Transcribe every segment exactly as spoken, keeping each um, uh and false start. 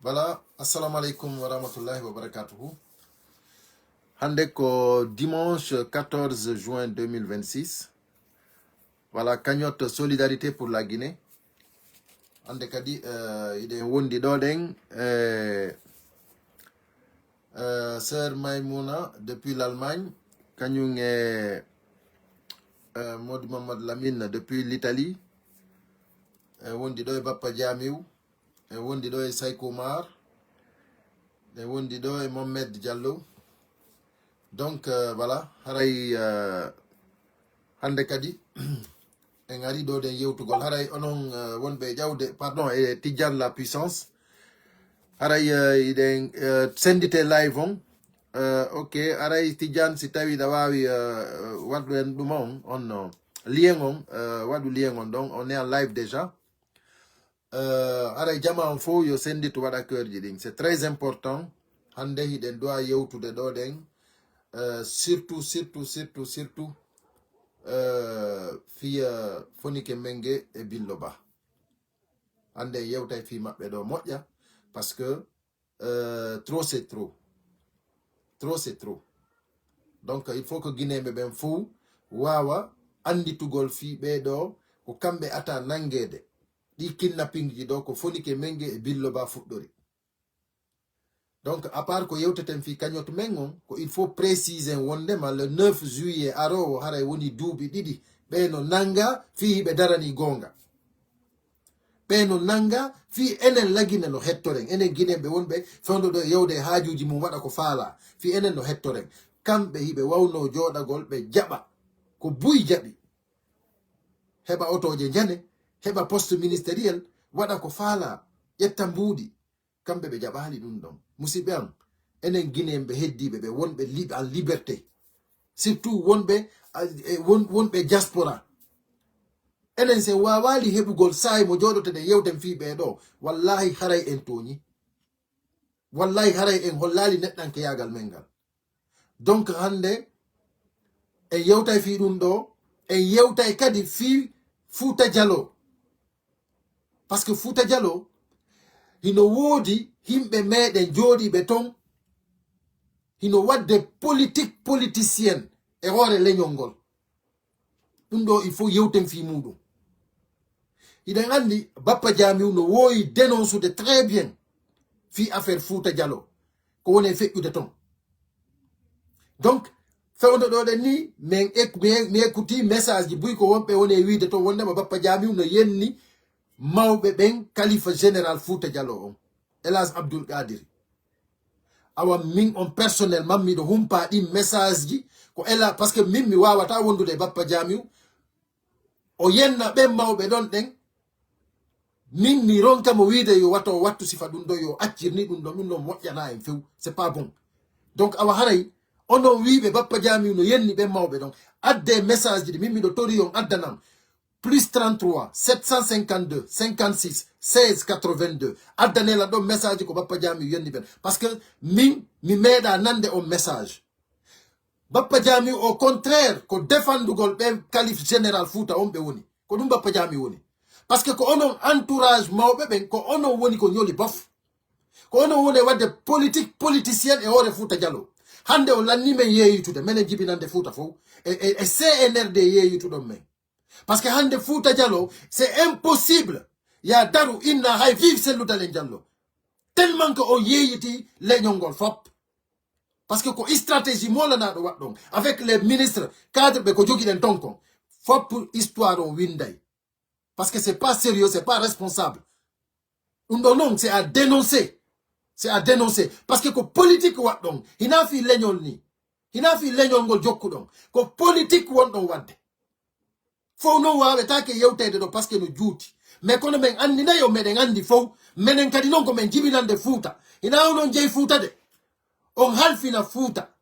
Voilà, assalamu alaikum wa rahmatullahi wa barakatuhu. Hande ko dimanche quatorze juin deux mille vingt-six. Voilà, cagnotte Solidarité pour la Guinée. Hande kadi, euh, iɗen wondi ɗo ɗen, euh, euh, sœur Maimouna depuis l'Allemagne, kañum e, euh, Modi Mamadou Lamine depuis l'Italie, e wondi ɗo e Bappa Jamiu, e wondi ɗo e Sayko Mar, e wondi ɗo e Mohamed Diallo. Donc, euh, voilà, haray, euh, hande kadi, en ari ɗo ɗen yewtugol. Haray onon, euh, wonɓe ƴawde, pardon, e Tidiane la puissance. Haray, euh, iɗen, euh, sendite live on. Euh, ok, haray Tidiane, si tawi ɗa wawi, euh, waɗu en ɗum on, on, euh, lien on, euh, waɗu lien on ɗon, on est en live déjà. Euh, haray jama on fof yo senditu waɗa keurji ɗin. C'est très important. Hande hiɗen doit yewtude ɗo ɗen. Euh, surtout, surtout, surtout, surtout, euh, fii, euh, Fonike Menge e Billo Ba. Hande en yewtay fii maɓɓe ɗo moƴƴa, parce que, euh, trop c'est trop. Trop c'est trop. Donc, il faut que Guinéen ɓe ɓen fof wawa anditugol fii ɓe ɗo ko kamɓe ata nangede. Ɗi kidnapping ji ɗo ko Fonike Menge e Billo Ba fuɗɗori. Donc, à part ko yewteten fii cagnotte men on, ko il faut préciser wondema le neuf juillet arowo haray woni duuɓi ɗiɗi. Ɓe no nanga fii hiɓe darani goonga. Ɓe no nanga fii enen la Guinée no hettoren. Enen Guinéen ɓe wonɓe fewndo ɗo e yewde e haajuuji mum waɗa ko faala. Fii enen no hettoren. Kamɓe hiɓe wawno jooɗagol ɓe jaɓa. Ko buy jaɓi. Heɓa otooje njane, heɓa poste ministériel, waɗa ko faala, ƴetta mbuuɗi. Kamɓe ɓe jaɓaali ɗum ɗon. Musidɓe am, enen Guinéen ɓe heddiiɓe ɓe wonɓe lib-, en liberté. Surtout wonɓe, a, e, won-, wonɓe diaspora. Enen sen waawaali heɓugol saa'i mo jooɗoten yewten fii ɓee ɗo. Wallahi haray en tooñi. Wallahi haray en hollaali neɗɗankeyaagal men ngal. Donc hande en yewtay fii ɗum ɗo, en yewtay kadi fii Fuuta Jaloo. Parce que Fuuta Jaloo hino woodi yimɓe meɗen jooɗiiɓe ton, hino waɗde politique politicienne e hoore leñol ngol. Ɗum ɗo, il faut yewten fii muɗum. Hiɗen anndi Bappa Jamiu no woowi dénoncude très bien fii affaire Fuuta Jaloo, ko woni e feƴƴude ton. Donc, fewndo ɗo ɗen ni, min ek-, mi, mi écouti message ji buy ko wonɓe woni e wiide ton wondema Bappa Jamiu no yenni mawɓe ɓen, kalifa général Fuuta Jaloo on, El Hadj Abdoul Kadiri. Awa min on personnellement miɗo humpa ɗin message ji ko ela, parce que min mi wawata wondude e Bappa Jamiu. O yenna ɓen mawɓe ɗon ɗen. Min mi ronka mo wiide yo wato wattu sifa ɗum ɗo, yo accirni ɗum ɗo, ɗum ɗo moƴƴana en few. C'est pas bon. Donc awa haray onon wiiɓe Bappa Jamiu no yenni ɓen mawɓe ɗon, adde message ji ɗi min miɗo tori on addanam. Plus trente-trois, sept cent cinquante-deux, cinquante-six, seize, quatre-vingt-deux. Addanela ɗon message ko Bappa Jamiu yenni ɓen. Parce que min, mi meeɗa nande on message. Bappa Jamiu, au contraire, ko défendugol ɓen kalif général Fuuta on ɓe woni. Ko ɗum Bappa Jamiu woni. Parce que ko onon entourage mawɓe ɓen, ko onon woni ko ñoli bof. Ko onon woni e waɗde politique politicienne e hoore Fuuta Jaloo. Hande on lanni men yeeyitude, menen jibinande Fuuta fow. E, e, e C N R D yeeyituɗon men. Parce que hande Fuuta Jaloo, c'est impossible. Ya daru inna hay vive Cellou Dalein Diallo. Tellement que on yeeyiti leñol ngol fop. Parce que ko stratégie moolanaɗo waɗɗon. Avec les ministres, cadre ɓe ko jogiɗen ton kon. Fop histoire on winday. Parce que c'est pas sérieux, c'est pas responsable. Ɗum ɗo non, c'est à dénoncer. C'est à dénoncer. Parce que ko politique waɗɗon. Hina fii leñol ni. Hina fii leñol ngol jokkuɗon. Ko politique wonɗon waɗde. Fow non waawetaake yewteede ɗo, parce que no juuti. Mais kono men anndi nayo, meɗen anndi fow. Menen kadi non ko men jibinande Fuuta. Hina onon jeyi Fuuta de. On halfina Fuuta.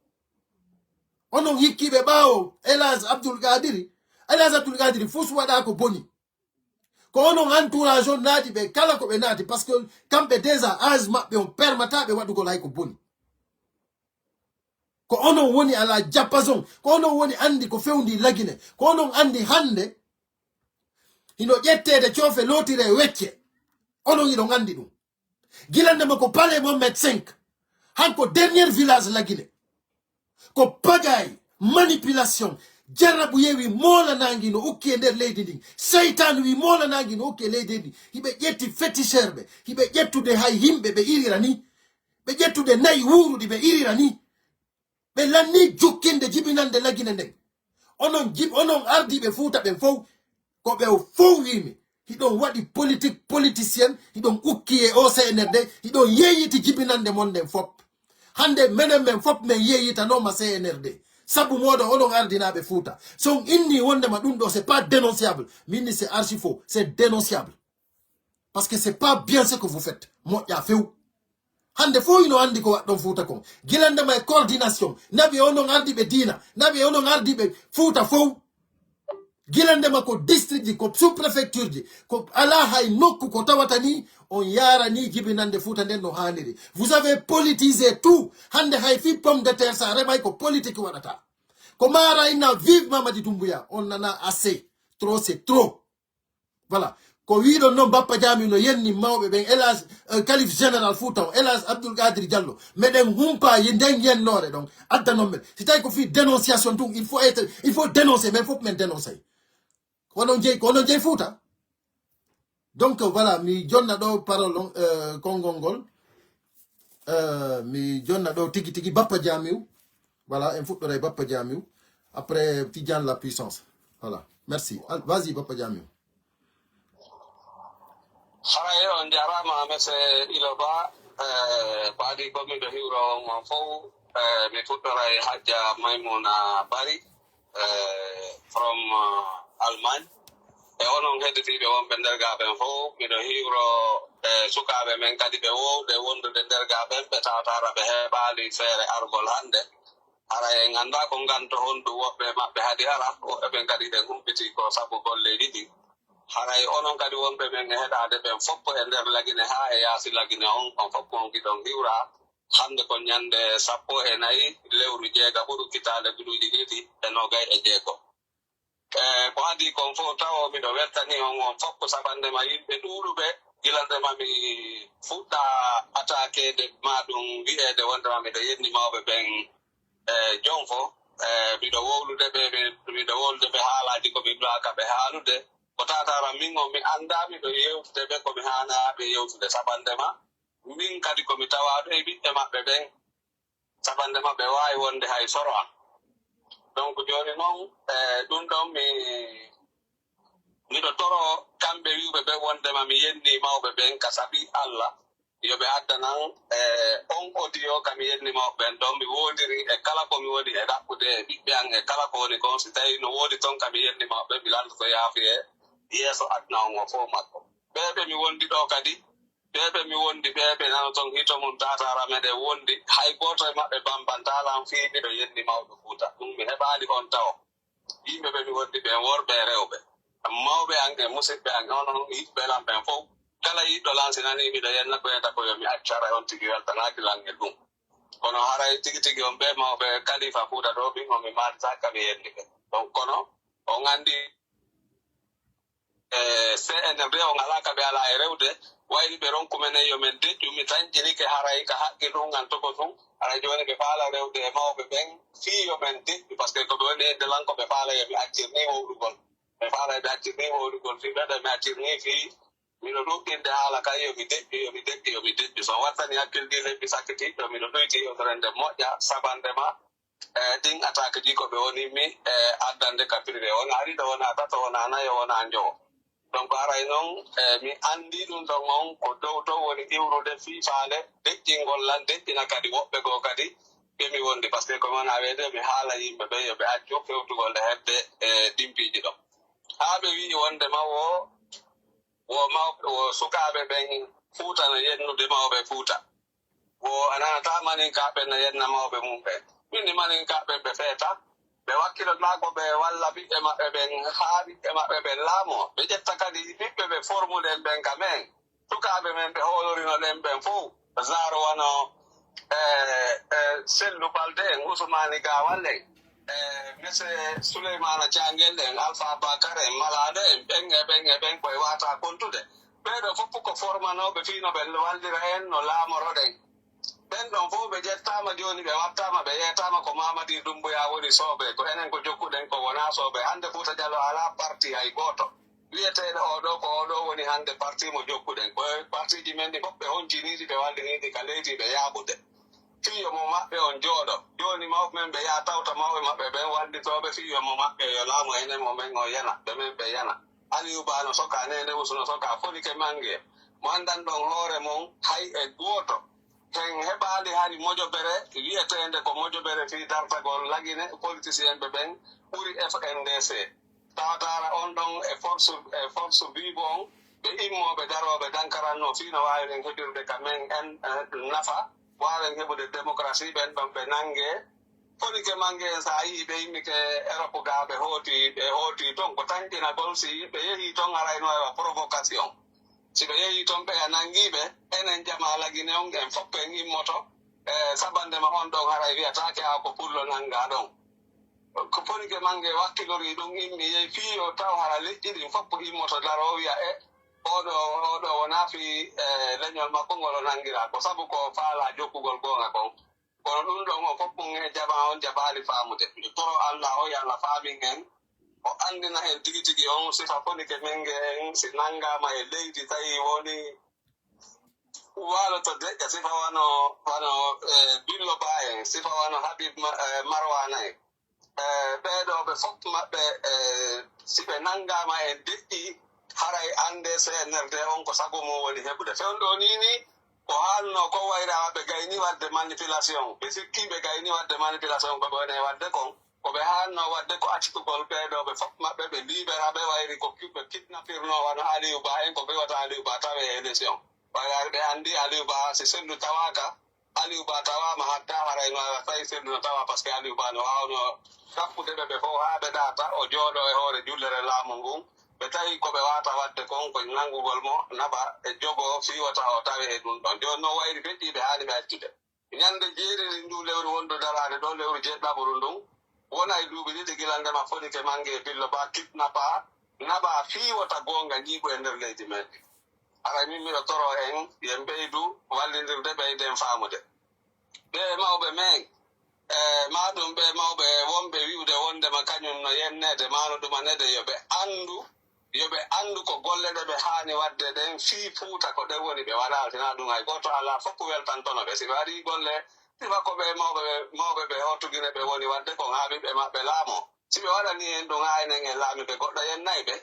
Onon hikkiiɓe ɓaawo El Hadj Abdoul Kadiri. El Hadj Abdoul Kadiri fus waɗa ko boni. Ko onon entourage on naati ɓe kala ko ɓe naati, parce que kamɓe déjà âge maɓɓe on permata ɓe waɗugol hay ko boni. Ko onon woni ala diapason, ko onon woni anndi ko fewndi la Guinée, ko onon anndi hande hino ƴetteede coofe lootire wecce. Onon hiɗon anndi ɗum. Gilande ma ko palais Mohamed cinq. Hanko dernier village lagine. Ko pagaille, manipulation. Jarabu yewi mola nangi no ukki e nder leydi ndin. Seytan wi mola nangi no ukki e leydi ndin. Hiɓe ƴetti féticheur ɓe. Hiɓe ƴettude hay himɓe ɓe irira ni. Ɓe ƴettude nayi wuuruɗi ɓe irira ni. Ɓe lanni jukkinde jibinande lagine nden. Onon jib-, onon ardiiɓe Fuuta ɓen fow, ko ɓe o fow wiimi. Hiɗon waɗi politique politicien, hiɗon ukki e O C N R D, hiɗon yeeyiti jibinande mon nden fop. Hande menen men fop men yeeyitanooma C N R D. Sabu mooɗon onon ardinaaɓe Fuuta. So on inni wondema ɗum ɗo, c'est pas dénonçable. Min ni c'est archi faux, c'est dénonçable. Parce que c'est pas bien ce que vous faites. Moƴƴa few. Hande fof ino andi ko waɗɗon Fuuta kon. Gilande ma e coordination. Naɓi onon ardiiɓe diina. Naɓi onon ardiiɓe Fuuta fow. Gilande ma ko district ji, ko sous-préfecture ji. Ko alaa hay nokku ko tawata ni on yaarani jibinande Fuuta nden no haaniri. Vous avez politisé tout. Hande hay fii pomme de terre sa remay ko politique waɗata. Ko maara inna vive Mamadi Doumbouya. On nana assez. Trop, c'est trop. Voilà. Ko wiɗon noon, Bappa Jami no yenni mawɓe ɓen, Elage, eh, Kalif Général Fouta o, Elage Abdoul Kadir Diallo. Meɗen humpa ye nden yennoore ɗon. Adda noon men. Si tawi ko fii dénonciation tun, il faut être, il faut dénoncer, men fof men dénoncer. Ko onon jeyi, ko onon jeyi Fouta. Donc, voilà, mi jonna ɗo parole on, eh, konngol ngol. Eh, mi jonna ɗo tigi tigi Bappa Jamiu. Voilà, en fuɗɗoray Bappa Jamiu. Après, Tidiane la puissance. Voilà. Merci. Al-, vas-y, Bappa Jamiu. Haray on jarama, monsieur Iloba. Eh, ko adi ko miɗo hiwro on, on fof. Eh, mi fuɗɗoray Hajja Maymuna Bari, eh, from, eh, Allemagne. E onon hedditiiɓe wonɓe nder gaa ɓen fof, miɗo hiwro, eh, sukaaɓe men kadi ɓe wowde wondude nder gaa ɓen, ɓe tawataara ɓe heɓaali feere argol hannde. Haray en anndaa ko nganto honɗum woɓɓe maɓɓe haɗi ara, woɓɓe ɓen kadi ɗen humpiti ko sabu golleeji ɗi. Haray onon kadi wonɓe men e heɗaade ɓen fof e nder Lagine haa e yaasi Lagine on, on fof on hiɗon hiwra. Hannde ko ñande sappo e nayi lewru jeegaɓuru kitaale guluuji ɗiɗi e noogay e jeego. E ko adii kon fof tawo miɗo weltani on, on fof ko sabande ma yimɓe ɗuuɗuɓe. Gila nde ma mi fuɗɗa attaqueede ma ɗum wi'eede wonde ma miɗo yenni mawɓe ɓen, e, jonfo. E, miɗo wowlude ɓe, mi-, miɗo wowlude ɓe haalaaji ko mi ɗaaka ɓe haalude. Ko taataara min on mi anndaa miɗo yewtude ɓe ko mi haanaa ɓe yewtude sabande ma. Min kadi ko mi tawaaɗo e ɓiɓɓe maɓɓe ɓen. Sabande maɓɓe waawi wonde hay soro am. Donc, jooni noon, e, ɗum ɗon mi, miɗo toro kamɓe wi'uɓe ɓe wondema mi yenni mawɓe ɓen ka sabi Allah, yo ɓe addanan, e, on audio ka mi yenni mawɓe ɓen ɗon. Mi woondiri e kala ko mi woni e ɗaɓɓude e ɓiɓɓe am e kala ko woni kon, si tawi no woodi ton ka mi yenni mawɓe, mi landoto yaafuye yeeso aduna on o fof makko. Ɓee ɓe mi wondi ɗo kadi, ɓee ɓe mi wondi, ɓee ɓe nano ton hito mum taataara meɗen wondi, hay gooto e maɓɓe bambantaa lan fii miɗo yenni mawɓe Fuuta. Ɗum mi heɓaali on tawo. Yimɓe ɓe mi wondi ɓen, worɓe e rewɓe, mawɓe an e musidɓe an, onon yiɗɓe lan ɓen fof. Kala yiɗɗo lan, si nanii miɗo yenna, ko wiyata ko yo mi accu, haray on tigi weltanaaki lan e ɗum. Kono haray tigi tigi on ɓee mawɓe Kalifa Fuuta ɗoo, min on mi maaritaaki ka mi yenni ɓe. Donc, kono on anndi, e, C N R D on alaa ka ɓe alaa e rewde, wayli ɓe ronku menen yo men deƴƴu, mi tanƴinike haray ka haqqil ɗum an togo tun. Haray jooni ɓe faala rewde e mawɓe ɓen fii yo men deƴƴu, parce que ko ɓe woni e ndelan ko ɓe faala yo mi accir nii wowlugol. Ɓe faala yo mi accir nii wowlugol fii ɓe, ɓe mi accir nii fii miɗo ɗuɗɗinde haala kay yo mi deƴƴu, yo mi deƴƴu, yo mi deƴƴu. So wattani hakkil ɗi lebbi sakkitiiɗo, miɗo ɗoyti yewtere nde moƴƴa, sabande ma, e, ɗin attaque ji ko ɓe woni mi, e, addande ka privé. Wona ɗiɗo, wona tato, wona nayo, wona njowo. Donc, haray noon, e, mi anndi ɗum ɗon on ko dow dow woni iwrude fii faale deƴƴingol lan, deƴƴina kadi woɓɓe goo kadi ɓe mi wondi. Parce que ko mi wona weede, mi haala yimɓe ɓe yo ɓe accu fewtugol e hedde, e, ɗin piiji ɗon. Haa ɓe wi'i wonde ma wo, wo mawɓe, wo sukaaɓe ɓen Fuuta no yennude mawɓe Fuuta. Wo a nanataa maninkaaɓe no yenna mawɓe mum ɓen. Min ni maninkaaɓe ɓe feeta. Ɓe wakkilotmaa ko ɓe walla ɓiɓɓe maɓɓe ɓen, haa ɓiɓɓe maɓɓe ɓen laamoo. Ɓe ƴetta kadi ɓiɓɓe ɓe formuɗen ɓen ka men. Sukaaɓe men ɓe hoolorino ɗen ɓen fow. Genre wano, e, e, Sellu Balde en, Usmaani Gaawal en, e, Monsieur Suleymaana Caangel en, Alfa Bakar en, Malaaɗo en, ɓen e ɓen e ɓen koye waata kontude. Ɓeeɗo fof ko formanooɓe fii no ɓe wallira en, no laamoroɗen. Ɓen ɗon fof ɓe ƴettaama jooni, ɓe wattaama, ɓe yeetaama ko Mamadi Doumbouya woni sooɓe, ko enen ko jokkuɗen, ko wonaa sooɓe. Hannde Fuuta Jaloo alaa parti hay gooto. Wiyeteeɗo oo ɗoo, ko oo ɗoo woni hannde parti mo jokkuɗen. Ko partiiji men ɗi fof ɓe honjinii ɗi, ɓe wallini ɗi ka leydi, ɓe yaaɓude. Fii yo mo maɓɓe on jooɗo. Jooni mawɓe men ɓe yaha tawta mawɓe maɓɓe ɓen wallitooɓe fii yo mo maɓɓe yo laamu enen mo men on yana, ɓe men ɓe yana. Aliou Ba no soka, Neene Ousou no soka, Fonike Mange. Mo anndan ɗon hoore mon hay e gooto. Hen heɓaali hari mojobere wiyeteende ko mojobere fii dartagol Lagine, politicien ɓe ɓen ɓuri F N D C. Tawataara on ɗon e force, e force vive on, ɓe immooɓe darooɓe dankarannoo fii no waawiren heɓirde ka men en, eh, nafa, waawen heɓude démocratie, ɓen ɗon ɓe nangee. Fonike Mange en, so a yii ɓe immike Europe gaa, ɓe hooti, ɓe hooti ton, ko tanƴinagol. Si ɓe yehii ton, haray no wawa provocation. Si ɓe yehii ton, ɓe a nangii ɓe, enen jamaa Lagine on, en fof en immoto, e sabande ma on ɗon, haray wiyataake a ko pullo nanngaa ɗon. Ko Fonike Mange wakkilori ɗum, immi yehi fii yo taw hara leƴƴi ɗin fof immoto daroo, wiya, e, oo ɗoo, oo ɗoo wonaa fii, e, leñol makko ngol o nanngiraa, ko sabu ko faalaa jokkugol goonga kon. Kono ɗum ɗon o fof ɗum e jamaa on jaɓaali faamude. Nde toro Allah o, yo Allah faamin en, o anndina en tigi tigi on sifa Fonike Mange en, si nanngaama e leydi tawi woni waalo to deƴƴa, sifa wano, wano, e, Billo Ba en, sifa wano Habib Ma-, e, Marwana en. E, ɓee ɗoo ɓe fof maɓɓe, e, si ɓe nanngaama en deƴƴi, haray annde C N R D on ko sago mum woni heɓude. Fewndo nii nii, ko haalnoo ko wayraa ɓe gayni waɗde manipulation. Ɓe sikkii ɓe gayni waɗde manipulation ko ɓe woni e waɗde kon. Ko ɓe haalnoo waɗde ko accitugol ɓee ɗoo ɓe fof maɓɓe, ɓe libera ɓe, wayri ko ki-, ɓe kidnapirnoo wano Aliou Ba en, ko ɓe wata Aliou Ba tawe e élection. Wayraade ɓe anndi Aliou Ba si sellu tawaaka, Aliou Ba tawaama hatta haray no ala tawi sellu no tawa, parce que Aliou Ba no waawno tappude ɓe ɓe fof haa ɓe ɗaata, o jooɗo e hoore jullere laamu ngun. Ɓe tawi ko ɓe waata waɗde kon ko nanngugol mo naɓa e jogo fii wota o tawe e ɗum ɗon. Jooni no wayri feƴƴi ɓe haani ɓe accude. Ñannde jeeɗiɗi nduu lewru wondu daraade ɗoo, lewru jeeɗiɗaɓuru ndun, wona e duuɓi ɗiɗi gila ndema Fonike Mange e Billo Ba kidnapa, naɓa fii wota goonga ñiiɓu e nder leydi men. Haray min miɗo toro en, yen ɓeydu wallindirde, ɓeyden faamude. Ɓee mawɓe men, e maa ɗum ɓee mawɓe wonɓe wi'ude wondema kañum no yenneede, maa no ɗumaneede, yo ɓe anndu, yo ɓe anndu ko golle ɗe ɓe haani waɗde ɗen fii Fuuta, ko ɗen woni ɓe waɗaali, sinaa ɗum hay gooto alaa, fof weltantono ɓe. Si ɓe waɗii golle, sifa ko ɓee mawɓe ɓe, mawɓe ɓe Hoto Gine ɓe woni waɗde kon haa ɓiɓɓe maɓɓe laamoo. Si ɓe waɗanii en ɗum haa enen en laamiiɓe goɗɗo yennay ɓe,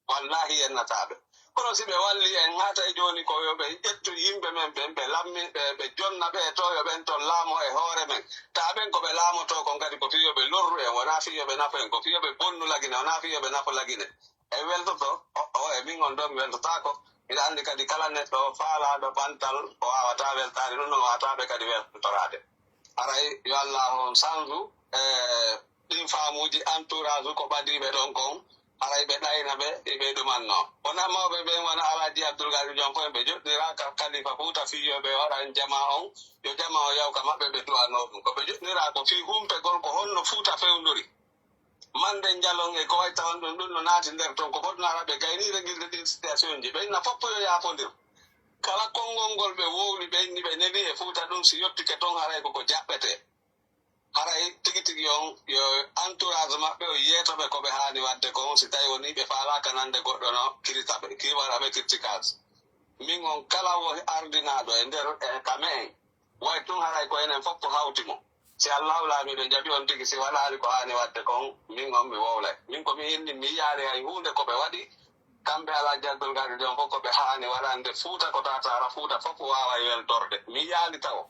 wallaahi yennataa ɓe. Kono si ɓe wallii en haa tawi jooni ko yo ɓe ƴettu yimɓe men ɓen, ɓe lammi, ɓe, ɓe jonna ɓe to yo ɓen ton laamoo e hoore men. Taa ɓen ko ɓe laamotoo kon kadi ko fii yo ɓe lorru en, wonaa fii yo ɓe nafu en, ko fii yo ɓe bonnu Lagine, wonaa fii yo ɓe nafu Lagine. En weltoto, o, o, e min on ɗoo mi weltotaako. Miɗa anndi kadi kala neɗɗo faalaaɗo ɓantal, o waawataa weltaade ɗum, ɗum o waawataa ɓe kadi weltoraade. Haray yo Allah on sanju, e, ɗin faamuuji entourage ko ɓadiiɓe ɗon kon, haray ɓe ɗayna ɓe, e ɓe ɗumanno. Wona mawɓe ɓen wona Alhaji Abdoul Kadir Diom fof, ɓe joɗɗiraa ka Khalifa Fuuta fii yo ɓe waɗan jamaa on, yo jamaa on yaw ka maɓɓe, ɓe du'anoo ɗum. Ko ɓe joɗɗiraa ko fii humpegol ko honno Fuuta fewndori. Mande njalon e ko way tawan ɗum, ɗum no naati nder ton. Ko fotnaa ɓe gayni regilde ɗin situation ji. Ɓe inna fof yo yaafondir. Kala konngol ngol ɓe wowli, ɓe inni ɓe neli e Fuuta ɗum, si yottike ton, haray ko ko jaɓɓetee. Haray tigi tigi on, yo entourage maɓɓe o yeeto ɓe ko ɓe haani waɗde kon, si tawi woni ɓe faalaaka nande goɗɗo no kirita ɓe, ki waɗa ɓe critiquage. Min on kala wo ardinaaɗo e nder, e ka me'en, way tun haray ko enen fof ko hawti mo. Si Allahu Laamiiɗo jaɓi on tigi, si waɗaali ko haani waɗde kon, min on mi wowlay. Min ko mi inni, mi yiyaali hay huunde ko ɓe waɗi, kamɓe Alhaji Abdoul Kadir Diom fof ko ɓe haani waɗande Fuuta ko tataara Fuuta fof waaway weltorde. Mi yiyaali tawo.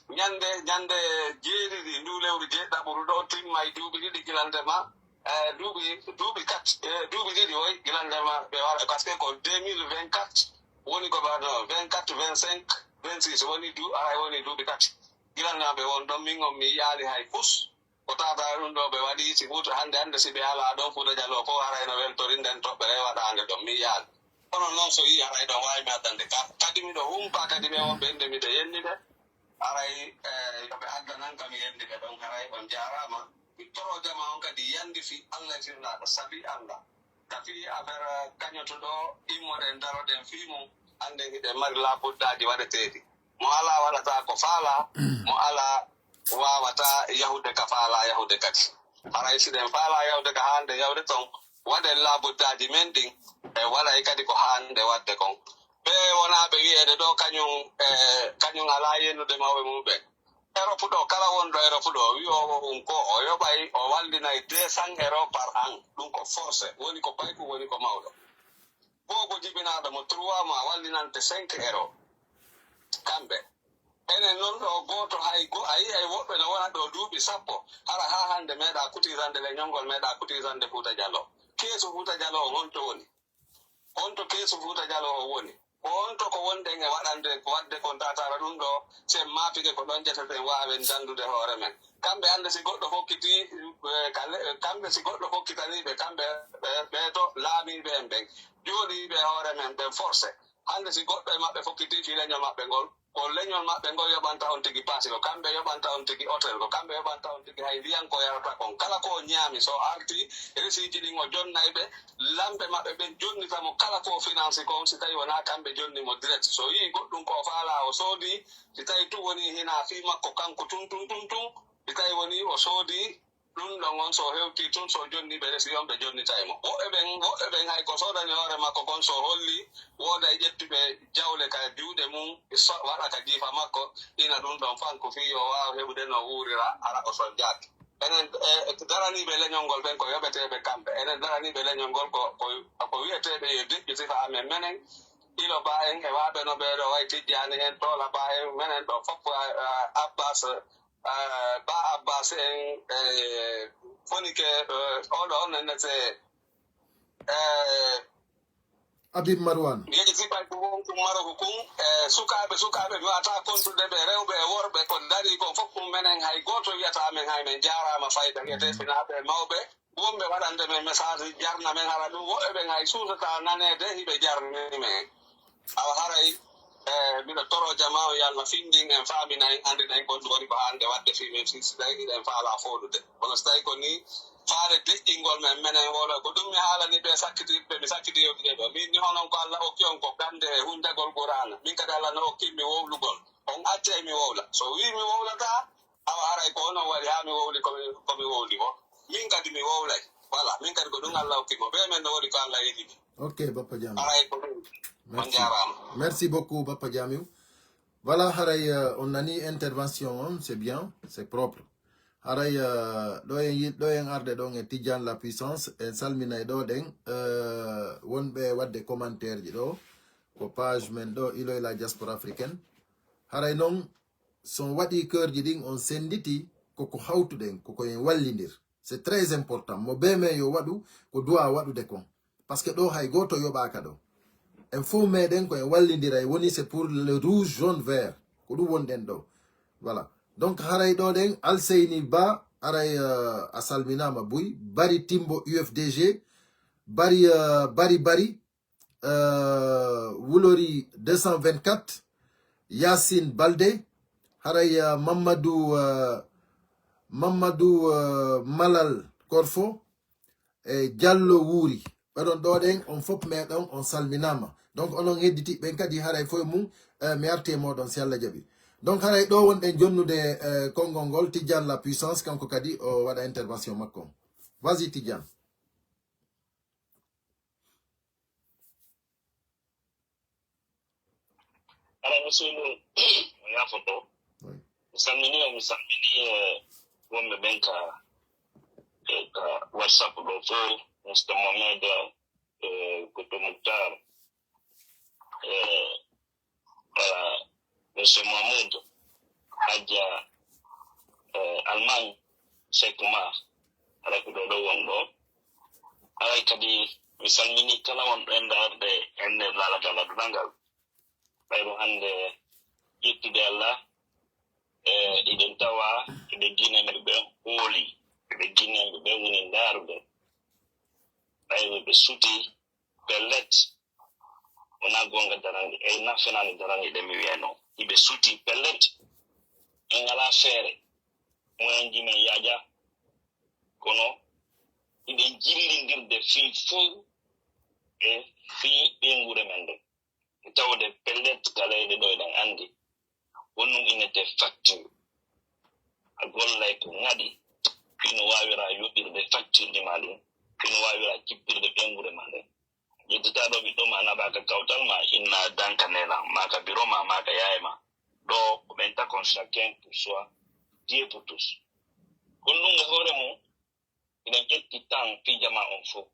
Ñande, ñande jeeɗiɗi nduu lewru jeeɗiɗaɓuru ɗoo timmay duuɓi ɗiɗi gila ndema, eh, duuɓi, duuɓi kat, eh, duuɓi ɗiɗi woy gila ndema ɓe waɗa, parce que ko deux mille vingt-quatre woni ko ɓe waɗno, vingt-quatre, vingt-cinq, vingt-six woni du-, aray woni duuɓi tati. Gila ndema ɓe won ɗon, min on mi yiyaali hay fus. Ko tata ɗum ɗoo ɓe waɗi, si Fuuta hannde, hannde si ɓe alaa ɗon, Fuuta Jaloo fof haray no weltori nden toɓɓere waɗaande ɗon, mi yiyaali. Kono noon so yii haray ɗon waawi mi addande ka, kadi miɗo humpa kadi ɓe wonɓe innde miɗo yenni ɓe. Haray, eh, yo ɓe addanan kam yennde ɓe ɗon, haray on jaaraama. Mi toro jama on kadi yandi fii Allah e firnaaɗo, sabi Allah. Ka fii affaire kañoto ɗo, immoɗen daroɗen fii mum, annden hiɗen mari laabuddaaji waɗeteeɗi. Mo alaa waɗataa ko faalaa, mo alaa waawataa yahude ka faalaa yahude kadi. Haray si ɗen faalaa yahude ka haande yahude ton, waɗen laabuddaaji men ɗin, e waɗay kadi ko haande waɗde kon. Ɓe wonaaɓe wi'eede ɗo kañum, e, kañum alaa yennude mawɓe mum ɓen. Europe ɗo, kala wonɗo Europe ɗo, wi'oowo ɗum ko o yoɓay, o wallinay deux cents euros par an. Ɗum ko forcé, woni ko payku, woni ko mawɗo. Boobo jibinaaɗo mo trois mois wallinante cinq euros. Kamɓe. Enen non ɗo gooto hay go-, a yi'ay woɓɓe no wona ɗo duuɓi sappo, hara haa hannde meeɗa kutisande leñol ngol, meeɗa kutisande Fuuta Jaloo. Keesu Fuuta Jaloo on honto woni? Honto keesu Fuuta Jaloo o woni? Ko honto ko wonɗen e waɗande, waɗde kon taataara ɗum ɗo, si en maapike ko ɗon ƴeteten waawen danndude hoore men. Kamɓe hannde si goɗɗo hokkiti, eh, ka le-, kamɓe si goɗɗo hokkitanii ɓe, kamɓe ɓe, ɓe to laamiiɓe en ɓen, jooɗiiɓe e hoore men ɓen forcé. Hannde si goɗɗo e maɓɓe hokkiti fii leñol maɓɓe ngol, ko leñol maɓɓe ngol yoɓanta on tigi paasi, ko kamɓe yoɓanta on tigi hôtel, ko kamɓe yoɓanta on tigi hay ndiyan ko yarata kon. Kala ko o ñaami, so o arti, resiiji ɗin o jonnay ɓe, lamɓe maɓɓe ɓen jonnita mo kala ko o finansi kon, si tawi wonaa kamɓe jonni mo direct. So o yi'i goɗɗum ko o faalaa, o soodi, si tawi tun woni hinaa fii makko kanko tun, tun, tun, tun, si tawi woni o soodi, ɗum ɗon on, so o hewtii tun, so o jonni ɓe resi on, ɓe jonnitay mo. Woɓɓe ɓen, woɓɓe ɓen hay ko soodani hoore makko kon, so o holli, wooday ƴettuɓe jawle ka juuɗe mum, so waɗa ka jiifa makko, ina ɗum ɗon fanko fii yo waaw heɓude no wuurira, hara o sojjaaki. Enen, e, daraniiɓe leñol ngol ɓen ko yoɓeteeɓe kamɓe. Enen daraniiɓe leñol ngol ko, ko, ko wi'eteeɓe yo deƴƴu sifa amen menen. Ilo ba en e waaɓe no ɓee ɗo way Tijjaani en, Toola Ba en, menen ɗo fof, a, a, Abbas, eh, Ba Abbas en, eh, Fonike, eh, oɗo on en se, eh, Habib Marwan. Yeji sipay ko won ko Maroc kun, eh, sukaaɓe, sukaaɓe mi wata kontude ɓe, rewɓe e worɓe ko dari kon fof ɗum menen hay gooto wiyata men hay men jaaraama fayda, wiyete finaaɓe e mawɓe, wonɓe waɗande men message jarna men hara ɗum, woɓɓe ɓen hay suusata naneede hiɓe jarni men. Awa haray, eh, miɗo toro jamaa o yo Allah findin en, faamina en, anndina en ko ɗum woni ko hannde waɗde fii men, si, si tawi hiɗen faala fooɗude. Kono si tawi ko ni faale deƴƴingol men, menen wowla, ko ɗum mi haalani ɓe sakkitirɓe, mi sakkiti yewtude ɗo. Min ni onon ko Allah okki on ko gannde e hunndagol Qur'aana. Min kadi Allah no okki mi wowlugol. On accay mi wowla. So wii mi wowlataa, awa haray ko onon waɗi haa mi wowli ko mi, ko mi wowli mo. Min kadi mi wowlay. Voilà, min kadi ko ɗum Allah okki mo. Ɓe men no woni ko Allah yiɗi mi. Ok, Bappa Jamiu. Haray ko ɗum. On Merci. Jaaraama. Merci beaucoup, Bappa Jamiu. Voilà, haray, euh, on nani intervention, hein, c'est bien, c'est propre. Haray, euh, ɗo en yi-, ɗo en arde ɗon e Tidiane la puissance, en salminay ɗo ɗen, euh, wonɓe waɗde commentaire ji ɗo, ko page men ɗo, Iloy la diaspora africaine. Haray non, so on waɗi cœur ji ɗin, on sennditi, koko hawtuɗen, koko en wallindir. C'est très important. Mo bee men yo waɗu ko duwaa waɗude kon. Parce que ɗo hay gooto yoɓaaka ɗo. En fof meɗen ko en wallindiray, woni c'est pour le rouge, jaune, vert. Ko ɗum wonɗen ɗo. Voilà. Donc haray ɗo ɗen, Alseyni Ba, haray, euh, a salminaama buy. Bari Timbo U F D G, Bari, euh, Bari Bari, euh, Wulori deux cent vingt-quatre, Yacine Balde, haray, euh, Mamadou, euh, Mamadou, euh, Malal Korfo, e Diallo Wuuri. Ɓeɗon ɗo ɗen, on fof meɗon, on salminaama. Donc onon hedditi ɓen kadi haray fof mum, euh, mi arti e moɗon si Allah jaɓi. Donc haray ɗo wonɗen jonnude, euh, konngol ngol, Tidiane la puissance, kanko kadi o waɗa intervention makko. Vas-y Tidiane. Hara musidɗo, o yaafoto. Mi salmini on, mi salmini, eh, wonɓe ɓen ka, eh, ka WhatsApp ɗo fof, Mister Mohamed, eh, Koto Muktar, eh, eh, Monsieur Mahmoud, Hadja, eh, Alman, Cheikh Oumar, haray ko ɗo ɗo won ɗo. Haray kadi mi salmini kala wonɗo e ndaarde e nder laalal aduna ngal. Ɓayru hannde, yettude Allah, e, eɗen tawa eɓe Guinée ɓe hooli, eɓe Guinée ɓe woni ndaarude. Ɓayru ɓe suti, pellet, wonaa goonga darani, e na fenaande darani ɗe mi wiyano. Iɓe suti, pellet, en ngalaa feere, moyen ji men yaaja, kono eɗen jillindirde fii fof e fii ɓeynguure men nden. E tawde pellet ka leyɗe ɗo eɗen anndi, won ɗum innetee facture. A gollay ko ŋaɗi, fii no waawiraa yoɓirde facture ji maa ɗin, fii no waawiraa jippirde ɓeynguure maa nden. Ƴettitaɗo ɓiɗɗo ma naɓa ka kawtal ma, inna danka nela, ma ka biro ma, ma ka yaye ma. Ɗo ko ɓen takon, chacun pour soi, Dieu pour tous. Kon ɗum e hoore mum, ina ƴetti temps fii jamaa on fof.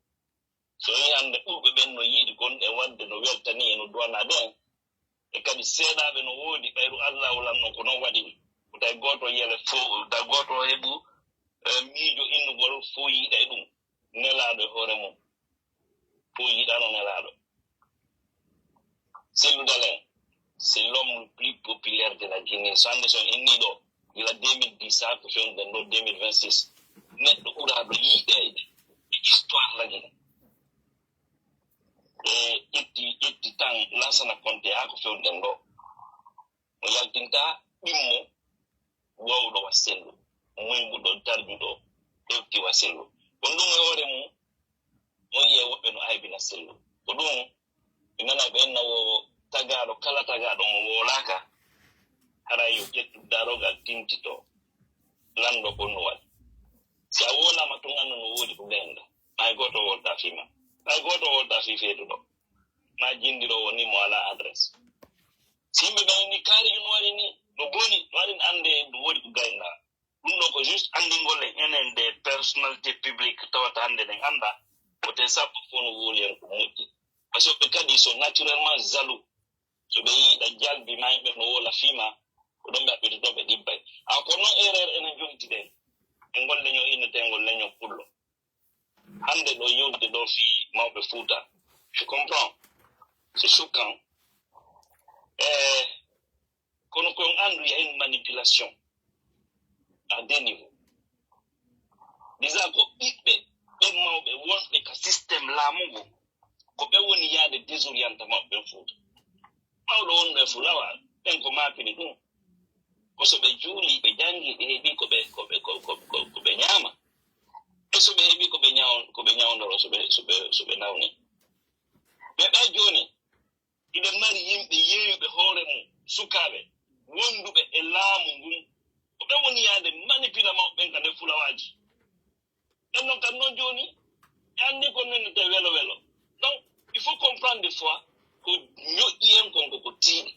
So wii hannde ɓurɓe ɓen no yiɗi kon e waɗde no weltanii e no duwanaa ɓen, e kadi seeɗaaɓe no woodi, ɓayru Allaahu lan non ko non waɗiri. Ko tawi gooto yele fof, tawi gooto heɓu, eh, miijo innugol fof yiɗa e ɗum. Nelaaɗo e hoore mum, fof yiɗano Nelaaɗo. Cellou Dalein, c'est l'homme le plus populaire de la Guinée. So hannde so en innii ɗo, gila deux mille dix haa ko fewndo ɗo deux mille vingt-six, neɗɗo ɓuraaɗo yiɗeede e histoire la Guinée. E ƴetti, ƴetti temps Lansana Conté haa ko fewndo ɗo. O yaltinta ɗimmo wawɗo wa Cellou, moyguɗo, darjuɗo, hewti wa Cellou. Ko ɗum e hoore mum, on yi'ay woɓɓe no aybina Cellou. Ko ɗum, mi nana ɓe enna wo tagaaɗo, kala tagaaɗo mo woolaaka, haray yo ƴettu darogal tintito, lanndo ko no waɗi. Si a woolaama tun, anndu no woodi ko gaynda. Hay gooto wolda fii ma. Hay gooto wolda fii feetuɗo. Ma jindiroowo ni mo alaa adresse. Si yimɓe ɓen ni kaari ɗum waɗi ni, no boni, no waɗi annde ɗum woodi ko gaynda. Ɗum ɗo ko juste anndingol en enen des personnalités publiques tawata hannde ɗen annda, ko te sappo fof no wowli en ko moƴƴi. Parce que ɓe kadi sont naturellement jaloux. So ɓe yiida jalbi ma yimɓe no wowla fii ma, ko ɗon ɓe haɓɓitoto ɓe ɗibbay. A ko non erreur enen jogiti ɗen. E ngol leñol innetengol leñol pullo. Hannde ɗo yewtude ɗo fii mawɓe Fuuta. Je comprends. C'est choquant. Eh, kono ko on anndu y a une manipulation à deux niveaux. Déjà ko ɓiɓɓe ɓen mawɓe wonɓe ka système laamu ngu, ko ɓe woni yaade désorienta mawɓe ɓen Fuuta. Mawɗo wonɗo e Fulawa, ɓen ko maapini ɗum. Ko so ɓe juuli, ɓe janngi, ɓe heɓi ko ɓe, ko ɓe, ko, ko, ko, ko ɓe ñaama. E so ɓe heɓi ko ɓe ñaw-, ko ɓe ñawndoro, so ɓe, so ɓe, so ɓe nawni. Ɓe ɓe jooni, iɓe mari yimɓe yeeyuɓe hoore mum, sukaaɓe, wonduɓe e laamu ngun. Ko ɓe woni yaade manipula mawɓe ɓen ka nder Fulawaaji. Ɓen non kam non jooni, ɓe anndi ko nennete welo welo. Donc, il faut comprendre des fois, ko ñoƴƴi en kon ko, ko tiiɗi.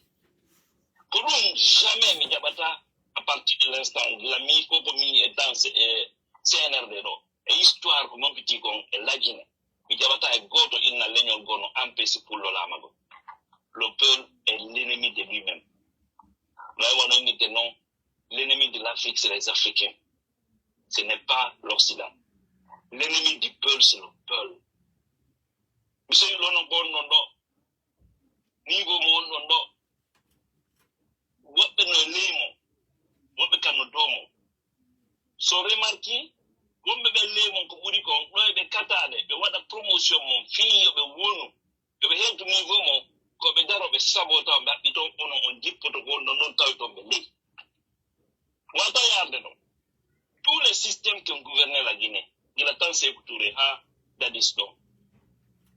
Ko ɗum jamais mi jaɓata à partir de l'instant, gila mi ko, ko mi e dans e C N R D ɗo. E histoire ko mampiti kon e lajine. Mi jaɓata e gooto inna leñol goo no empêche pullo laamagol. Le peuple est l'ennemi de lui-même. No e wano innirde non, l'ennemi de l'Afrique, c'est les Africains. Ce n'est pas l'Occident. L'ennemi du peuple, c'est le peuple. Mi sowi lono gonɗon ɗo, niveau mo wonɗon ɗo, woɓɓe no e ley mon, woɓɓe kan no dow mon. So remarki, wonɓe ɓe ley mon ko ɓuri kon, ɗo e ɓe kataade, ɓe waɗa promotion mon, fii yo ɓe wonu, yo ɓe hewtu niveau mon, ko ɓe daro, ɓe sabota, ɓe haɓɓi ton, onon on jippoto ko wonɗon ɗon, tawi ton ɓe ley. Wata yaarde ɗon. Tous les systèmes qui ont gouverné la Guinée, gila tan Sékou Touré haa Dadis ɗo.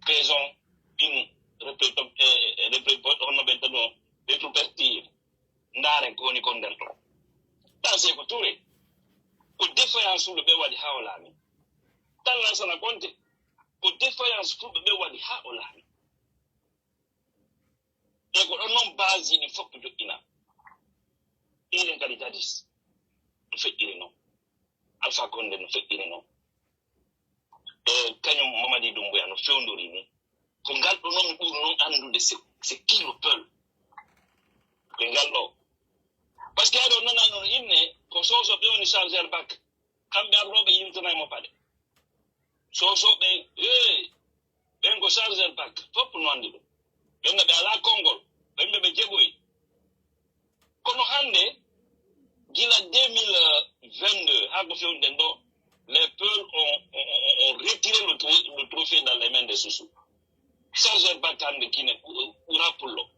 Faisons une rétro-, eh, eh, rétro-, honno ɓen tan ɗo, rétrospective. Ndaaren ko woni kon nder ɗo. Tan Sékou Touré, ko défaillance fulɓe ɓe waɗi haa o laami. Tan Lansana Conté, ko défaillance fulɓe ɓe waɗi haa o laami. E ko ɗon non base ji ɗin fof joɗɗina. Iren kadi Dadis no feƴƴiri non. Alpha Condé no feƴƴiri non. E kañum Mamadi Doumbouya no fewndori ni. Ko ngal ɗo non mi ɓuri non anndude c'est, c'est qui le peuple. Ko ngal ɗo. Parce que aɗo nana non inne ko Soso ɓe woni chargeur bac. Kamɓe arɗo ɓe yiltanay mo paɗe. Soso ɓe, eh, ɓen ko chargeur bac, fof no anndi ɗum. Ɓen no ɓe alaa konngol, ɓen ɓe, ɓe jegoyi. Kono hannde, gila deux mille vingt-deux, haa ko fewnden ɗo, les Peuls ont, ont, ont, ont retiré le tro-, le trophée dans les mains des Sousou. Chargeur bac hannde Guinée ɓu-, ɓura pullo.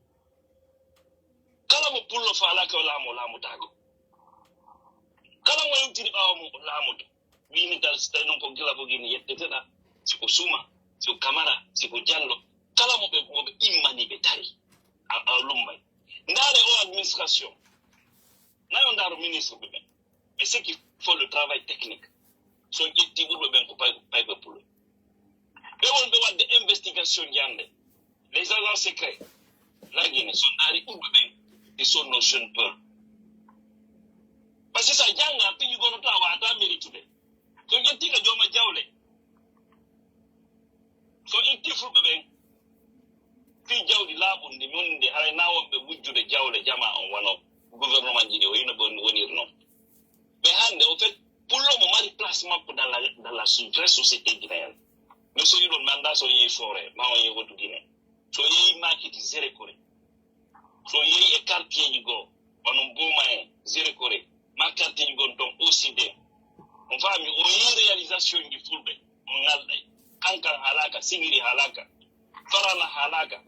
Kala mo pullo faalaaka o laamoo, laamotaako. Kala mo yewtiri ɓaawo mum, o laamoto. Wiini tan, so tawi noon ko gila ko gini yetteteɗaa, si ko Suma, si ko Kamara, si ko Jallo, Kala mo ɓe mo ɓe immani ɓe dari a, a lumbay. Ndaare o administration. Nayo ndaaro ministre ɓe ɓen. Et ce qu'il faut le travail technique. So ƴetti ɓurɓe ɓen ko pay pay ɓe pulo. Ɓe wonɓe waɗde investigation jannde. Les agents secrets. Lagine so ndaari ɓurɓe ɓen. Ils sont nos jeunes peurs. Parce que sa jannga piiji gono to a wata méritude. So ƴetti ka jooma jawle. So itti fulɓe ɓen fii jawdi laaɓundi munde haray na wonɓe wujjude jawle jama on wano gouvernement ji ɗi o yino ɓe wonir noon. Ɓe hannde o fait pullo mo mari place makko dans la, dans la vraie société guinéenne. Mais so yiɗon mi annda so yehi foore ma o yehi wotu Guinée. So yehi makiti zéro kore. So yehi e quartier ji goo wano Mboma en Zéro kore ma quartier ji gon ton aussi de. On faami o yehi réalisation ji fulɓe on ngalɗay. Kankan haalaka, Sigiri haalaka, Farana haalaka.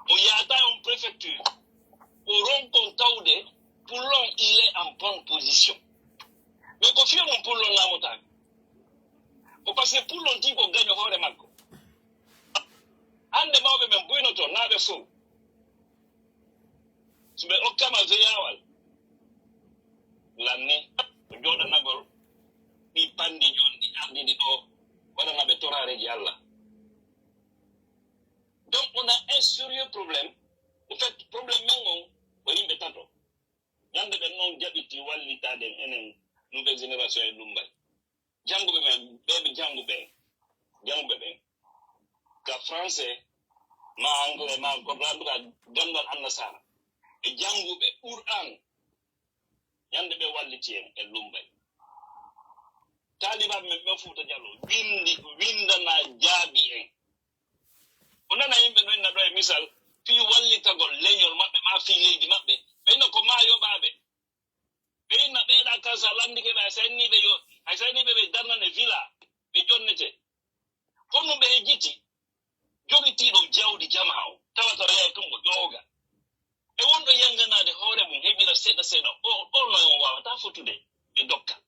O yahata on préfecture o ronkon tawde pullon il est en bonne position. Mais ko fiyo mum pullon namotaka ko parce que pullon ti ko gaño hoore makko. Hannde mawɓe men buynoto naaɓe fow so ɓe okkama veyawal lanni ko jooɗanagol ɗi panndi jooni ɗi ardini ɗo waɗana ɓe toraareeji Allah. Donc on a un sérieux problème. Au fait problème men on ko yimɓe tato. Ñande ɓen noon jaɓiti wallitaade en enen nouvelle génération e Lummbay. Jannguɓe men ɓee ɓe jannguɓe en jannguɓe ɓen ka français ma anglais ma goɗɗo annduka ganndal annasara e jannguɓe qur'an. Ñande ɓe walliti en e Lummbay. Taalibaaɓe men ɓen Fuuta Jallo winndi winndana jaabi en. O nana yimɓe no inna ɗo e misal fii wallitagol leñol maɓɓe maa fii leydi maɓɓe. Ɓe inna ko maa yoɓaaɓe. Ɓe inna ɓeeɗa kansa lanndike ɓe hay so inniiɓe yo hay so inniiɓe ɓe darnan e vila ɓe jonnete. Kono ɓe e jiti jogitiiɗo jawdi jama o tawata o yahay tun o ƴooga. E wonɗo yanganaade hoore mum heɓira seeɗa seeɗa o ɗo no on waawata fotude e dokkal.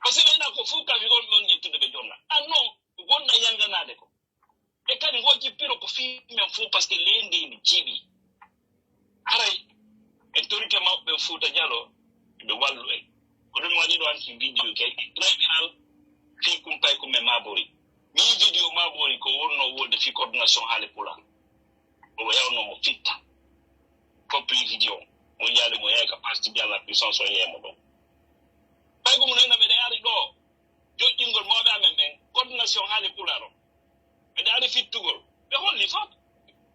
Ko si ɓeyna ko fof kafi gonɓe on ƴettude ɓe jonna an noon gonɗa yanganaade ko. E kadi ngo jippiro ko fii men fof par ce que leydi ndi ndi jiiɓi. Haray en torike mawɓe ɓen Fuuta Jalo ɓe wallu en. Ko ɗum waɗi ɗo anti vidéo kay tribunal fii kumpay ko men mabori. Min vidéo mabori ko wonno wolde fii coordination haale pulaar. Omo yawnoo mo fitta. Koppi vidéo mo yaali mo yahi ka parti de la puissance o yeemo ɗon. Ɓay ko mo nena meɗa yaari ɗo joƴƴingol mawɓe amen ɓen coordination haali pulaar o. Meɗa ari fittugol ɓe holli fof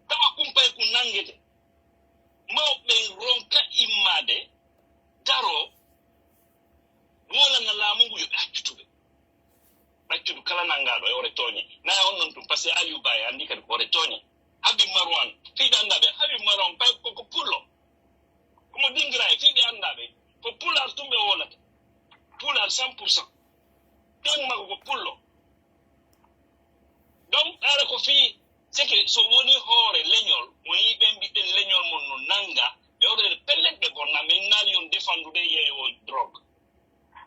tawa kumpay kun nanngete. Mawɓe ronka immaade daroo wolana laamu ngu yo ɓe accutuɓe. Accudu kala nanngaaɗo e ore tooñe naya on non tun par ce que aliou ba e anndi kadi ko ore tooñe. Habib marwan fii ɓe annda ɓe habib marwan pay koko pullo. Komo dingira e fii ɓe annda ɓe ko pulaar tun ɓe wolata. Pulaar cent pour cent. Ɗen mako ko pullo. Donc ara ko fii seke so woni hoore leñol mo yii ɓen mbiɗen leñol mon no nannga ɓe oɗo pellet ɓe bonna min naali yon défendude yeeyo drogue.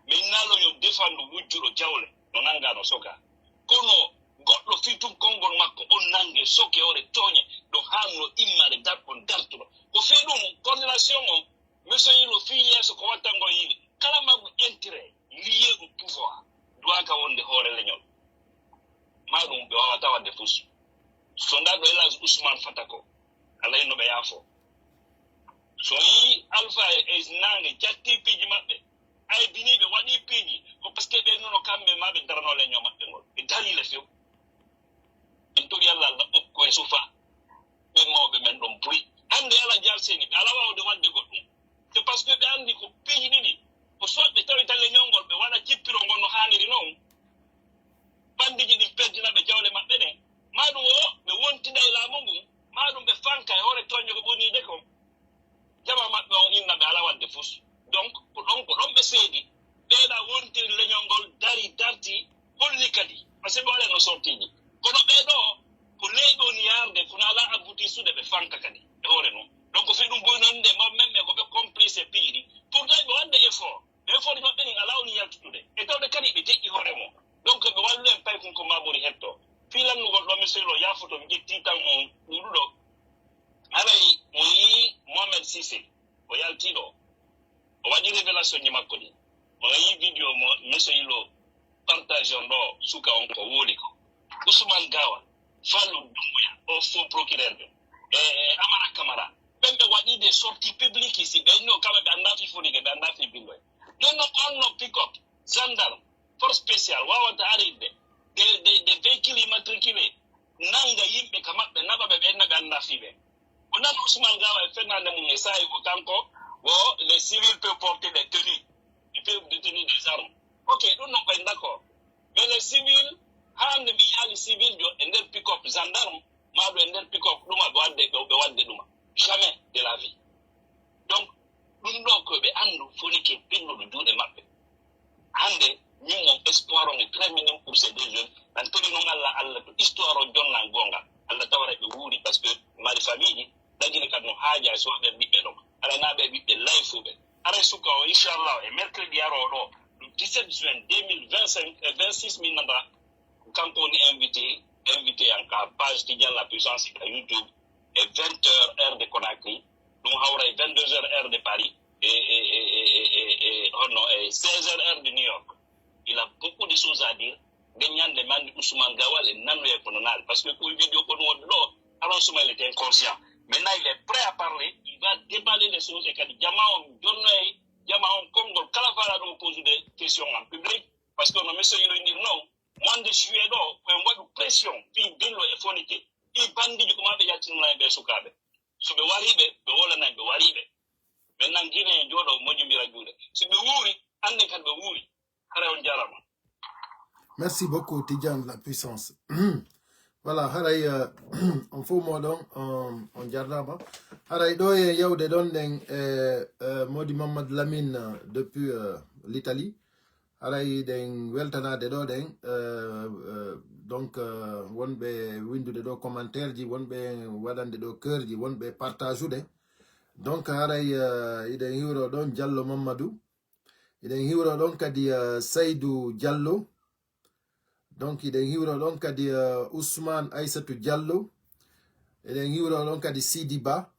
Min naalo yo defandu wujjuɗo jawle no nanga no soka. Kono goɗɗo fii tun konngol makko on nange soke ore tooñe ɗo hanno immade darɗon dartuɗo. Ko fii ɗum coordination on misoyilo fii yeeso ko wattangol yiide kala maɗum intérêt lié au pouvoir duwaka wonde hoore leñol. Ma ɗum ɓe wawata wadde fus. So ndaɗo elage ousmane fata ko alay no ɓe yaafo. So yii alpha e nange jatti piiji maɓɓe ay biniɓe waɗi piiji ko parce que ɓe nuno kamɓe ma ɓe darano leño maɓɓe ngol ɓe dari le few. En toɗi allah allah okku en sufa. Ɓen mawɓe men ɗon buy hande ala jalseni ɓe ala wawde wadde goɗɗum. C'est parce que ɓe andi ko piiji ɗiɗi ko soit ɓe tawita leñol ngol ɓe waɗa jippiro ngol no haaniri noon. Bandiji ɗin perdina ɓe jawle maɓɓe ɗen ma ɗum o ɓe wontida e laamu ngun ma ɗum ɓe fanka e hoore toñño ko ɓoniide kon. Jama maɓɓe on inna ɓe ala wadde fus. Donc ko ɗon ko ɗon ɓe seedi ɓeeɗa wontiri leñol ngol dari darti holli kadi parce que ɓe waɗa no sortiji. Kono ɓee ɗo ko leyɗi woni yarde kono ala abouti sude ɓe fanka kadi e hoore noon. Donc fi ɗum boynonde mawɓe men ɓe ko ɓe complice e piiji ɗi pourtant ɓe wadde effort. Ɓe foti maɓɓe ɗin alaa woni yaltutude e tawde kadi ɓe deƴƴi hoore mum. Donc ɓe wallu en paykun ko maabori hetto fii lannugol ɗo mi sehlo yaafoto mi ƴetti tan on. O waɗi révélation ji makko ɗi. O yi vidéo mo Monsieur Yilo partage on ɗo, suka on ko woli ko. Ousmane Gawa, Fallou Doumbouya, o faux procureur ɓe. E, e, Amara Camara. Ɓen ɓe waɗi des sorties publiques ici. Ɓe no kama ɓe annda fi foni ke, ɓe annda fi bindoy. Jonno on no pick up, gendarme, force spéciale, wawata aride. Des, des, des véhicules immatriculés. Nanga yimɓe ka maɓɓe, naɓa ɓe, ɓe naɓe annda fi ɓe. O nan Ousmane Gawa e fenande mum e saa'i ko kanko, wo les civils peuvent porter des tenues. Ils peuvent détenir des armes. Ok, ɗum non koye d'accord. Mais les civils, hande mi yaali civil jo e nder pick-up gendarme, ma ɗum e nder pick-up ɗuma ɓe wadde, ɓe ɓe wadde ɗuma. Jamais de la vie. Donc, ɗum ɗo ko ɓe anndu foni ke pinnuɗo juuɗe maɓɓe. Hande, min mon espoir on est très minime pour ces deux jeunes. Nan tori non Allah, Allah to histoire on jonnan gonga. Allah tawara ɓe wuuri parce que mari famille, dagine kad no haaja e suwaɓe ɓiɓɓe ɗon. Ala na ɓe ɓiɓɓe lay fu ɓe. Aray suka o, inchallah, e mercredi aro ɗo, le dix-sept juin deux mille vingt-cinq, e vingt-six min nanda, kanko woni invité, invité an ka page Tidiane la Puissance ka YouTube, e vingt heures heure de Conakry, ɗum hawra e vingt-deux heures heure de Paris, e, e, e, e, e, e, honno, e seize heures heure de New York. Il a beaucoup de choses à dire. Nden ñande mandi Ousmane Gawal e nannoye kono naali. Parce que ko vidéo kono wonde ɗo, Alon Soumaïla était inconscient. Maintenant, il est prêt à parler, il va déballer les choses et kadi jama on jonnoye, jama on konngol kala fala ɗum posude question en public. Parce que no monsieur Yilo indir non, mois de juillet ɗo, ko en waɗu pression, fi billo e fonite. Ɗi bandiji ko maɓe yaltinana ɓe sukaɓe. So ɓe wari ɓe, ɓe wolana ɓe wari ɓe. Ɓe nangine e jooɗo mojombira juuɗe. So ɓe wuuri, annden kadi ɓe wuuri. Hara on jarama. Merci beaucoup, Tidiane la puissance. Voilà, haray, euh, on fof moɗon, on, on jarnama. Haray ɗo e yewde ɗon ɗen, e, e, Modi Mamadou Lamine, euh, depuis, euh, l'Italie. Haray ɗen weltanade ɗo ɗen, euh, euh, donc, euh, wonɓe windude ɗo commentaire ji, wonɓe waɗande ɗo cœur ji, wonɓe partage ude. Donc, haray, euh, iɗen hiwro ɗon Diallo Mamadou. Eɗen hiwro ɗon kadi, eh, Saydou Diallo. Donc, eɗen hiwro ɗon kadi, eh, Ousmane Aissatou Diallo. Eɗen hiwro ɗon kadi Sidi Ba,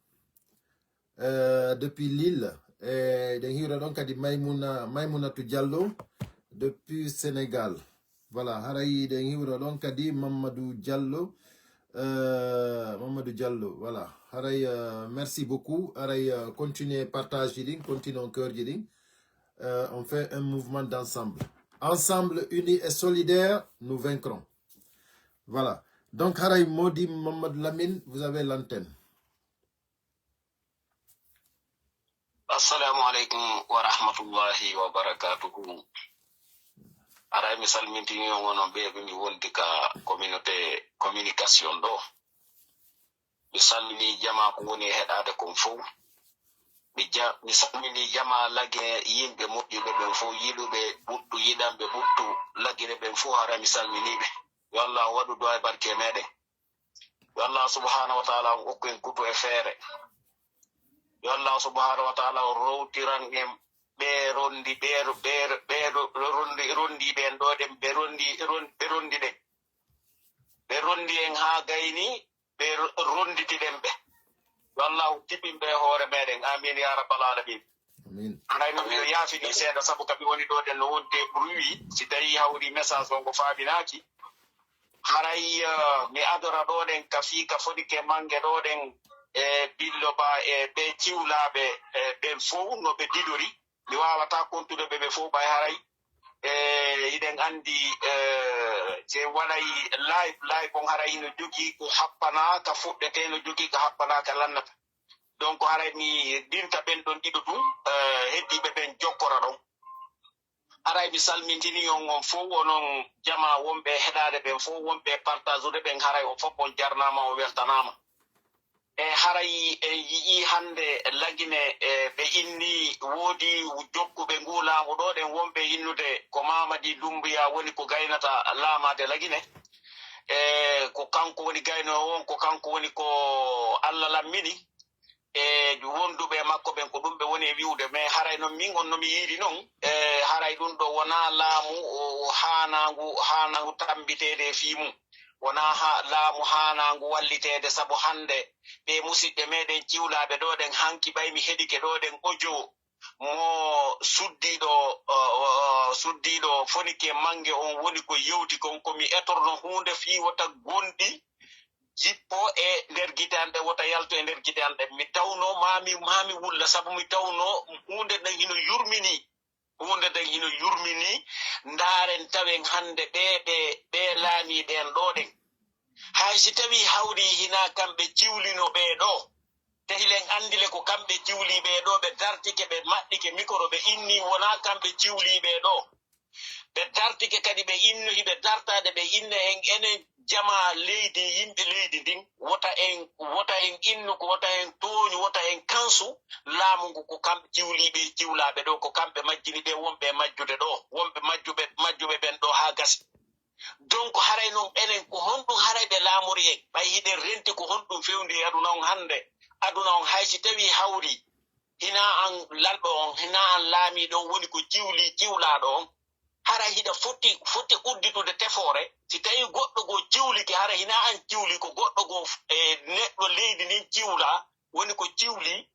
eh, depuis Lille. Eh, eɗen hiwro ɗon kadi Maimouna, Maimounatu Diallo depuis Sénégal. Voilà, haray eɗen hiwro ɗon kadi Mamadou Diallo. Eh, Mamadou Diallo, voilà. Haray, eh, merci beaucoup. Haray, eh, continuer partage ji ɗin, continuer on cœur ji ɗin. Euh, on fait un mouvement d'ensemble. Ensemble, unis et solidaires, nous vaincrons. Voilà. Donc, haray Modi Mamadou Lamine, vous avez l'antenne. Assalamu aleykum wa rahmatullahi wa barakatuhu. Haray mi salmintini on onon ɓe ɓe mi wondi ka communauté communication ɗo. Mi salmini jama ko woni e heɗade kon fow. Mi ja, mi salmini jama lagine yimɓe moƴƴuɓe ɓen fow, yiɗuɓe ɓuttu, yiɗanɓe ɓuttu, lagine ɓen fow hara mi salminiɓe. Yo Allah waɗu du'a e barke meɗen. Yo Allah subhanahu wa ta'ala on okku en kutu e feere. Yo Allah subhanahu wa ta'ala on rowtiran en ɓe rondi, ɓe, ɓe, ɓe rondi, rondi ɓen ɗo ɗen, ɓe rondi, ron, ɓe rondi ɗen. Ɓe rondi en haa gayni, ɓe ronditiɗen ɓe. Yo Allahu jiɓɓin ɓe e hoore meɗen. Amin ya rabbal alamin. Amin. Haray no miɗo yaafini seeɗa sabu ka mi woni ɗo ɗen no wonde bruit. Si tawi hawri message on ko faaminaaki. Haray eh, mi adora ɗo ɗen ka fii ka foti ke mange ɗo ɗen e billo ba e ɓe ciwlaaɓe e ɓen fow no ɓe didori. Mi waawata kontude ɓe ɓe fow ɓay haray. E iɗen anndi e je waɗay live live on haray no jogii ko happana ka fuɗɗete no jogii ko happana ka lannata. Donc haray mi dinta ɓen ɗon ɗiɗo tun e heddiiɓe ɓen jokkora ɗon. Haray mi salmintini on on fow onon jama wonɓe heɗaade ɓen fow wonɓe partageude ɓen haray on fof on jarnaama on weltanaama. E haray en yi'i hannde lagine e ɓe inni woodi jokkuɓe nguu laamu ɗoo ɗen wonɓe innude ko Mamadi Dummbuya woni ko gaynata laamaade lagine. E ko kanko woni gaynoowo on, ko kanko woni ko Alla lammini. E wonduɓe e makko ɓen ko ɗum ɓe woni e wi'ude. Mais haray non min on no mi yiiri non, e haray ɗum ɗo wonaa laamu haanaangu haanaangu tammbiteede e fii mum. Wonaa laamu haanaangu walliteede sabu hannde ɓee musiɗɓe meeɗen ciwlaaɓe ɗoo ɗen hanki ɓay mi heɗike ɗoo ɗen audio mo suddiiɗo, uh, uh, suddiiɗo Fonike Mange on woni ko yewti kon, ko mi etorno huunde fii wota gonɗi jippo e nder gite an ɗen, wota yaltu e nder gite an ɗen. Mi tawno maa mi, maa mi wulla, sabu mi tawno huunde nden hino yurmini. Huunde nden hino yurmini. Ndaaren tawen hannde ɓee, ɓee, ɓee laamiiɓe en ɗoo ɗen. Hay si tawii hawri hinaa kamɓe ciwlino ɓee ɗoo, te hiɗen anndi le ko kamɓe ciwlii ɓee ɗoo, ɓe dartike, ɓe maɓɓike mikoro, ɓe inni wonaa kamɓe ciwlii ɓee ɗoo. Ɓe dartike kadi, ɓe inno, hiɓe dartaade, ɓe inna en, enen jamaa leydi, yimɓe leydi ndin, wota en, wota en innu ko, wota en tooñu, wota en kansu laamu ngu, ko kamɓe ciwlii ɓee, ciwlaaɓe ɗoo, ko kamɓe majjini ɓee, wonɓe e majjude ɗoo, wonɓe majjuɓe, majjuɓe ɓen ɗoo haa gasi. Donc, haray non enen, ko honɗum haray ɓe laamori en? Ɓay hiɗen renti, ko honɗum fewndi e aduna on hannde? Aduna on, hay si tawii hawri, hinaa an lanɗo on, hinaa an laamiiɗo on woni ko ciwli ciwlaaɗo on, haray hiɗa foti, foti udditude tefoore. Si tawii goɗɗo goo ciwlike, haray hinaa an ciwli, ko goɗɗo goo, e neɗɗo leydi ndin ciwlaa, woni ko ciwli,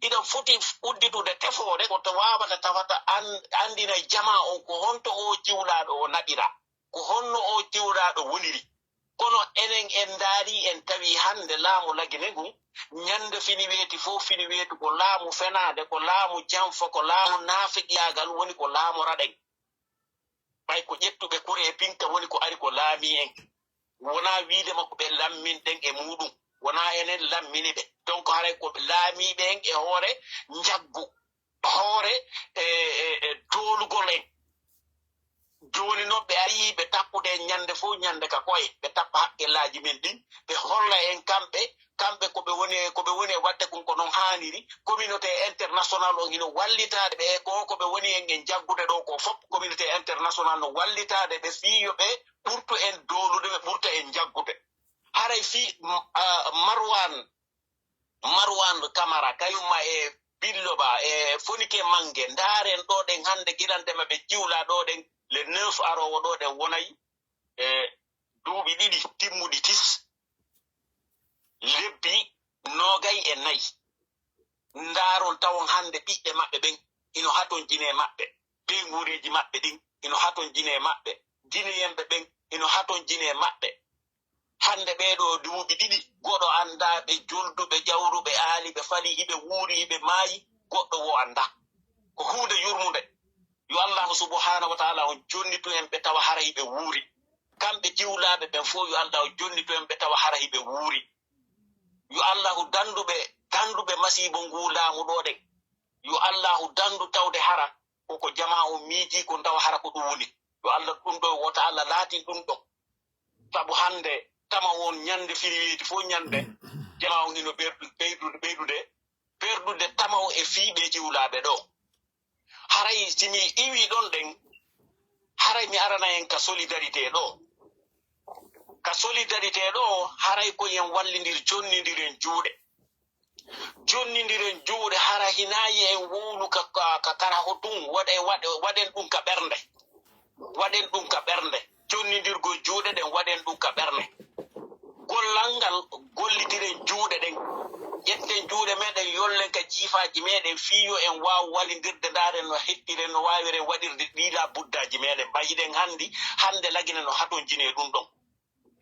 hiɗa foti udditude tefoore ko to waawata tawata an, anndina jamaa on ko honto oo ciwlaaɗo o naɓira, ko honno oo ciwlaaɗo woniri. Kono enen en ndaari, en tawi hannde laamu Lagine ngun, ñande fini weeti fof fini weeti ko laamu fenaande, ko laamu janfa, ko laamu naafiqiyaagal, woni ko laamoraɗen. Ɓay ko ƴettuɓe kure e pinka woni ko ari ko laamii en. Wonaa wiide makko ɓe lamminɗen e muuɗum. Wonaa enen lammini ɓe. Donc, haray ko laamiiɓe en e hoore njaggu, hoore e, e, e doolugol en. Jooni non ɓe arii ɓe tappude en ñande fof ñande ka koye. Ɓe tappa haqqillaaji men ɗin. Ɓe holla en kamɓe, kamɓe ko ɓe woni e, ko ɓe woni e waɗde kon ko non haaniri. Communauté international on hino wallitaade ɓe e ko, ko ɓe woni en e jaggude ɗoo ko fof. Communauté international no wallitaade ɓe fii yo ɓe ɓurtu en doolude, ɓe ɓurta en jaggude. Haray fii, m-, ah, Marwan, Marwan Kamara, kayumma e Billo Ba, e Fonike Mange, ndaaren ɗoo ɗen hannde gilantema ɓe ciwlaa ɗoo ɗen, le neuf aroowo ɗoo ɗen wonay, e duuɓi ɗiɗi timmuɗi tis, lebbi noogay e nayi. Ndaaron tawon hannde ɓiɓɓe maɓɓe ɓen hino hatonjinee maɓɓe, ɓeynguureeji maɓɓe ɗin hino hatonjinee maɓɓe, jineyemɓe ɓen hino hatonjinee maɓɓe. Hannde ɓee ɗoo duuɓi ɗiɗi, goɗo anndaa ɓe julduɓe, jawruɓe, aali ɓe, fali hiɓe wuuri, hiɓe maayi, goɗɗo woo anndaa. Ko huunde yurmunde. Yo Allaahu subhaanahu wa ta'aalaa on jonnitu en ɓe tawa hara hiɓe wuuri. Kamɓe jiwlaaɓe ɓen fof, yo Allaahu jonnitu en ɓe tawa hara hiɓe wuuri. Yo Allaahu danndu ɓe, danndu ɓe masiibo nguu laamu ɗoo ɗen. Yo Allaahu danndu tawde hara koko jamaa on miijii ko ndawa hara ko ɗum woni. Yo Allah ɗum ɗo wota Allah laatin ɗum ɗo. Sabu hannde tama on ñande fini weeti fof ñande jamaa on hino ɓeydu-, ɓeydude, ɓeydude, ɓeydude tama o e fii ɓe jiwlaaɓe ɗo. Haray si mi iwii ɗon ɗen, haray mi arana en ka solidarité ɗo. Ka solidarité ɗo, haray ko yen wallindir, jonnindiren juuɗe. Jonnindiren juuɗe, hara hinaa yo en wowlu ka, ka, ka karaho tun, waɗe-, waɗe-, waɗen ɗum ka ɓernde. Waɗen ɗum ka ɓernde. Jonnindirgol juuɗe ɗen, waɗen ɗum ka ɓernde. Gollal ngal, gollitiren juuɗe ɗen. Ƴetten juuɗe meɗen, yollen ka jiifaaji meɗen, fii yo en waaw walindirde, ndaaren no hettiren, no waawiren waɗirde ɗii laabuddaaji meɗen. Ba hiɗen hanndi, hannde Lagine no hatonjinee ɗum ɗon.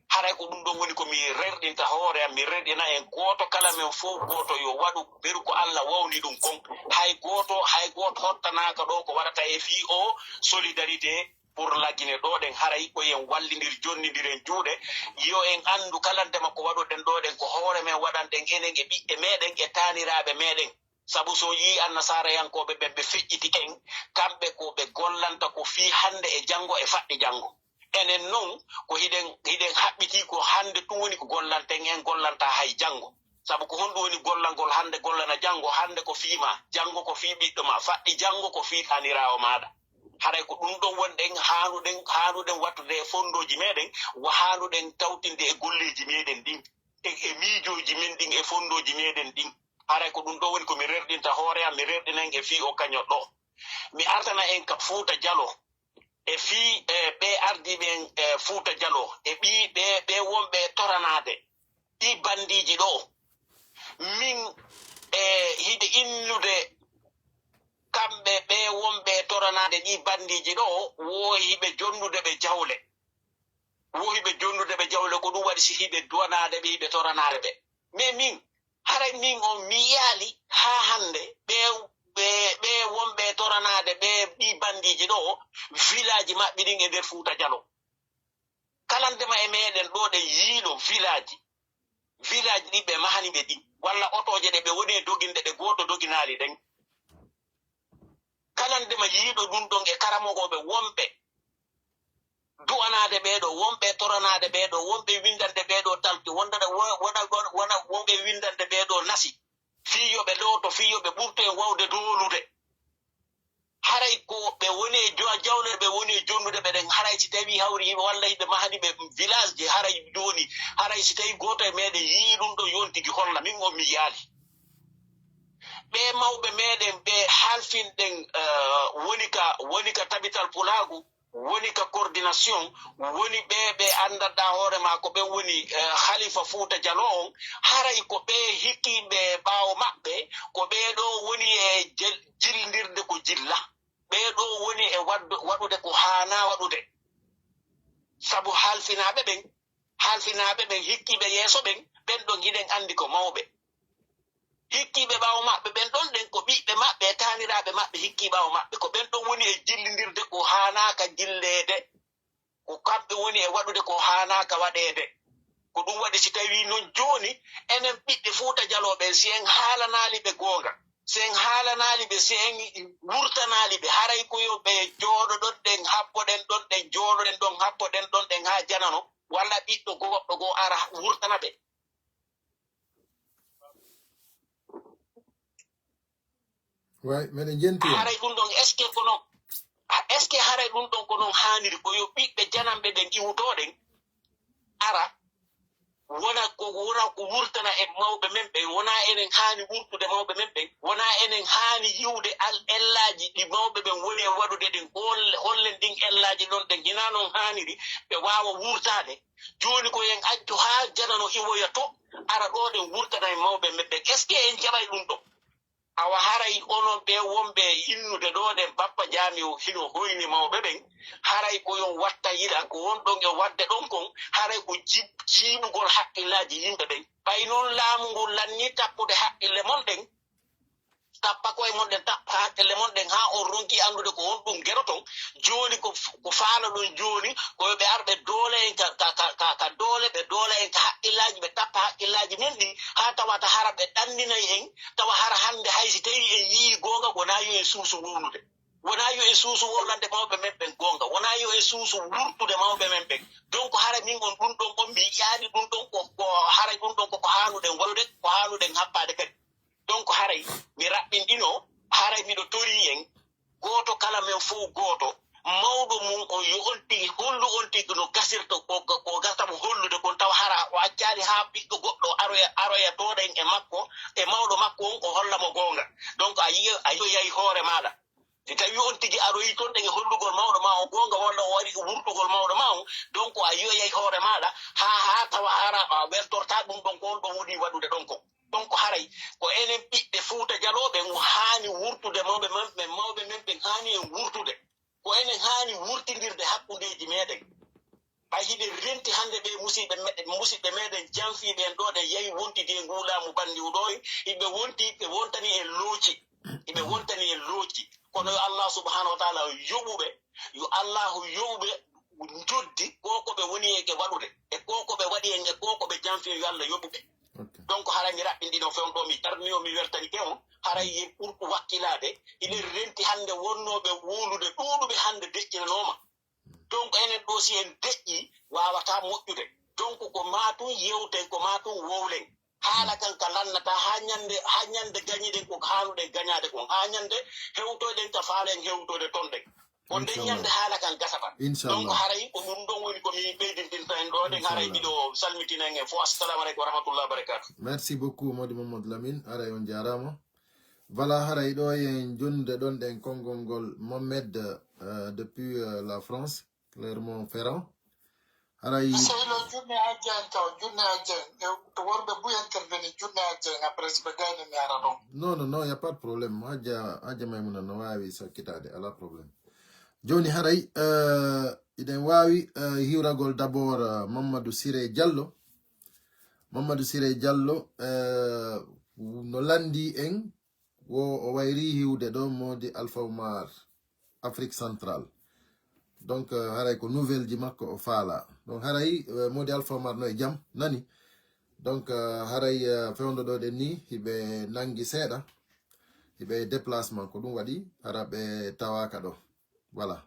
Haray ko ɗum ɗon woni ko mi rerɗinta hoore am, mi rerɗina en gooto kala men fof gooto yo waɗu beru ko Allah wawni ɗum kon. Hay gooto, hay gooto hottanaaka ɗo ko waɗata e fii o solidarité pour Lagine ɗo ɗen. Haray ko yen wallindir, jonnindiren juuɗe, yo en anndu kala ndema ko waɗuɗen ɗo ɗen ko hoore men waɗanɗen enen e ɓiɓɓe meɗen e taaniraaɓe meɗen. Sabu so yii annasaarayankooɓe ɓen ɓe feƴƴiti en, kamɓe ko ɓe gollanta ko fii hannde e janngo e faɗɗi janngo. Enen non, ko hiɗen, hiɗen haɓɓitii ko hannde tun woni ko gollanten, en gollanta hay janngo. Sabu ko honɗum woni gollangol hannde, gollana janngo, hannde ko fii ma, janngo ko fii ɓiɗɗo ma, faɗɗi janngo ko fii taaniraawo maaɗa. Haray ko ɗum ɗon wonɗen haanuɗen, haanuɗen wattude e fonndooji meɗen, wa haanuɗen tawtinde e golleeji meɗen ɗin, e, e miijooji men ɗin, e fonndooji meɗen ɗin. Haray ko ɗum ɗo woni ko mi rerɗinta hoore am, mi rerɗina en e fii o kañot ɗo. Mi artana en ka Fuuta Jalo, e fii, e ɓee ardiiɓe en, e Fuuta Jalo, e ɓii ɓee, ɓee wonɓe e toranaade, ɗii banndiiji ɗo. Min, e hiɗe innude kam ɓe wonɓe toranaade ɗi bandiiji ɗo, wo hiɓe jonnude ɓe jawle. Wo hiɓe jonnude ɓe jawle, ko ɗum waɗi si hiɓe duwanaade ɓe, hiɓe toranaade ɓe. Mais min, haray min on mi yiyaali haa hannde, ɓe, ɓe, ɓe wonɓe toranaade ɓe ɗi bandiiji ɗo, village maɓɓe ɗin e nder Fuuta Jalo. Kala ndema e meɗen ɗo ɗen yiiɗo village, village ɗi ɓe mahani ɓe ɗi, walla otooje ɗe ɓe woni e doginde ɗe gooto doginaali ɗen. Kala ndema yiiɗo ɗum ɗon e karamogooɓe wonɓe du'anaade ɓee ɗoo, wonɓe toranaade ɓee ɗoo, wonɓe winndande ɓee ɗoo talki, wonda-, wo-, wona, wona, wona wonɓe winndande ɓee ɗoo nasi, fii yo ɓe looto, fii yo ɓe ɓurto en waawde doolude. Haray ko ɓe woni e jo-, jawle, ɓe woni e jonnude ɓe ɗen, haray si tawii hawri hiɓe walla hiɓe mahani ɓe village ji, haray jooni, haray si tawii gooto e meɗen yii ɗum ɗo yontigi holla, min on mi yiyaali. Ɓee mawɓe meɗen, ɓe halfinɗen, eh, woni ka, woni ka tabital pulaagu, woni ka coordination, woni ɓe, ɓe anndanɗaa hoore maa ko ɓen woni, eh, Khalifa Fuuta Jaloo on, haray ko ɓe hikkiiɓe ɓaawo maɓɓe, ko ɓee ɗoo woni e jel-, jillindirde ko jilla. Ɓee ɗoo woni e waɗdu-, waɗude ko haanaa waɗude. Sabu halfinaaɓe ɓen, halfinaaɓe ɓen, hikkiiɓe yeeso ɓen, ɓen ɗon hiɗen anndi ko mawɓe. Hikkiiɓe ɓaawo maɓɓe ɓen ɗon ɗen ko ɓiɓɓe maɓɓe e taaniraaɓe maɓɓe hikkii ɓaawo maɓɓe. Ko ɓen ɗon woni e jillindirde ko haanaaka jilleede. Ko kamɓe woni e waɗude ko haanaaka waɗeede. Ko ɗum waɗi si tawii non jooni, enen ɓiɓɓe Fuuta Jaloo ɓen, si en haalanaali ɓe goonga, si en haalanaali ɓe, si en wurtanaali ɓe, haray ko yo ɓe jooɗoɗon ɗen, happoɗen ɗon ɗen, jooɗoɗen ɗon, happoɗen ɗon ɗen haa janano, walla ɓiɗɗo goɗɗo goo ara wurtana ɓe. Way, meɗen jenti on. Haray ɗum ɗon, est-ce que ko non, est-ce que haray ɗum ɗon ko non haaniri? Ko yo ɓiɓɓe jananɓe ɓen iwtooɗen ara, wona ko, wona ko wurtana e mawɓe men ɓen, wona enen haani wurtude mawɓe men ɓen, wona enen haani yi'ude al-, ellaaji ɗi mawɓe ɓen woni e waɗude ɗin, hol-, hollen ɗin ellaaji ɗon ɗen, hinaa non haaniri, ɓe waawa wurtaade. Jooni ko en accu haa janano iwoya to, ara ɗoo ɗen wurtana e mawɓe men ɓen. Est-ce que en jaɓay ɗum ɗon? Awa haray onon ɓee wonɓe e innude ɗoo ɗen, Bappa Jaami o hino hoyni mawɓe ɓen, haray ko yon watta yiɗa, ko wonɗon e waɗde ɗon kon, haray ko jib-, jiiɓugol haqqillaaji yimɓe ɓen. Ɓay non laamu ngun lannii tappude haqqille mon ɗen, tappa koye mon ɗen, tappa haqqille mon ɗen, haa on ronki anndude ko honɗum geroton. Jooni ko f-, ko faalaɗon jooni, ko yo ɓe ar ɓe doole en ka, ka, ka, ka, ka doole, ɓe doole en ka haqqillaaji, ɓe tappa haqqillaaji men ɗin, haa tawata hara ɓe ɗannginay en, tawa hara hannde hay si tawii en yi'ii goonga, wonaa yo en suusu wowlude. Wonaa yo en suusu wowlande mawɓe men ɓen goonga. Wonaa yo en suusu wurtude mawɓe men ɓen. Donc hara min on ɗum ɗon on mi yi'aani ɗum ɗon ko, ko hara ɗum ɗon ko, ko haanuɗen waɗude, ko haanuɗen happaade kadi. Donc haray mi raɓɓinɗinoo, haray miɗo torii en, gooto kala men fof gooto, mawɗo mum on yo on tigi hollu on tigi no gasirta ko, ko, ko gasata mo hollude kon, tawa hara o accaali haa ɓiɗɗo goɗɗo aroya, aroya tooɗa en e makko, e mawɗo makko on, o holla mo goonga. Donc a yi'o-, a yi'oyay hoore maaɗa. Si tawii on tigi aroyii ton ɗen e hollugol mawɗo maa on goonga, walla o waɗi wurtugol mawɗo maa on, donc a yi'oyay hoore maaɗa, haa, haa tawa hara a weltortaa ɗum ɗon ko on ɗon woni waɗude ɗon kon. Donc haray ko enen ɓiɓɓe Fuuta Jaloo ɓen haani wurtude, mawɓe men ɓen, mawɓe men ɓen haani en wurtude. Ko enen haani wurtindirde hakkundeeji meɗen. Ɓay hiɓe renti hannde ɓee musiɓɓe me-, musiɓɓe meɗen janfiiɓe en ɗoo ɗen yahi wontidi e nguu laamu banndiwɗo en, hiɓe wonti, ɓe wontani en looci. Hiɓe wontani en looci. Kono yo Allah subhanahu wa taala yoɓu ɓe, yo Allahu yoɓu ɓe njoddi ko ko ɓe woni e ke waɗude, e ko ko ɓe waɗi en, e ko ko ɓe janfi en, yo Allah yoɓu ɓe. Ok. Donc haray mi raɓɓinɗino fewn ɗo, mi tarni o, mi wertanike on, haray yen ɓurɗu wakkilaade, hiɗen renti hannde wonnooɓe wowlude ɗuuɗuɓe hannde deƴƴinanooma. Donc enen ɗo si en deƴƴi, waawataa moƴƴude. Donc ko maa tun yewten, ko maa tun wowlen. Haala kan ka lannata haa ñande, haa ñande gañiɗen ko haanuɗen gañaade kon, haa ñande hewtoyɗen ka faalen hewtoyde ton ɗen. Ko nden ñande haala kan gasata. Donc haray ko ɗum ɗon woni ko mi ɓeydintinta en ɗo ɗen, haray miɗo salmitina en en fof. Assalamu aleykum wa rahmatullahi wa barakatuh. Merci beaucoup, Modi Mamadou Lamine. Haray on jaaraama. Voilà, haray ɗo en jonnude ɗon ɗen konngol ngol Mohamed, euh, depuis, euh, la France, Clermont-Ferrand. Haray. Sehilo junne hajja en taw, junne hajja en. E, e worɓe buy intervenir, junne hajja en, après ɓe gayni mi ara ɗon. Non, non, non, y a pas de problème. Hajja, hajja Maymuna no waawi sakkitaade, ala problème. Jooni haray, euh, iɗen waawi, euh, hiwragol d'abord, euh, Mamadou Siré Diallo. Mamadou Siré Diallo, euh, no lanndii en, wo o wayri hiwde ɗo Modi Alpha Oumar, Afrique Centrale. Donc, euh, haray ko nouvelle ji makko o faala. Donc, haray, euh, Modi Alpha Oumar no e jam, nani? Donc, euh, haray, euh, fewndo ɗo ɗen ni, hiɓe nangi seeɗa, hiɓe déplacement, ko ɗum waɗi, hara ɓe tawaaka ɗo. Voilà.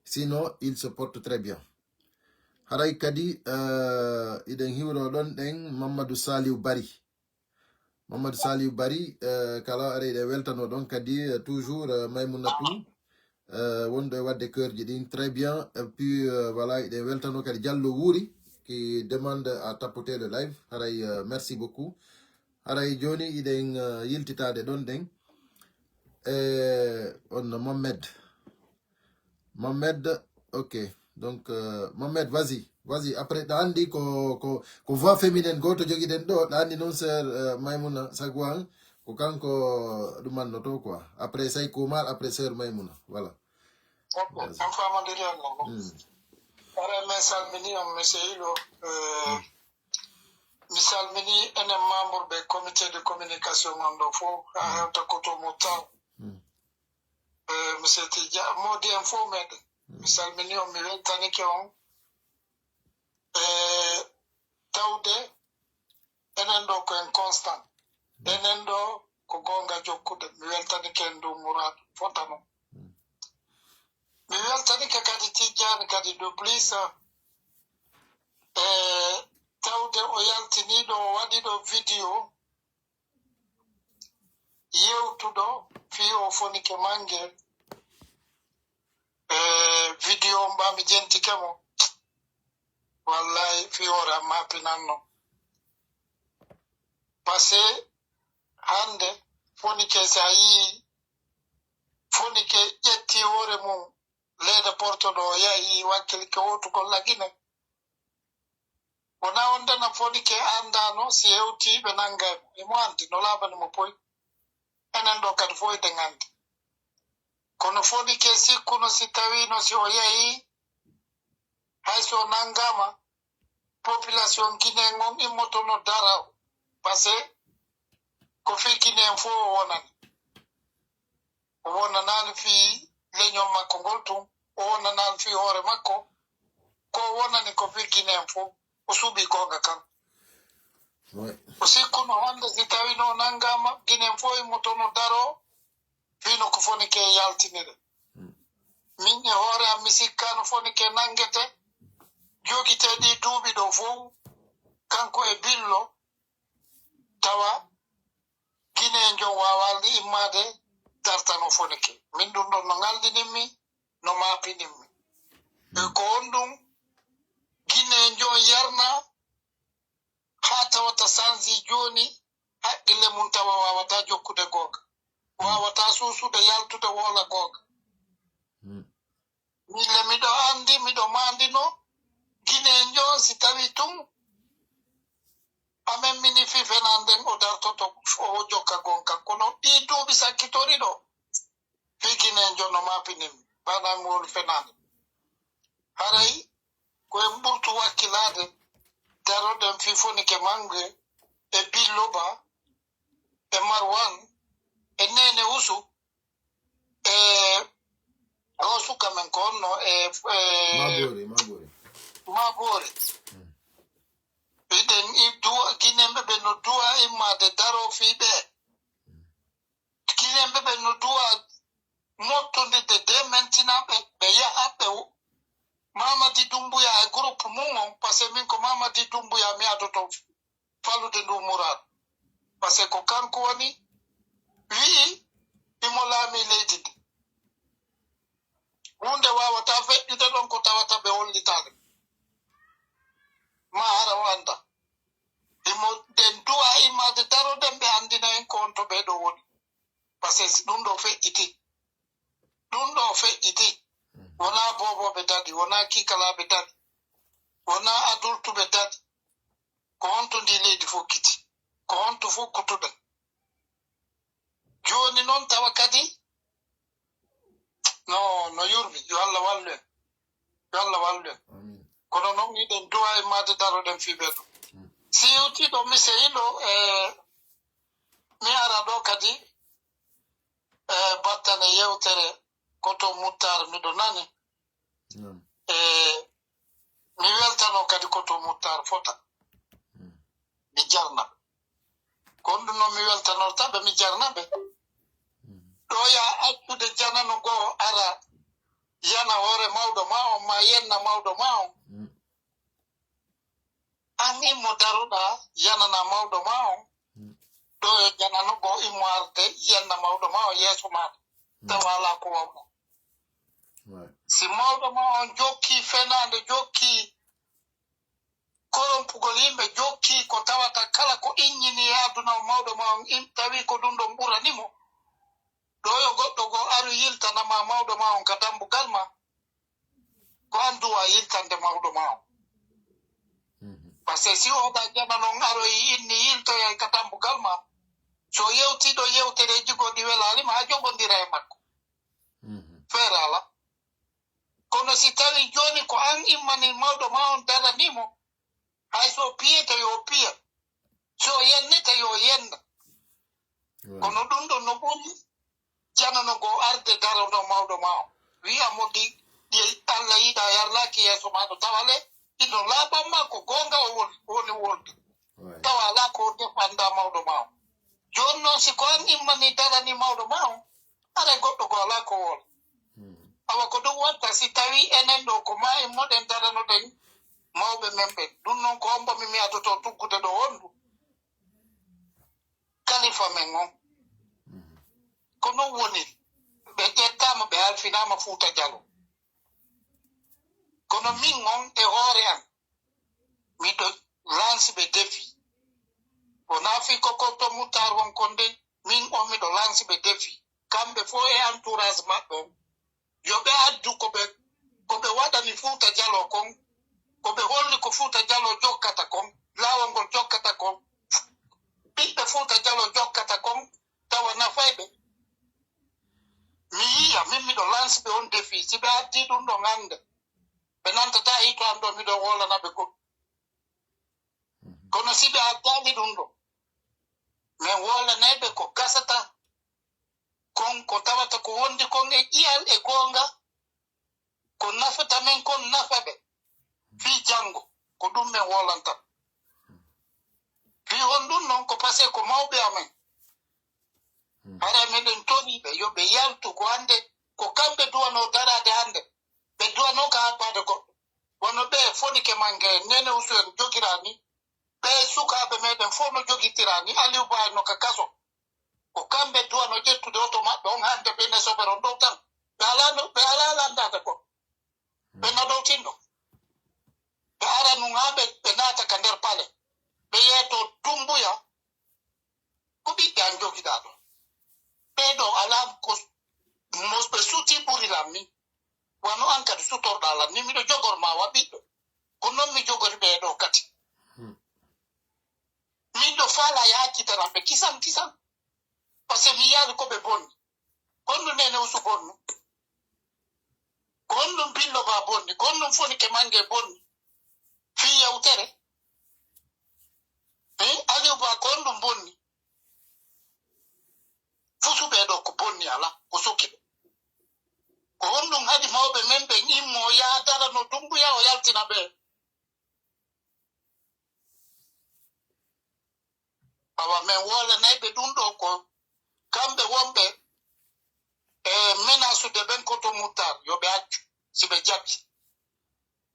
Sinon, il se porte très bien. Haray kadi, euh, iɗen hiwro ɗon ɗen Mamadou Saliou Bari. Mamadou Saliou Bari, euh, kala ara iɗen weltano ɗon kadi, euh, toujours, euh, Maimouna Tou, euh, wonɗo e waɗde keurji ɗin. Très bien. Et puis, euh, voilà, iɗen weltano kadi Diallo Wuuri, qui demande à tapoter le live. Haray, euh, merci beaucoup. Haray jooni iɗen, euh, yiltitaade ɗon ɗen. E on no Mohamed. Mohamed, ok. Donc, euh, Mohamed, vas-y. Vas-y. Après, ɗa anndi ko, ko, ko voix féminine gooto jogiɗen ɗo. Ɗa anndi noon, sœur, euh, Maimouna Sagouan, ko kanko ɗumannoto quoi. Après, Saykou Oumar, après, sœur Maimouna. Voilà. Ok, Vas-y. On famondiri on non. Hmm. Ore, mi salmini on, monsieur Hilo. Euh, mi salmini enen membre ɓe comité de communication on ɗo fof, ha hewta koto mo taw. Hmm. Euh, monsieur Tidja, Modi en fof meɗen. Mi salmini on, mi weltanike on. Euh, tawde enen ɗo ko en constant. Enen ɗo ko goonga jokkude. Mi weltanike en dow muraadu fotano. Mi weltanike kadi Tijjaani kadi de plus, e tawde o yaltini ɗo, o waɗi ɗo vidéo yewtuɗo fii o fonike mange. E vidéo on ɓa mi jentike mo. Wallahi fii hoore am maapinanno. Parce que hannde fonike, si a yii fonike ƴetti hoore mum, leyɗe Porto ɗo, o yahi wakkilike hootugol Lagine. Wona on dana fonike anndaano si hewti ɓe nangay mo. Imo anndi no laaɓani mo poy. Enen ɗo kadi fof eɗen anndi. Kono fonike sikkuno si tawino si o yahi, hay so o nangama, population Guinée on immotono dara. Parce que ko fii Guinée fof o wonani. O wonanaali fii leñol makko ngol tun. O wonanaali fii hoore makko. Ko o wonani ko fii Guinée fof. O suuɓi goonga kan. Ouais. O sikkuno hannde si tawino o nangama, Guinée fof immotono daro, fino ko fonike yaltinire. Min e hoore am, mi sikkano fonike nangete, jogite ɗi duuɓi ɗo fof, kanko e Billo, tawa Guinée jon waawalde immaade dartano fonike. Min ɗum ɗon no ngaldinimmi, no maapinimmi. E ko on ɗum Guinée jon yarna, haa tawata sansi jooni haqqille mum tawa waawata jokkude goonga. Waawata suusude yaltude woola goonga. Hmm. Min le miɗo anndi, miɗo maandino, Guinée jon si tawi tun, amen mini fii fenanden o dartoto, o jokka goonga. Kono ɗi duuɓi sakkitori ɗo, fii Guinée jon no maapinimmi, bana mi woni fenande. Haray, ko en ɓurtu wakkilaade, daroɗen fii fonike mange, e Billo Ba, e Marwan, e Nene Usu, e o suka men ko onno, e, e Mabori, Mabori. Mabori. Eɗen i duwa, Guinéen ɓe ɓe no duwa immaade daro fii ɓe. Guinéen ɓe ɓe no duwa mottondirde de maintenant ɓe, ɓe yaha ɓe wo-, Mamadi Doumbouya e groupe mum on, parce que min ko Mamadi Doumbouya mi adoto falude ndu muraadu. Parce que ko kanko woni wi'i imo laami leydi ndi. Huunde waawata feƴƴude ɗon ko tawata ɓe hollitaade. Ma hara o annda. Imo ɗen du'a immaade daroɗen ɓe anndina en ko on to ɓee ɗo woni. Parce que si ɗum ɗo feƴƴiti. Ɗum ɗo feƴƴiti. Wonaa boobooɓe daɗi, wonaa kiikalaaɓe daɗi. Wonaa adultuɓe daɗi. Ko honto ndii leydi fokkiti? Ko honto fokkutuɗen? Jooni noon tawa kadi no, no yurmi. Yo Allah wallu en. Yo Allah wallu en. Kono noon miɗen duwa e maade daroɗen fii ɓee ɗoo. Si yewtii ɗo mi sehilo e mi ara ɗo kadi e battane yewtere ko to Muttar miɗo nani. E mi weltano kadi ko to Muttar fota. Mi jarna ɓe. Ko ɗum noon mi weltanorta ɓe, mi jarna ɓe. Ɗo ya accude janano goo ara yana hoore mawɗo ma on, ma yenna mawɗo ma on. An immo daroɗa yanana mawɗo ma on. Ɗo yo janano goo immo arde yenna mawɗo ma on yeeso maɗa. Tawa alaa ko wawɗa. Si mawɗo ma on jokki fenaande, jokki korompugol yimɓe, jokki ko tawata kala ko iññini e aduna o mawɗo ma on, in tawi ko ɗum ɗon ɓurani mo. Ɗo yo goɗɗo goo aru yiltana ma mawɗo ma on ka dambugal ma. Ko an duwa yiltande mawɗo ma on. Parce que si oɗa jana non aroyi inni yiltoyay ka dambugal ma. So yewtiɗo yewtereeji goo ɗi welaali ma, a joɓondira e makko. Feere alaa. Kono si tawi jooni ko an immani mawɗo ma on daranii mo, hay so piyete yo piya, so yennete yo yenna. Kono ɗum ɗon no ɓuri janano goo arde darano mawɗo ma on. Wi'a mo ɗi, ɗi Allah yiɗa yarlaaki yeeso maɗa. Tawa le, ino laaɓan ma ko goonga o woni, woni wolde. Tawa alaa ko defanda mawɗo ma on. Jooni noon si ko an immani darani mawɗo ma on, aray goɗɗo goo alaa ko woola. Awa ko ɗum watta si tawi enen ɗo ko ma immoɗen daranoɗen mawɓe men ɓen. Ɗum noon ko hombo mi miyadoto tuggude ɗo wondu? Kalifa men on. Ko non woniri. Ɓe ƴettaama, ɓe halfinaama Fuuta Jaloo. Kono min on e hoore an, miɗo lansi ɓe defi. Wonaa fii ko ko to Muttar won kon de, min on miɗo lansi ɓe defi. Kamɓe fof e entourage maɓɓe on. Yo ɓe addu ko ɓe, ko ɓe waɗani Fuuta Jaloo kon, ko ɓe holli ko Fuuta Jaloo jokkata kon, laawol ngol jokkata kon, ɓiɓɓe Fuuta Jaloo jokkata kon, tawa nafay ɓe. Mi yiya, min miɗo lansi ɓe on defi, si ɓe addi ɗum ɗon hannde, ɓe nantataa hito an ɗo miɗo wolana ɓe goɗɗum. Kono si ɓe addaali ɗum ɗo, min wolanay ɓe ko gasata kon, ko tawata ko wondi kon e ƴiyal e goonga, ko nafata men kon nafa ɓe fii janngo, ko ɗum min wolanta. Fii honɗum non? Ko parce que ko mawɓe amen. Hara meɗen tori ɓe yo ɓe yaltu ko hannde, ko kamɓe duwanoo daraade hannde, ɓe duwanoo ka habbaade goɗɗo. Wano ɓe Fonike Mange, Nene Usu en jogiraa ni, ɓe sukaaɓe meɗen fof no jogitira ni, Aliou Ba en no ka kaso. Ko kamɓe duwano ƴettude oto maɓɓe on hannde ɓe ne soɓeron ɗo tan. Ɓe alaa no, ɓe alaa landaade goɗɗo. Ɓe nadowtinɗo. Ɓe ara nun haa ɓe, ɓe naata ka nder pale. Ɓe yeeto Dumbuya. Ko ɓiɓɓe an jogiɗaa ɗo. Ɓee ɗo alaa ko mo ɓe suti ɓuri lan min. Wano an kadi sutorɗaa lan ni miɗo jogor ma wa ɓiɗɗo. Ko non mi jogori ɓee ɗo kadi. Min ɗo faala yaacitanan ɓe kisan kisan. Parce que mi yaali ko ɓe bonni. Ko honɗum Nene Usu bonni? Ko honɗum Billo Ba bonni? Ko honɗum Fonike Mange bonni? Fii yewtere? Eh, Aliou Ba ko honɗum bonni? Fusuɓe ɗo ko bonni alaa, ko sokki ɓe. Ko honɗum haɗi mawɓe men ɓen immo yaa darano Dumbuya o yaltina ɓe? Awa, min wolanay ɓe ɗum ɗo ko kamɓe wonɓe e menasude ɓen ko to Muttar, yo ɓe accu si ɓe jaɓi.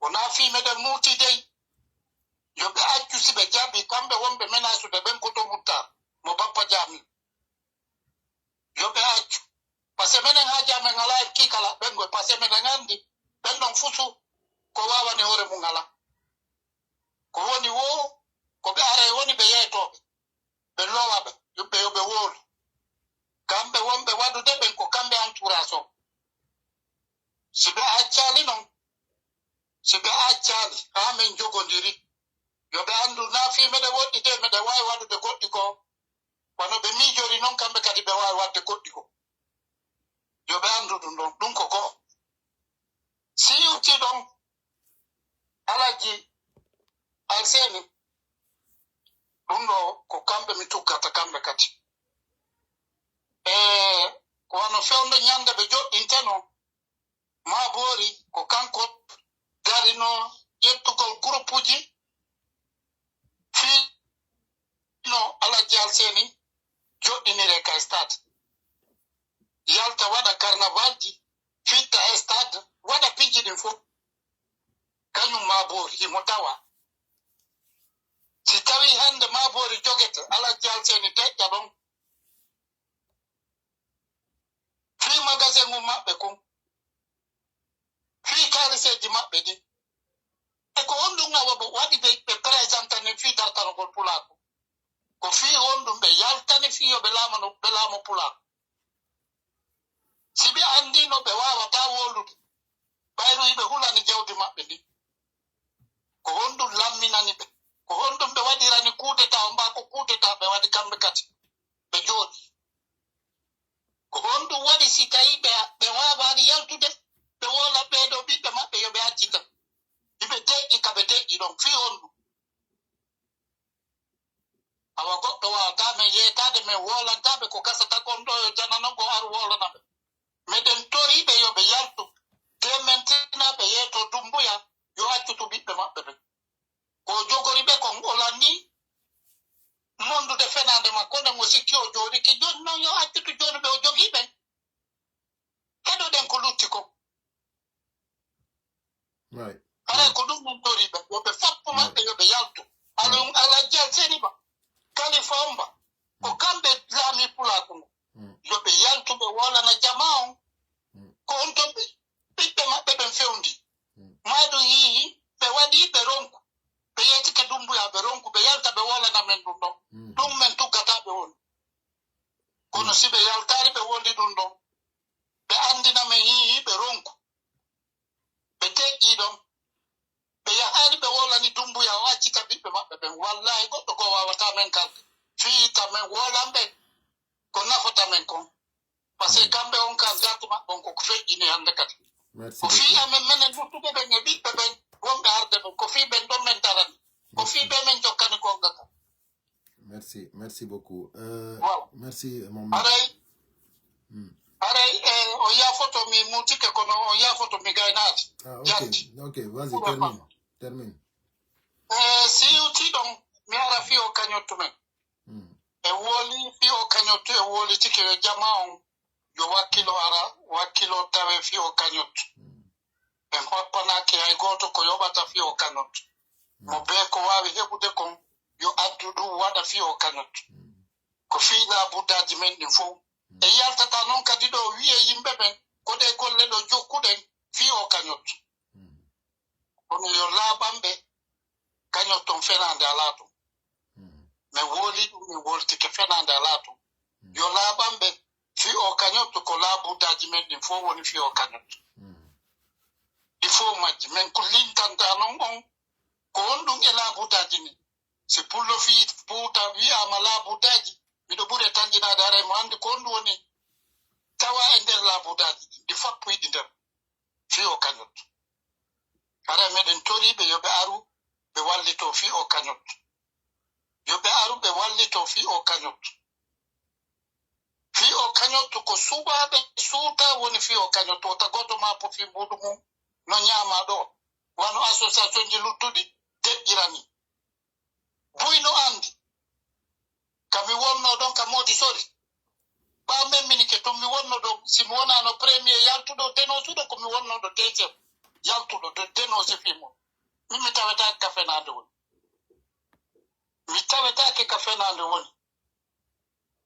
Wonaa fii meɗen muuti dey, yo ɓe accu si ɓe jaɓi, kamɓe wonɓe menasude ɓen ko to Muttar, mo bappa Jaamin. Yo ɓe accu. Parce que menen haaju amen alaa e kiikala ɓen goy, parce que menen anndi ɓen ɗon fusu ko waawani hoore mum alaa. Ko woni woo, ko ɓe ara e woni ɓe yeetooɓe, ɓe lowa ɓe, yimɓe yo ɓe wowlu. Kamɓe wonɓe waɗude ɓen ko kamɓe entourage on. Si ɓe accaali non, Si ɓe accaali haa min njogondiri, yo ɓe anndu naa fii meɗen woɗɗi de, meɗen waawi waɗude goɗɗi goo. Wano ɓe miijori non, kamɓe kadi ɓe waawi waɗde goɗɗi goo. Yo ɓe anndu ɗum ɗon, ɗum ko go'o. Si iwtii ɗon, Alhaji Alseni, ɗum ɗoo ko kamɓe mi tuggata, kamɓe kadi. E ko wano fewndo ñande ɓe joɗɗinteno, Maaboori ko kanko darino ƴettugol groupuuji fii no Alhaji Alseni joɗɗiniree ka stade. Yalta waɗa karnavalji, fitta e stade, waɗa piiji ɗin fof. Kañum Maaboori himo tawa. Si tawii hannde Maaboori jogete, Alhaji Alseni deƴƴa ɗon. Fii magasin ngun maɓɓe kun, fii kaaliseeji maɓɓe ɗin. E ko honɗun awa ɓe waɗi ɓe, ɓe présentani fii dartanogol Pulaaku? Ko fii honɗun ɓe yaltani fii yo ɓe laamano, ɓe laamo Pulaaku? Si ɓe anndino ɓe waawataa wowlude, ɓayru hiɓe hulani jawdi maɓɓe ndin. Ko honɗun lamminani ɓe? Ko honɗun ɓe waɗirani kuudetaa, on mbaa ko kuudetaa ɓe waɗi kamɓe kadi? Ɓe jooɗi. Ko honɗun waɗi si tawii ɓe, ɓe waawaali yaltude, ɓe woola ɓee ɗoo ɓiɓɓe maɓɓe yo ɓe accita? Hiɓe deƴƴi ka ɓe deƴƴi ɗon, fii honɗun? Awa goɗɗo waawataa men yeetaade, men woolantaa ɓe ko gasata kon ɗoo, yo janano goo aru woolana ɓe. Meɗen torii ɓe yo ɓe yaltu, de men tinaa ɓe yeetoo Dummbuya, yo accutu ɓiɓɓe maɓɓe ɓen. Ko o jogori ɓe kon, o lannii mondude fenaande makko nden, o sikki o jooɗike. Jooni non yo accutu jooni ɓe o jogii ɓen. Heɗoɗen ko lutti kon. Right. Haray ko ɗum min tori ɓe, yo ɓe foppu maɓɓe yo ɓe yaltu. Alon Alhaji Alseni Ba, Kalifa Umba, ko kamɓe laami Pulaaku ngu. Yo ɓe yaltu ɓe wolana jamaa on. Ko on ton ɓi-, ɓiɓɓe maɓɓe ɓen fewndi. Maa ɗum yihi, ɓe waɗi ɓe ronku. Ɓe yeetike Dummbuya ɓe ronku, ɓe yalta ɓe wolana men ɗum ɗon. Ɗum men tuggataa ɓe woni. Kono si ɓe yaltaali ɓe woni ɗum ɗon, ɓe anndina men yihi ɓe ronku. Ɓe deƴƴii ɗon. Ɓe yahaali ɓe wolani Dummbuya o accita ɓiɓɓe maɓɓe ɓen. Wallaahi goɗɗo goo waawataa men kalde. Fii ta men wolan ɓe ko nafata men kon. Parce que kamɓe on kan date maɓɓe on koko feƴƴini hannde kadi. Merci Ko fii beaucoup. Amen menen luttuɓe ɓen e ɓiɓɓe ɓen wonɓe arde ɓen. Ko fii ɓen ɗon men darani. Ko fii ɓe men jokkani goonga kan. Merci, merci beaucoup. Euh, Waaw. Merci, Mohamed. Haray, haray, eh, on yaafoto mi muutike kono on yaafoto mi gaynaade. Ah, Jalti. ok, ok, vas-y, Pour termine. le Termine. Eh, si iwtii ɗon, mi ara fii o kañottu men. Hmm. E wooli fii o kañottu, e woolitike yo jamaa on, yo wakkilo ara, wakkilo tawe fii o kañottu. En hoppanaaki hay gooto ko yoɓata fii o kañottu. Mo bee ko waawi heɓude kon, yo addu ɗum waɗa fii o kañottu. Ko fii laabuddaaji men ɗin fow. En yaltataa non kadi ɗoo wi'ee yimɓe ɓen, ko ɗee golle ɗoo jokkuɗen fii o kañottu. Kono yo laaɓanɓe kañotton, fenaande alaa ton. Min wooli ɗum, min woltike, fenaande alaa ton. Yo laaɓanɓe fii o kañottu, ko laabuddaaji men ɗin fow woni fii o kañottu. Ɗi fow majji, men ko lintanta non on, ko honɗum e laabuddaaji ɗin? Si pullo fii Fuuta wi'aama laabuddaaji, miɗo ɓuri tanƴinaade, haray mo anndi ko honɗum woni tawa e nder laabuddaaji ɗin, ɗi fappuy ɗi nder fii o kañottu. Haray meɗen toriiɓe yo ɓe aru ɓe wallitoo fii o kañottu. Yo ɓe aru ɓe wallitoo fii o kañottu. Fii o kañottu ko suɓaaɓe suuta woni fii o kañottu. Wota gooto maa po fii mbuuɗu mum no ñaama ɗoo, wano associationji luttuɗi deƴƴira nii. Buy no anndi. Ka mi wonnoo ɗon ka Moodi Sori. Ɓaawo men minike tun mi wonnoo ɗon, si mi wonaano premier yaltuɗo, dénoncuɗo, ko mi wonnoo ɗo deuxième yaltuɗo, de-, dénoncé fii mum. Min mi tawetaake ka fenaande woni. Mi tawetaake ka fenaande woni.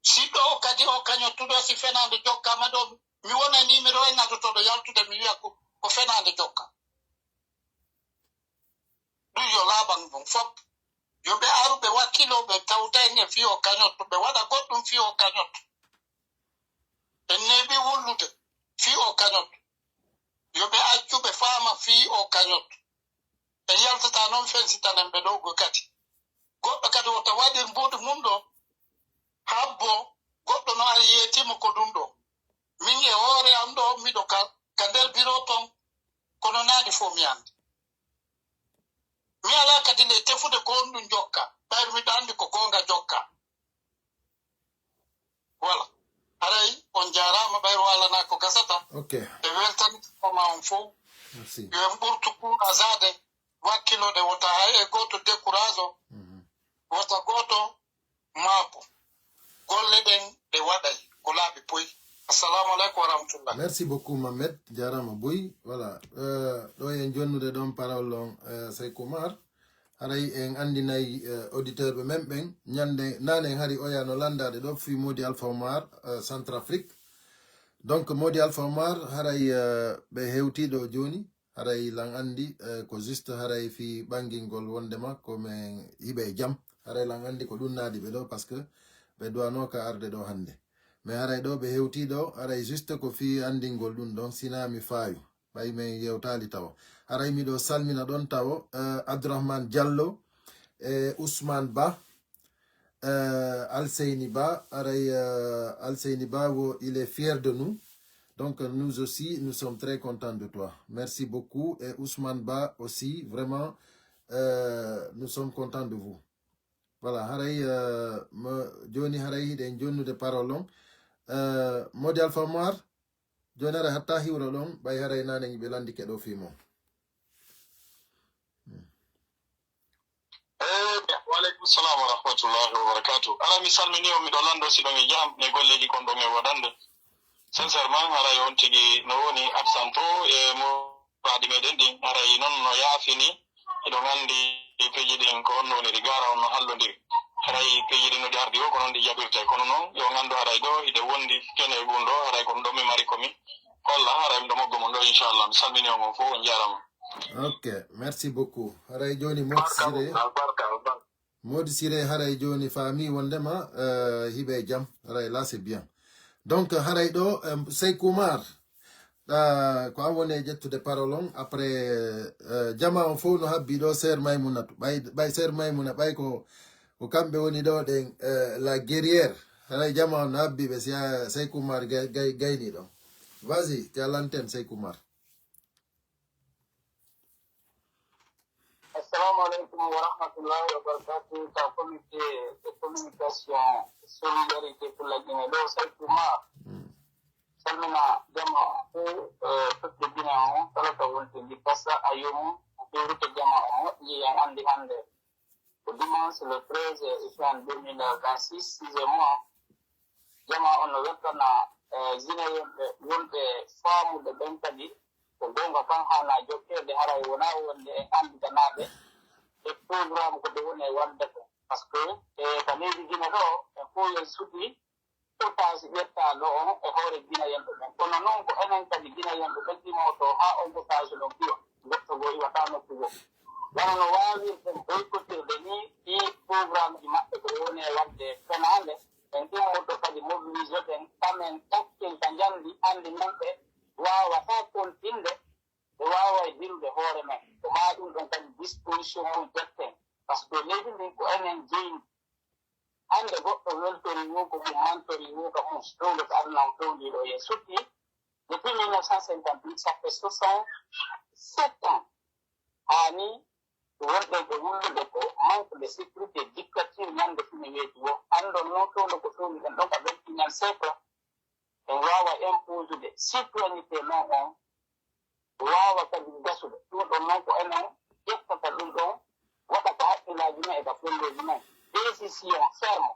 Si ɗoo kadi o kañottuɗo, si fenaande jokkaama ɗoo, mi wona e numéro en adotooɗo yaltude, mi wi'a ko, ko fenaande jokka. Ɗum yo laaɓan ɗum fof. Yo ɓe aru ɓe wakkiloo, ɓe tawta en e fii o kañottu, ɓe waɗa goɗɗum fii o kañottu. En neeɓi wullude fii o kañottu. Yo ɓe accu ɓe faama fii o kañottu. En yaltata noon fensitanen ɓe ɗo go kadi. Goɗɗo kadi wota waɗir mbuuɗi mum ɗo, habbo goɗɗo no ari yeetimo ko ɗum ɗo. Min e hoore am ɗo, miɗo ka, ka nder biro ton, kono naadi fof mi anndi. Mi alaa kadi nde tefude ko honɗum jokka, ɓayri miɗo anndi ko goonga jokka. Voilà. Haray on jaaraama, ɓayri o alanaa ko gasata. Ok. E weltanitama on fof. Merci. Yo en ɓurtu kuurasaade, wakkiloɗe, wota hay e gooto décourage o, Mhm. wota gooto maabo. Golle ɗen ɗe waɗay ko laaɓi poy. Assalamu aleykum wa rahmatullah. Merci beaucoup, Mohamed. Jaaraama boy. Voilà. Euh, ɗo en jonnude ɗon parole on, euh, Seykou Mar. Haray en anndinay, euh, auditeur ɓe men ɓen. Ñande naane en hari oya no lanndaade ɗo fii Modi Alpha Omar, euh, Centrafrique. Donc, Modi Alpha Omar, haray, euh, ɓe hewtii ɗo jooni. Haray lan anndi, euh, ko juste haray fii ɓanngingol wonndema ko men hiɓe e jam. Haray lan anndi ko ɗum naadi ɓe ɗo, parce que ɓe duwanoo ka arde ɗo hannde. Mais haray ɗo ɓe hewtii ɗo, haray juste ko fii anndingol ɗum ɗon, sinaa mi faayu. Ɓay men yewtaali tawo. Haray miɗo salmina ɗon tawo, euh, Abdourahmane Diallo e Ousmane Ba, euh, Alseyni Ba. Haray, euh, Alseyni Ba wo, il est fier de nous. Donc, nous aussi, nous sommes très contents de toi. Merci beaucoup. Et Ousmane Ba aussi, vraiment, euh, nous sommes contents de vous. Voilà, haray, euh, mo, jooni haray hiɗen jonnude parole on. Euh, Modi Alpha Omar, jooni haray hatta hiwro ɗon, ɓay haray naane ɓe lanndike ɗo fii mon. Hmm. Eh, wa aleykum salam wa rahmatullahi wa barakatuh. Ala mi salmini on, miɗo lanndo si ɗon e jam, ne golleeji kon ɗon e waɗande. Sincèrement, haray on tigi no woni absent o e mo waɗi meɗen ɗin. Haray non no yaafini, hiɗon anndi peeji ɗin ko on no woniri, gara on no hallondiri. Haray peeji ɗin no ɗi ardi o, ko non ɗi jaɓirte. Kono non, yo on anndu haray ɗo, hiɗe wondi kene e ɓun ɗo, haray ko ɗum ɗo mi mari ko mi kolla, haray mi ɗo moggo mon ɗo, inchallah. Mi salmini on, on fof, on jaarama. Ok, merci beaucoup. Haray jooni Modi Siré. Barka, barka, barka. Modi Siré, haray jooni faami wondema, euh, hiɓe jam. Haray là, c'est bien. Donc, haray ɗo, euh, Seykou Mar, euh, ko an woni e ƴettude parole on. Après, euh, jama on fof no habbi ɗo, Sœur Maymounata. Ɓay, ɓay Sœur Maymouna, ɓay ko, ko kamɓe woni ɗo ɗen, euh, la guerrière. Haray jama on no habbi ɓe, si a, Seykou Mar gay-, gay-, gayni ɗon. Vas-y, tu as l'antenne, Seykou Mar. Assalamu alaikum wa rahmatullahi wa barakatuh. Ta comité de communication solidarité pour la Guinée, ɗo Seykou Mar. Mm. Salmina jama o, eh, fedde Guinée o, kala ka wonti ndi pasa a yomu, o fewrita jama o moƴƴi, en andi hande ko dimanche le treize juin deux mille vingt-six, sixième mois. Jama on no weltana, eh, Guinéen ɓe wonɓe faamude ɓen kadi ko goonga kan haana jokkeede, haray wonaa wonde en annditanaaɓe e programme ko ɓe woni e waɗde ko. Parce que, eh, ka leydi Guinée ɗo, en fof en suɓii otage ƴettaa ɗo on e hoore Guinéen ɓe ɓen. Kono noon ko enen kadi Guinéen ɓe ɓen immoto haa on otage ɗon iwa, goɗɗo goo iwata nokku goo. Wano no waawirɗen boycottirde nii ɗii programmeji maɓɓe ko woni e waɗde fenaande, en immoto kadi mobilisoɗen, tamen, takken ka njanndi, anndinen ɓe waawataa kontinde, ɓe waaway dirude hoore men. Ko maa ɗum ɗon kadi disposition mum ƴetten. Parce que leydi ndin ko enen jeyndi. Hannde goɗɗo weltori wo ko mum, mantori wo ko mum, fewndo ko aduna on fewndiiɗo o yeeso. Depuis mille neuf cent cinquante-huit, ça fait soixante-sept ans. Haa ni wonɗen e wullude ko manque de sécurité, dictature, ñande fini weeti wo. Anndon non fewndo ko fewndo ɗen ɗon ka vingt et unième siècle. En waawa imposude citoyenneté non on, waawa kadi gasude. Ɗum ɗon non ko enen ƴettata ɗum ɗon, waɗa ka hakkillaaji men e ka pellooji men. Décision ferme.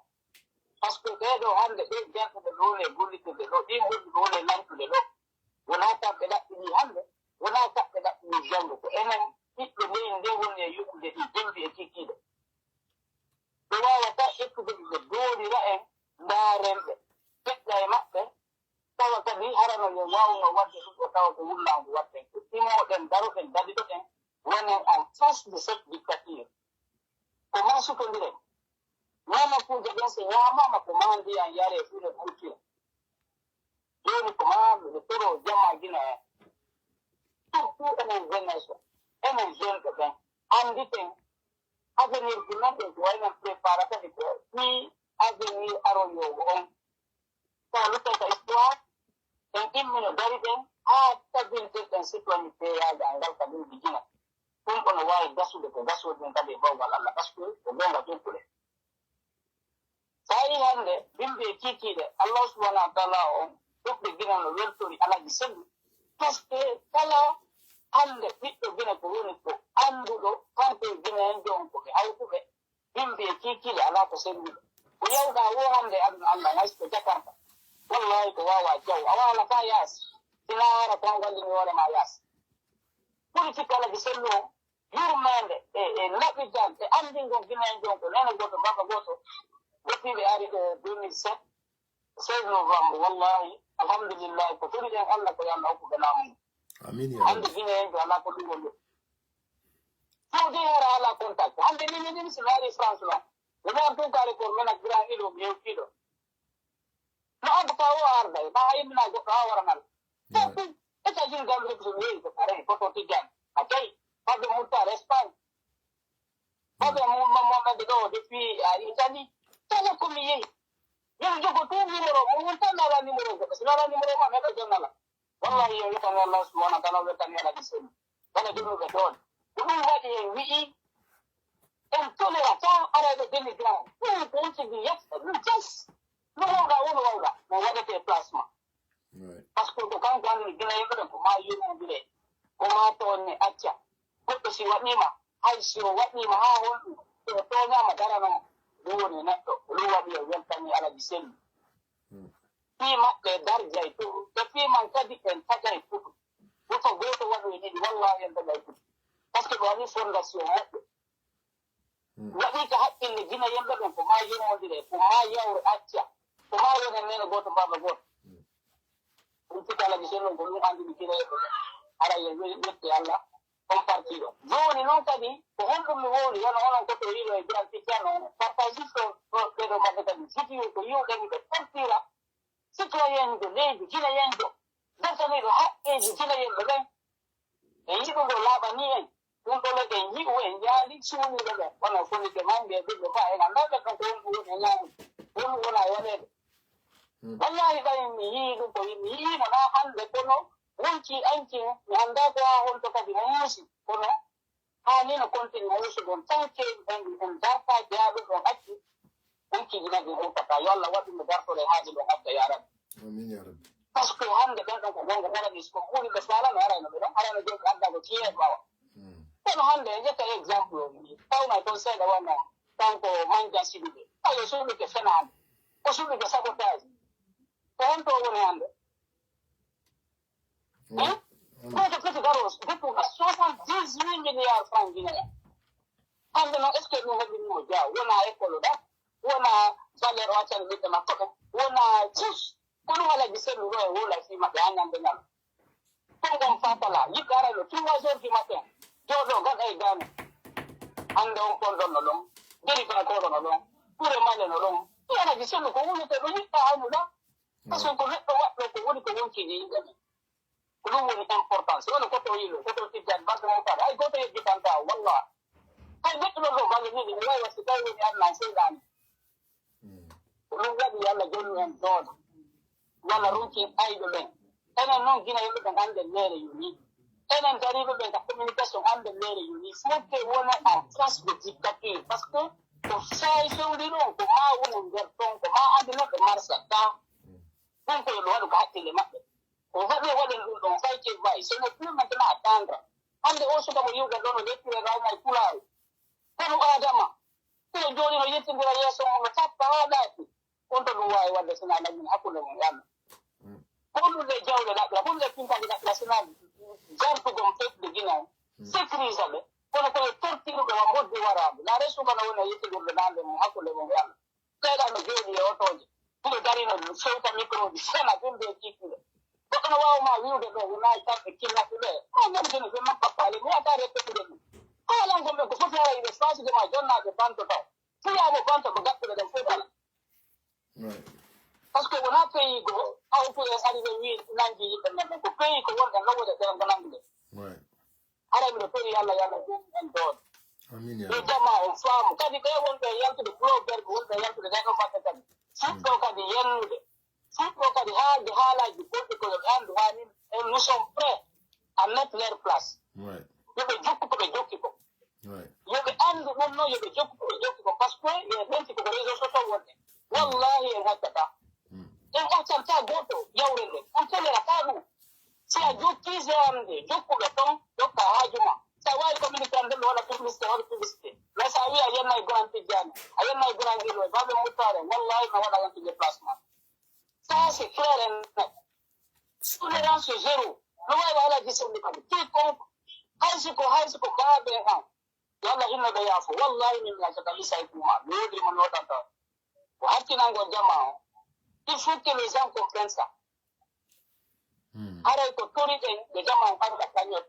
Parce que ɓee ɗoo hannde, ɓee jantuɓe ɗo woni e gollitirde ɗo, ɗii ngoni ɗo woni e lantude ɗo. Wonaa kamɓe ɗaɓɓinii hannde, wonaa kamɓe ɗaɓɓinii janngo. Ko enen ɓiɓɓe leydi ndin woni e yottude ɗii jembi e kiikiiɗe. Ɓe waawataa ƴettude ɓe, ɓe doolira en, ndaaren ɓe, feƴƴa e maɓɓe, tawa kadi harano yo waawno waɗde ɗum ɗo, tawa ko wullaango waɗden. Ko timoɗen, daroɗen, dadiɗoɗen, wonen en face de cette dictature. Ko maa sutondiren. Ñaamakuuje ɗen so ñaamaama, ko maa ndiyan yaree, fuu no ɓurtira. Jooni ko maa miɗo toroo jamaa Gine en, surtout enen jeunesse o, enen jeune ɓe ɓen, annditen avenir ji men ɗen, ko wayi non préparata ɗi ko fii avenir aroyoowo on. Tawa luttay ka histoire, en immino dari ɗen haa tabintirɗen citoyenneté yaagal ngal ka leydi Gine. Ɗum ko no waawi gasude ko gasoo ɗum kadi e bawgal Allah, parce que ko goonga jokkude. So a yii hannde bimbi e kiikiiɗe, Allah subhanahu wa taala on, ɗuɓɓe Gine no weltori Alhaji Sellu. Parce que kala hannde ɓiɗɗo Gine ko woni ko annduɗo, kanko e Gine en jon ko ɓe hawtuɓe, bimbi e kiikiiɗe alaa ko sennduɗo. Ko yawɗa wo hannde e aduna Allah, hay so ko Jakarta. Wallahi ko waawaa jaw, a waala ka yaasi. Sinaa hara ko an wallini hoore ma yaasi. Politique Alhaji Sellu on, yurmeende e, e naɓidal e anndingol Gine en jon ko neene gooto, baaba gooto, woppiiɓe ari ɗo deux mille sept, seize novembre, wallahi, alhamdulillahi, ko tori ɗen Allah ko yo Allah hokku ɓe laamu ngu. Amin ya Hannde Rabbi. Gine en jon alaa ko ɗum woni. Fewde hara alaa contact. Hannde ni, ni, ni, si mi ari France lan, mi ɗon tun kare ko men ak grand ilo, mi hewtiiɗo. No adda ka o arda, ma a immina goɗɗo haa wara ngal. Right. Fof ɗum, États-Unis d'Amérique so mi yehi ko pare, ko to Tijjani. A tawi, fadde Moutar Espagne. Fadde mo, mo, mo, mo, ɗo, depuis, ah, Italie. Kala ko mi yehi. Yo mi jogo tout numéro, mo won tan ala numéro goɗɗo. Si ala numéro ma, mi heɓa jonnala. Wallahi, yo wettani Allah subhanahu wa ta'ala, wettani Alhaji Sellu. Wala jonnooɓe ɗoon. Ko ɗum waɗi en wi'i, en tolerata arayɓe demi-gramme. Ɗum ko wonti mi yetta, ɗum jas. No wawɗa, won wawɗa. Mo waɗete place ma. Right. Parce que ko kanko anndi Gine yimɓe ɓen, ko ma yurmondire, ko ma toonne acca. Goɗɗo si waɗiima, hay si o waɗiima haa honɗum, si o tooñaama darano mo. Ɗum woni neɗɗo, ko ɗum waɗi en weltani Alhaji Sellu. Hmm. Fii maɓɓe darjay to, ɓe fii man kadi en tagay futu. Woto gooto waɗu e ɗiɗi, wallahi en tagay futu. Parce que ɓe waɗi fondation moƴƴo. Hmm. Waɗi ka haqqille Gine yimɓe ɓen, ko ma yurmondire, ko ma yawre acca, ko ma wonen neene gooto, baaba gooto. Hmm. Ɗum fii kala mi selon ko ɗum anndi mi Gine yimɓe ɓen. Ara yo we-, wetti Allah, on parti ɗo. Jooni noon kadi, ko honɗum mi wowli, wano onon ko to Rilo e Grand Tidiane on, partage ɗo, ɗo, ɓe ɗo mbaɗde kadi, vidéo ko yiwɗen ɓe portira, citoyen jo leydi Gine en jo, dartaniiɗo haqqeeji Gine yimɓe ɓen. En yiɗugo laaɓanii en, ɗum ɗo leɗen yi'u en jaali suunuɓe ɓen, kono fonike mannge ɓiɓɓe ba en anndaa ɓen ɗon ko honɗum woni e ñaamude, honɗum wona e waɗeede. Hmm. Wallahi ɓay mi yii ɗum ko mi yiino naa hannde, kono wonki anki mi anndaa ko haa honto kadi mo muusi, kono haa ni no continue muusugon tan keewi en en dartaa jaaɗo ɗon acci. Ɗum kibinagol murtata, yo Allah waɗ ɗum no dartore haaji ɗon acca ya Rabbi. Amin ya Rabbi. Parce que hannde ɓen ɗon ko gonga ɓorani, so ko ɓuri ɓe faalano arayno ɓe ɗon, arayno jom ɓe adda ko tiyeeɗo awa. Hmm. Kono hannde en ƴetta exemple o, mi tawna toon seeɗa wano kanko Manjan Sidibe. Ayo suɓike fenaande, o suɓike sabotage. Ko honto o woni hannde? Hmm? Gooto foti garo, deppu soixante-dix-huit milliards francs guinéens. Hannde noon, est-ce que ɗum heɓinoo Dia? Wona école ɗa, wona valeur o accani ɓiɓɓe makko ɓen, wona tous. Ko ɗum Alhaji Sellu ɗo e wowla fii maɓɓe haa ñande ñalo. Konngol fatala, yiɗɓe arayno trois heures du matin, jooɗo gaɗa e gaane. Hannde on kon ɗon no ɗon, Deriba ko ɗon no ɗon, Ɓure Male no ɗon. Ɗum Alhaji Sellu ko wulete ɗo yiɗɗa hayno ɗa. Parce que ko neɗɗo waɗɗo ko woni ko wonkii e yimɓe ɓen. Ko ɗum woni importance. Wano ko to Yilo, ko to Tijjani, Barka Mawtaade. Hay gooto yejjitanta, wallah. Hay neɗɗo ɗon ɗo balle ɗiɗi, mi wawi wasde tawi woni aduna seyɗaani. Mm. Ko ɗum waɗi yo Allah jonnu en doole. Yo Allah ronki en ayɓe ɓen. Enen noon Gine yimɓe ɓen annden meere yoni. Enen dariiɓe ɓen ka communication annden meere yoni. Fodde wona en face de dictature. Parce que ko saay fewndi ɗon, ko ma wonen nder ton, ko ma anndi neɗɗo marsa ka. Mm. Ɗum ko yo ɗum waɗu ko hakkille maɓɓe. Ko waɗi waɗen ɗum ɗon, fay ke bay. Ce n'est plus maintenant à attendre. Hannde o suka mo yiwde ɗon, o ƴettire raw may pulaaru. Kono Adama, ɓe jooɗi no yettindira yeeso mum, no tappa haa ɗaati. On to ɗum waawi waɗde sinaa laggina hakkunde mum e Allah. Mm. Ko ɗum ɗe jawle ɗaɓɓira, ko ɗum ɗe pintaji ɗaɓɓira sinaa jartugol fedde Gine on. Mm. Sécurise ɓe. Kono ko yo tortiruɓe wa mboddi waraaɓe. Naa resu kono woni e yettindirde daande mum hakkunde mum e Allah. Ɓeyɗa no jooɗi e otooje. Hiɗo dari no fewta micro ji, sena ɗum ɓe kiikiiɗe. Goɗɗo no waawa ma wiwde ɗo, wonaa kamɓe kinnatɓe ɓe. Ma mom kene ɓe makka faale, mi wata répétude ɗum. Haalan ko ɓe ko foti hara iɓe faasude ma jonnaaɓe banto taw. Fiyaamo banto ko gaɗɗuɓe ɗen fof ala. Right. Parce que wonaa pays go, aw to en ari ɓe wi nangi yimɓe men ɓen. Ko pays ko wonɗen no woni ɓen ko nangude. Right. Haray miɗo tori Allah, yo Allah joom en doole. Amin ya. Yo jama on faamu. Kadi ɓe wonɓe e yaltude, blogger ɓe wonɓe e yaltude, ɓe ɗon mbaɗa kadi. Fuɗɗo kadi yennude. Fuɗɗo kadi haalde haalaaji bonɗi ko yo ɓe anndu haa ni, et nous sommes prêts à mettre leur place. Yo ɓe jokku ko ɓe jokki ko. Yo ɓe anndu ɗum noon, yo ɓe jokku ko ɓe jokki ko. Parce que yo ɓenti ko réseau social wonde. Wallahi en accata. En accanta gooto yawre nde. On telera ka ɗum. Si a jokki jeande, jokkuɓe ton, jokka haaju ma. Si a waawi communiqué an, nden mi waɗa publicité, waɗa publicité. Mais si a wiya a yennay Grand Tijjani, a yennay Grand Guido, baɓe muttaare, wallahi mi waɗa yante déplacement. Ça, c'est clair et net. Tolérance zéro. No waawi alaa gisonde kadi. Quiconque, hay si ko, hay si ko baabe an. Yo Allah hinno ɓe yaafo. Wallahi min mi accata misay kuma. Mi wodri mo notanto. Ko hakkinango jama on. Il faut que les gens comprennent ça. Haray ko tori ɗen ɓe jama on haɗa kañot.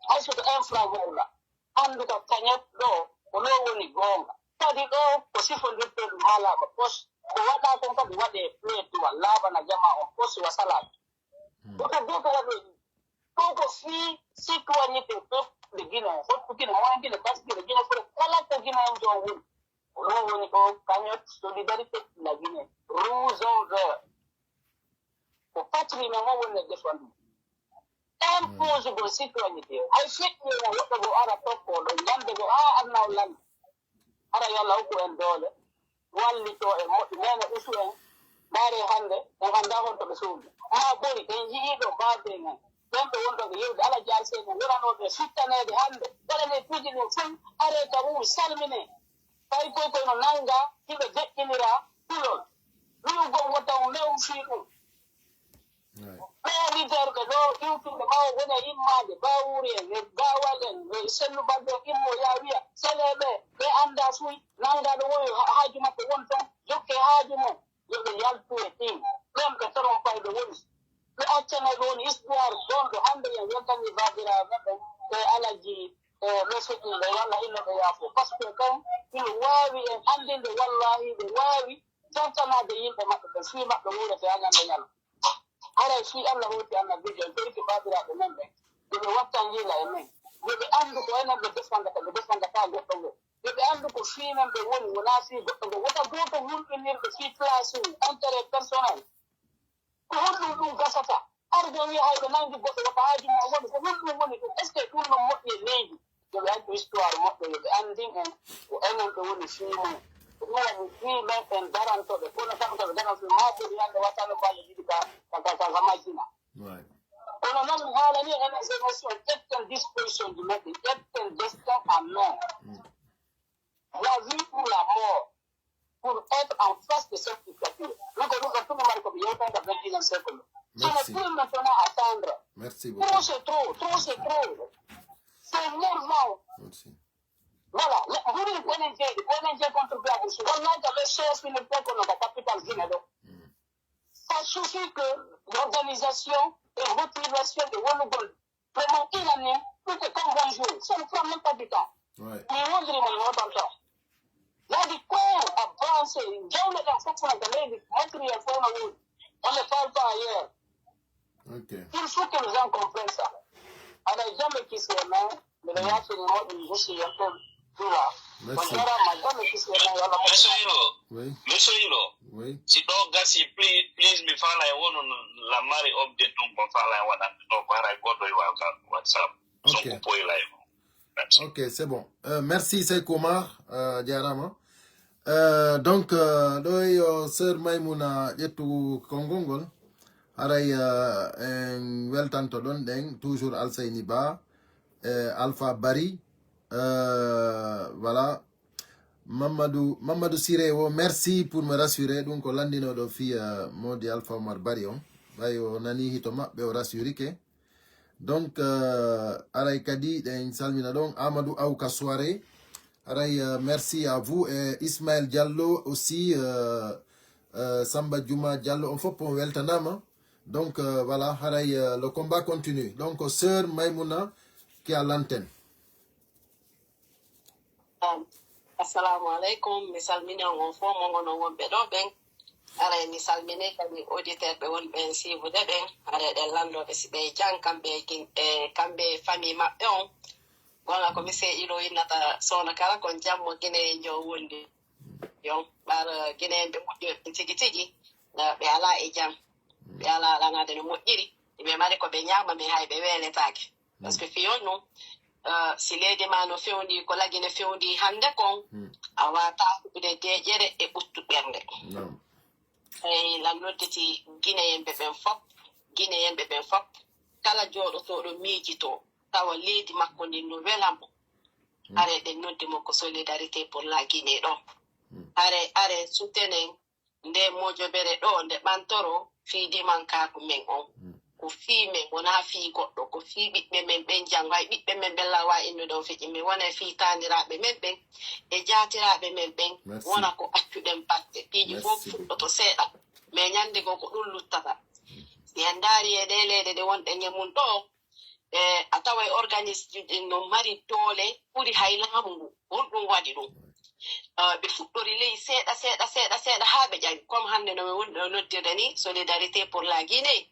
Hay so ko infra wowla. Anndu ko kañot ɗo, ko ɗo woni goonga. Kadi ɗo, ko sifondirte ɗum haalaama pos. Ko waɗa kon kadi waɗe pleetuwa, laaɓana jama on pos wa salaat. Ko ko gooto waɗe ɗum. Ɗo ko fii citoyenneté peuple de Guinée, hottu Guinée, moyen Guinée, basi Guinée, Guinée fure, kala ko Guinée en jon woni. Ko ɗum woni ko cagnotte solidarité la Guinée, rouge et vert. Ko patrimoine o woni e défendu. Imposugol citoyenneté o. Hay feƴƴi o woɗɗo go ara tokko ɗo, ñande go haa anna o lande. Hara yo Allah hokku en doole, wallito en, moƴƴi, nene usu en. Ndaare hannde, en anndaa honto ɓe suudu. Haa bori, en njiyii ɗo baabden en. Ɓen ɓe wonɗo ɓe yewde, ala jaar sey ɓe woranoo ɓe fittaneede hannde. Waɗanee piiji ɗin fof, aree ka ɓuri salminee. Tawi koy koy no nannga, hiɓe deƴƴinira kulol. Wi'ugol wota on mew fii ɗum. Ɓee leader ɓe ɗo iwtuɓe ɓaawo woni e immaade, Bawuri en, e Gawal en, e Sennu Balde en immo yaa wiya, sele ɓe, ɓe anndaa fuy, nanngaa ɗo woyo ha-, haaju maɓɓe won ton, jokke haaju mon, yo ɓe yaltu e ɗin. Ɓen ɓe toron payɓe woni. Ɓe accanay ɓe woni histoire bonɗo hannde en weltanii baabiraaɓe ɓen, e Alaji, e ɓe feƴƴi ɓe, yo Allah hinno ɓe yaafo. Parce que kan, ɓe waawi en anndinde, wallahi, ɓe waawi jantanaade yimɓe maɓɓe ɓen, fii maɓɓe wuurete haa ñande ñalawma. Haray fii Allah hooti annabiijo en, torike baabiraaɓe men ɓen, yo ɓe wattan yiila e men. Yo ɓe anndu ko enen ɓe defandata, ɓe defandataa goɗɗo ngo. Yo ɓe anndu ko fii men ɓe woni, wonaa fii goɗɗo ngo. Wota gooto hulɓinir ɓe fii place mum, intérêt personnel. Ko honɗum ɗum gasata? Arde wiya hay ɓe nanngi goɗɗo wota haaju mum woni. Ko honɗum woni ɗum? Est-ce que ɗum noon moƴƴi e leydi? Yo ɓe accu histoire moƴƴo, yo ɓe anndin en ko enen ɓe woni fii mum. Ko ɗum waɗi fii men en darantoɓe, kono kam to ɓe daran fii maa ko yande wattano balɗe ɗiɗi ka, ka, ka, ka, ka majjina. Kono noon mi haalani en émission, ƴetten disposition ji meɗen, ƴetten destin en main. La vie ou la mort, pour être en face de cette dictature. Min ko ɗum ɗo tuma mari ko ɓe yewtanta vingt et unième siècle. Ce n'est plus maintenant à attendre. Merci beaucoup. Trop c'est trop, trop c'est trop. C'est nervant. Merci. Voilà, le- vous dites, O N G, O N G contre Black Bush. Wallahi, t'avais cherché le fait qu'on a la capitale Guinée. Donc, ça suffit que l'organisation et motivation de Wonugol vraiment unanime, tout est comme bonjour. Ça ne prend même pas du temps. Ouais. Mais on dirait mon autant temps. Là, du coup, avancer, jawle ɗen fof na ko leydi, matériel fof na woodi. On ne parle pas ailleurs. Ok. Il faut que les gens comprennent ça. Alors, jamais qui se met, mais les gens se mettent juste un peu plus là. Merci. On dira, mais jamais qui se met, alors, Monsieur Hilo, Oui. Monsieur Hilo, Oui. Si ɗo gasi, please, please, mi faala e wono no la mari update ɗum ko faala e waɗande ɗo ko haray goɗɗo e wa-, ka WhatsApp. Ok. Sonko poyla e mo. Merci. Ok, c'est bon. Euh, merci, Sekou Oumar. Euh, jarama. Euh, donc, euh, ɗo yo sœur Maimouna ƴettu konngol ngol. Haray, euh, en weltanto ɗon ɗen, toujours Alseyni Ba, euh, Alpha Bari, euh, voilà. Mamadou, Mamadou Siré o, merci pour me rassurer. Ɗum ko lanndinooɗo fii, euh, Modi Alpha Omar Bari on. Ɓay o nani hito maɓɓe, o rassurike. Donc, euh, aray kadi ɗen salmina ɗon Amadou Awka Soirée. Aray, euh, merci à vous. Et Ismaël Diallo aussi, euh, euh, Samba Juma Diallo, on fof on weltanama. Donc, euh, voilà, haray, euh, le combat continue. Donc, sœur Maimouna qui a l'antenne. Assalamu aleykum, mi salmini on, on fof mo ngonon wonɓe ɗo ɓen. Aray mi salmini kadi auditeur ɓe wonɓe en siibude ɓen. Aray ɗen lanndooɓe si ɓe jang kamɓe e gin-, e kamɓe e famille maɓɓe on. Wala ko mi seeɗi ɗo innata sowna kala kon jammo Gine en jo wondi. Yon, ɓar Gine en ɓe moƴƴi tigi tigi, ɓe ala e jam. Ɓe ala lanade no moƴƴiri. Ɓe mari ko ɓe ñaama, mais hay ɓe weeletaake. Parce que fiyon non, si leydi ma no fewndi ko lagine fewndi hannde kon, a wata huɓude deƴƴere e ɓuttu ɓernde. Eyi, lan nodditi Gineyenɓe ɓen fop, Gineyenɓe ɓen fop, kala jooɗotooɗo miijitoo tawa leydi makko ndin no wela mo, hare ɗen noddi mo ko Solidarité pour la Guinée ɗo. Hare, hare sutenen nde mojobere ɗo, nde ɓantoro fii dimankaaku men on. Ko fii men, wonaa fii goɗɗo, ko fii ɓiɓɓe men ɓen janngo. Hay ɓiɓɓe men ɓen lan waawi innude on feƴƴi, mais wona e fii taaniraaɓe men ɓen e jaatiraaɓe men ɓen, wona ko accuɗen batte. Piiji fof fuɗɗoto seeɗa, mais ñannde goo ko ɗum luttata. Si en ndaari e ɗee leyɗe ɗe wonɗen e mun ɗoo, e a taway organisme ɗin no mari doole ɓuri hay laamu ngu, honɗum waɗi ɗum? Ɓe fuɗɗori ley seeɗa seeɗa seeɗa seeɗa haa ɓe ƴawi, comme hannde no ɓe woni ɗo noddirde ni Solidarité pour la Guinée.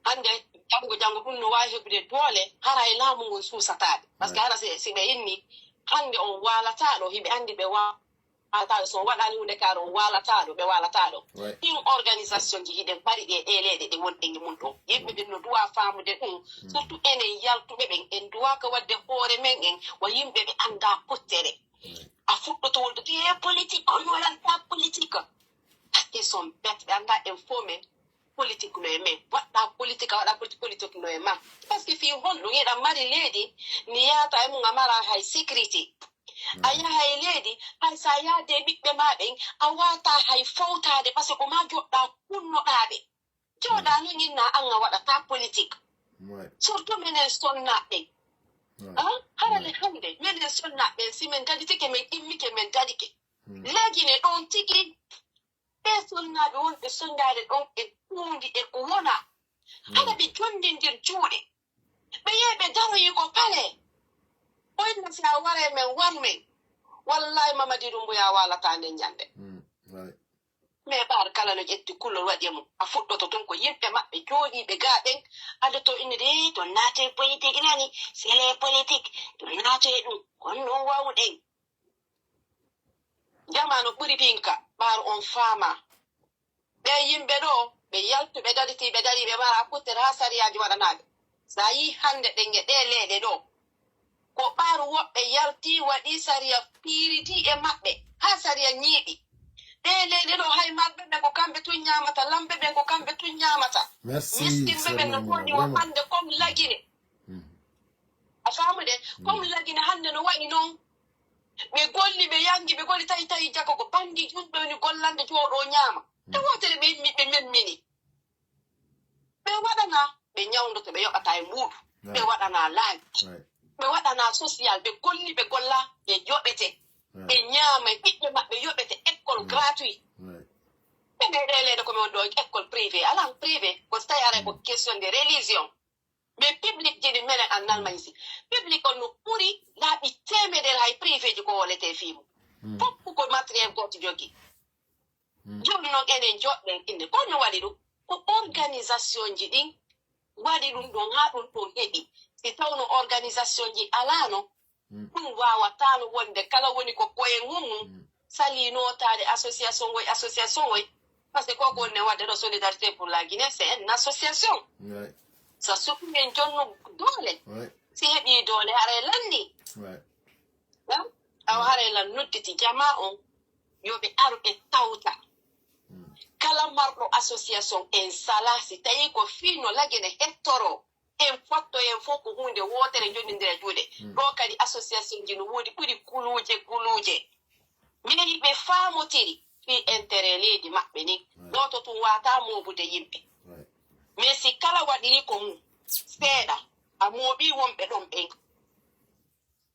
Hannde janngo janngo ɗum no waawi heɓude doole, hara hay laamu ngun suusataade. Parce que hara si ɓe inni hannde on waalataɗo, hiɓe anndi ɓe waalataɗo, so on waɗaani huunde kaari on waalataɗo, ɓe waalataɗo. Ɗin organisation ji hiɗen mari ɗe ɗee leyɗe ɗe wonɗen e mun ɗo. Yimɓe ɓen no duwa faamude ɗum, surtout enen yaltuɓe ɓen, en duwaka waɗde hoore men en wa yimɓe ɓe annda pottere. A fuɗɗoto wonde ti e politique, on wonanta politique. Ils sont bêtes, ɓe annda en fo men politique no e men. Waɗɗa politique, a waɗa politique, politique no e ma. Parce que fii honɗum hiɗa mari leydi, ni yaata e mum a mara hay sécurité. A yaha e leydi, hay sa yaade e ɓiɓɓe ma ɓen, a wata hay fowtaade, parce que ko ma joɗɗa kunnoɗaa ɓe. Jooɗa non inna an a waɗata politique. Surtout menen sonnaaɓe ɓen. Hara le hannde, menen sonnaaɓe ɓen, si men daditike, men immike, men dadike. Lagine ɗon tigi, ɓe sonnaaɓe wonɓe sonndaade ɗon e huunde e ko wona. Hara ɓe jonndindir juuɗe. Ɓe yehi ɓe daroyi ko pale. Ko inna si a waree men waru men. Wallahi Mamadi Dumbuya waalata nden ñannde. Mais ɓaar kala no ƴetti kulol waɗi e mum. A fuɗɗoto tun ko yimɓe maɓɓe jooɗiiɓe gaa ɓen. Adoto innude, "Eh, ton naate politique nani, c'est les politique, ton naate ɗum, kon non wawuɗen." Jamaanu ɓuri pinka, ɓaar on faama. Ɓee yimɓe ɗoo, ɓe yaltu, ɓe dariti, ɓe darii, ɓe mara kuttere haa sariyaaji waɗanaaɓe. So a yii hannde ɗen e ɗee leeɗe ɗoo, ko ɓaar woɓɓe yalti, waɗi sariya, piiriti e maɓɓe, haa sariya ñiiɓi. Ɗee leeɗe ɗoo, hay marɓe ɓen ko kamɓe tun ñaamata, lamɓe ɓen ko kamɓe tun ñaamata. Miskinɓe ɓen no jooɗi wa hannde comme lagine. A faamude? Comme lagine hannde no wayi non. Ɓe golli, ɓe yangi, ɓe golli, tawi, tawi jako ko bandi julɓe woni gollande, jooɗoo ñaama. Te wootere ɓe immi, ɓe memmini. Ɓe waɗana, ɓe ñawndoto, ɓe yoɓata e mbuuɗu. Ɓe waɗana laabi. Ɓe waɗana social, ɓe golli, ɓe golla, ɓe yoɓete. Ɓe ñaama, e ɓiɓɓe maɓɓe yoɓete école gratuit. Ɓe ɓe ɗee leeɗe ko mi woni ɗo, école privé, alaa privé, ko so tawi haray ko question de religion. Mais public ji ɗi menen en Allemagne si. Public on no ɓuri laaɓi teemedere hay privé ji ko wolete fii mum. Fof ko matériel gooto jogii. Jooni noon enen joɗɗen innde. Ko no waɗi ɗum? Ko organisation ji ɗin waɗi ɗum ɗon haa ɗum ɗon heɓi. Si tawno organisation ji alaano, ɗum waawataano wonde kala woni ko koye mum mum. Salii nootaade association oy, association oy. Parce que koko wonne waɗde ɗo Solidarité pour la Guinée, c'est une association. Sa suɓi en jonnu doole. Si heɓii doole, haray lanni. Awa haray lan nodditi jamaa on, yo ɓe aru ɓe tawta. Kala marɗo association en sala, si tawi ko fii no lagine hettoro, en fotto en fof ko huunde wootere, jonnindira juuɗe. Ɗo kadi association ji no woodi ɓuri guluuje, guluuje. Minen ɓe faamotiri fii intérêt leydi maɓɓe nin. Gooto tun waata moobude yimɓe. Mais si kala waɗiri ko mum, seeɗa, a mooɓii wonɓe ɗon ɓen.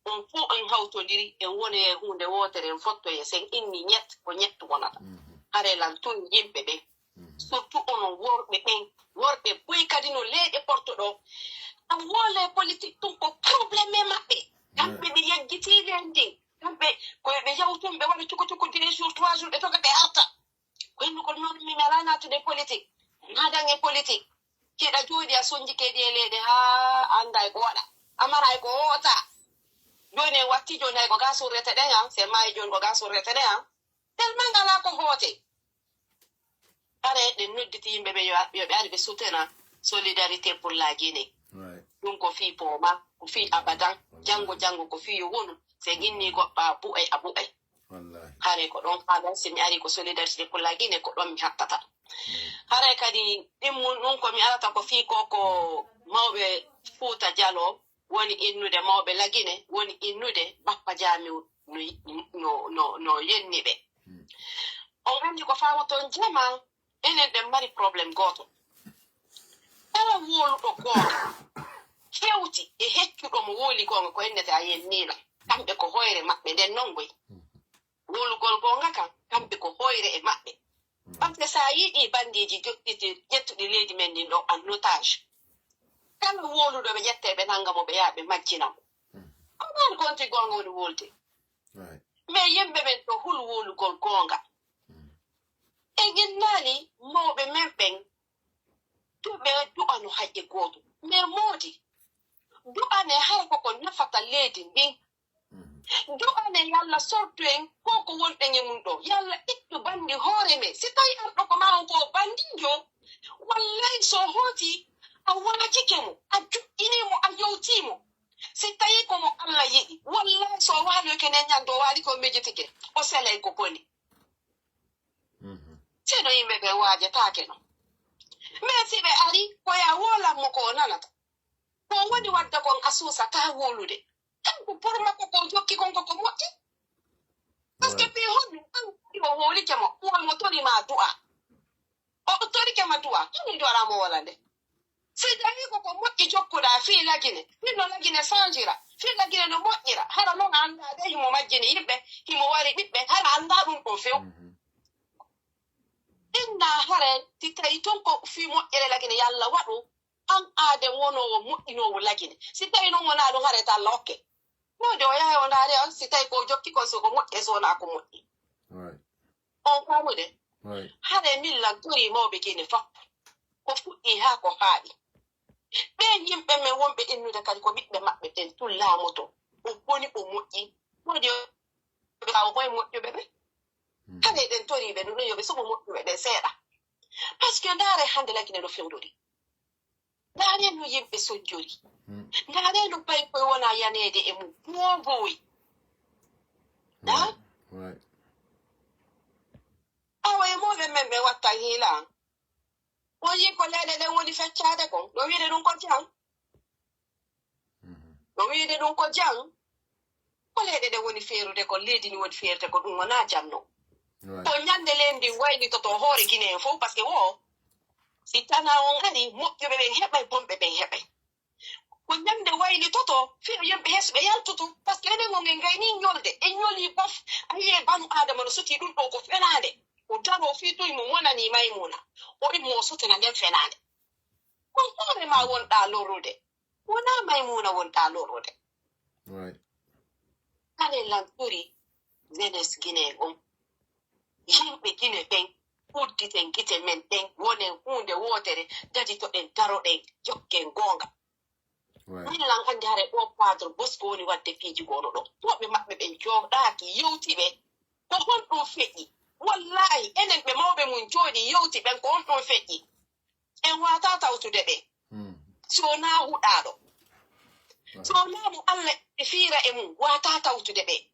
On fof en hawtondiri, en woni e huunde wootere, en fottoye, sen inni ñett, ko ñett wonata. Hare lan tun yimɓe ɓen. Surtout onon worɓe ɓen, worɓe boy kadi no leyɗe porto ɗo. An wole politique tun ko problème e maɓɓe. Kamɓe ɓe yaggitii leen ndin. Kamɓe ko ɓe yawtun, ɓe waɗa cuku cuku deux jours, trois jours, ɓe toga ɓe arta. Ko innu ko noon min alaa nattude politique. Nadan e politique. Keɗa jooɗi a sonjike ɗi e leyɗe haa annda e ko waɗa. A mara e ko hoota. Jooni en watti jooni hay ko ga surrete ɗen an, si en maayi jooni ko ga surrete ɗen an. Tellement alaa ko hoote. Hare ɗen nodditi yimɓe ɓe yo, yo ɓe ari ɓe soutena Solidarité pour la Guinée. Ɗum ko fii pooma, ko fii abadan, janngo janngo ko fii yo wonu, si en inni goɗɗo a bu'ay, a bu'ay. Hare ko ɗon haala, si mi ari ko Solidarité pour la Guinée, ko ɗon mi hattata. Hare kadi ɗimmun ɗum ko mi arata ko fii ko, ko mawɓe Fuuta Jaloo, woni innude mawɓe Lagine, woni innude Bappa Jaamiw no, no, no, no yenni ɓe. On anndi ko faamoton jama, enen ɗen mari problème gooto. Kala wowluɗo goonga, hewti e heccuɗo mo wowli goonga, ko ennete a yenniila. Kamɓe ko hoyre maɓɓe nden non goy. Wowlugol goonga kan, kamɓe ko hoyre e maɓɓe. Parce que si a yiɗi bandiiji joɗɗiti ƴettuɗi leydi men ndin ɗo en otage, kala wowluɗo ɓe ƴetta ɓe nannga mo ɓe yaha ɓe majjina mo. Ko ɓen gonti goonga woni wolde. Mais yimɓe ɓen to hul wowlugol goonga. En innaali mawɓe men ɓen, to ɓe du'ano hay e gooto. Mais moodi, du'ane hay koko nafata leydi ndin. Du'ane Yalla sortu en ko ko wonɗen e mum ɗo. Yalla ittu bandi hoore men. Si tawi arɗo ko maa on ko bandiijo, wallay so hooti a waajike mo, a joƴƴini mo, a yewtii mo. Si tawi ko mo Alla yiɗi, wallay so o waaloyke nden ñande o waali ko o mejitike, o selay ko boni. Sino yimɓe ɓe waajataake no. Mais si ɓe ari, ko ya woolan mo ko o nanata. Ko woni wadde kon a suusa ka wowlude. Kanko pour makko ko jokki kon ko ko moƴƴi. Parce que fii honno an o wowlike mo, o mo tori ma du'a. O torike ma du'a, honno joɗa mo wala nde? Si tawi ko ko moƴƴi jokkuɗa fii Lagine, fii no Lagine sanjira, fii Lagine no moƴƴira, hara non a anndaa de himo majjini yimɓe, himo wari ɓiɓɓe, hara anndaa ɗum ɗon few. Inna hare si tawi tun ko fii moƴƴere Lagine Yalla waɗu, an aaden wonoowo moƴƴinoowo Lagine. Si tawi non wonaa ɗum hare ta Alla okke. Moodi o yahay o ndaari on si tawi ko o jokki kon so ko moƴƴi e so wonaa ko moƴƴi. On faamude? Hare min lan torii mawɓe Gine fof. Ko fuɗɗii haa ko haaɗi. Ɓeen yimɓe men wonɓe innude kadi ko ɓiɓɓe maɓɓe ɓen tun laamoto. O boni o moƴƴi. Moodi o ɓaawo moye moƴƴuɓe ɓe? Hare ɗen toriiɓe ɗum ɗon yo ɓe suɓo moƴƴuɓe ɓe seeɗa. Parce que ndaare hannde Lagine no fewndori. Ndaare no yimɓe sonjori. Ndaare no pay koye wona yaneede e mum. Booboy. Awa e mawɓe men ɓe watta hiila. O yii ko leyɗe ɗen woni feccaade kon. No wiide ɗum ko jam. No wiide ɗum ko jam. Ko leyɗe ɗen woni feerude kon, leydi ndi woni feerude ko ɗum wonaa jam non. Ko ñande leydi ndin waylitoto hoore Gine en fof, parce que wo si tana on ari, moƴƴuɓe ɓen heɓay, bonɓe ɓen heɓay. Ko ñande waylitoto, fii yimɓe hesɓe yaltoto, parce que enen on en gayni ñolde, en ñoli bof. A yi'e banu Aadama no soti ɗum ɗo ko fenaande. O daro fii toy mo wonani Maymuna. O immo o sotana nden fenaande. Ko hoore ma wonɗa lorrude. Wonaa Maymuna wonɗa lorrude. Kale lan turi jeunesse Gine on. Yimɓe Gine ɓen, udditen gite men ɗen, wonen huunde wootere, daditoɗen, daroɗen, jokken goonga. Min lan anndi hare ɗo Padre Bosco woni waɗde piiji goono ɗo. Woɓɓe maɓɓe ɓen jooɗaaki, yewti ɓe. Ko honɗum feƴƴi? Wallaahi, enen ɓe mawɓe mum jooɗi yewti ɓen, ko honɗum feƴƴi? En waawataa tawtude ɓe. Si wonaa huɗaaɗo. Si wonaa mo Alla e fiira e mum, waawataa tawtude ɓe.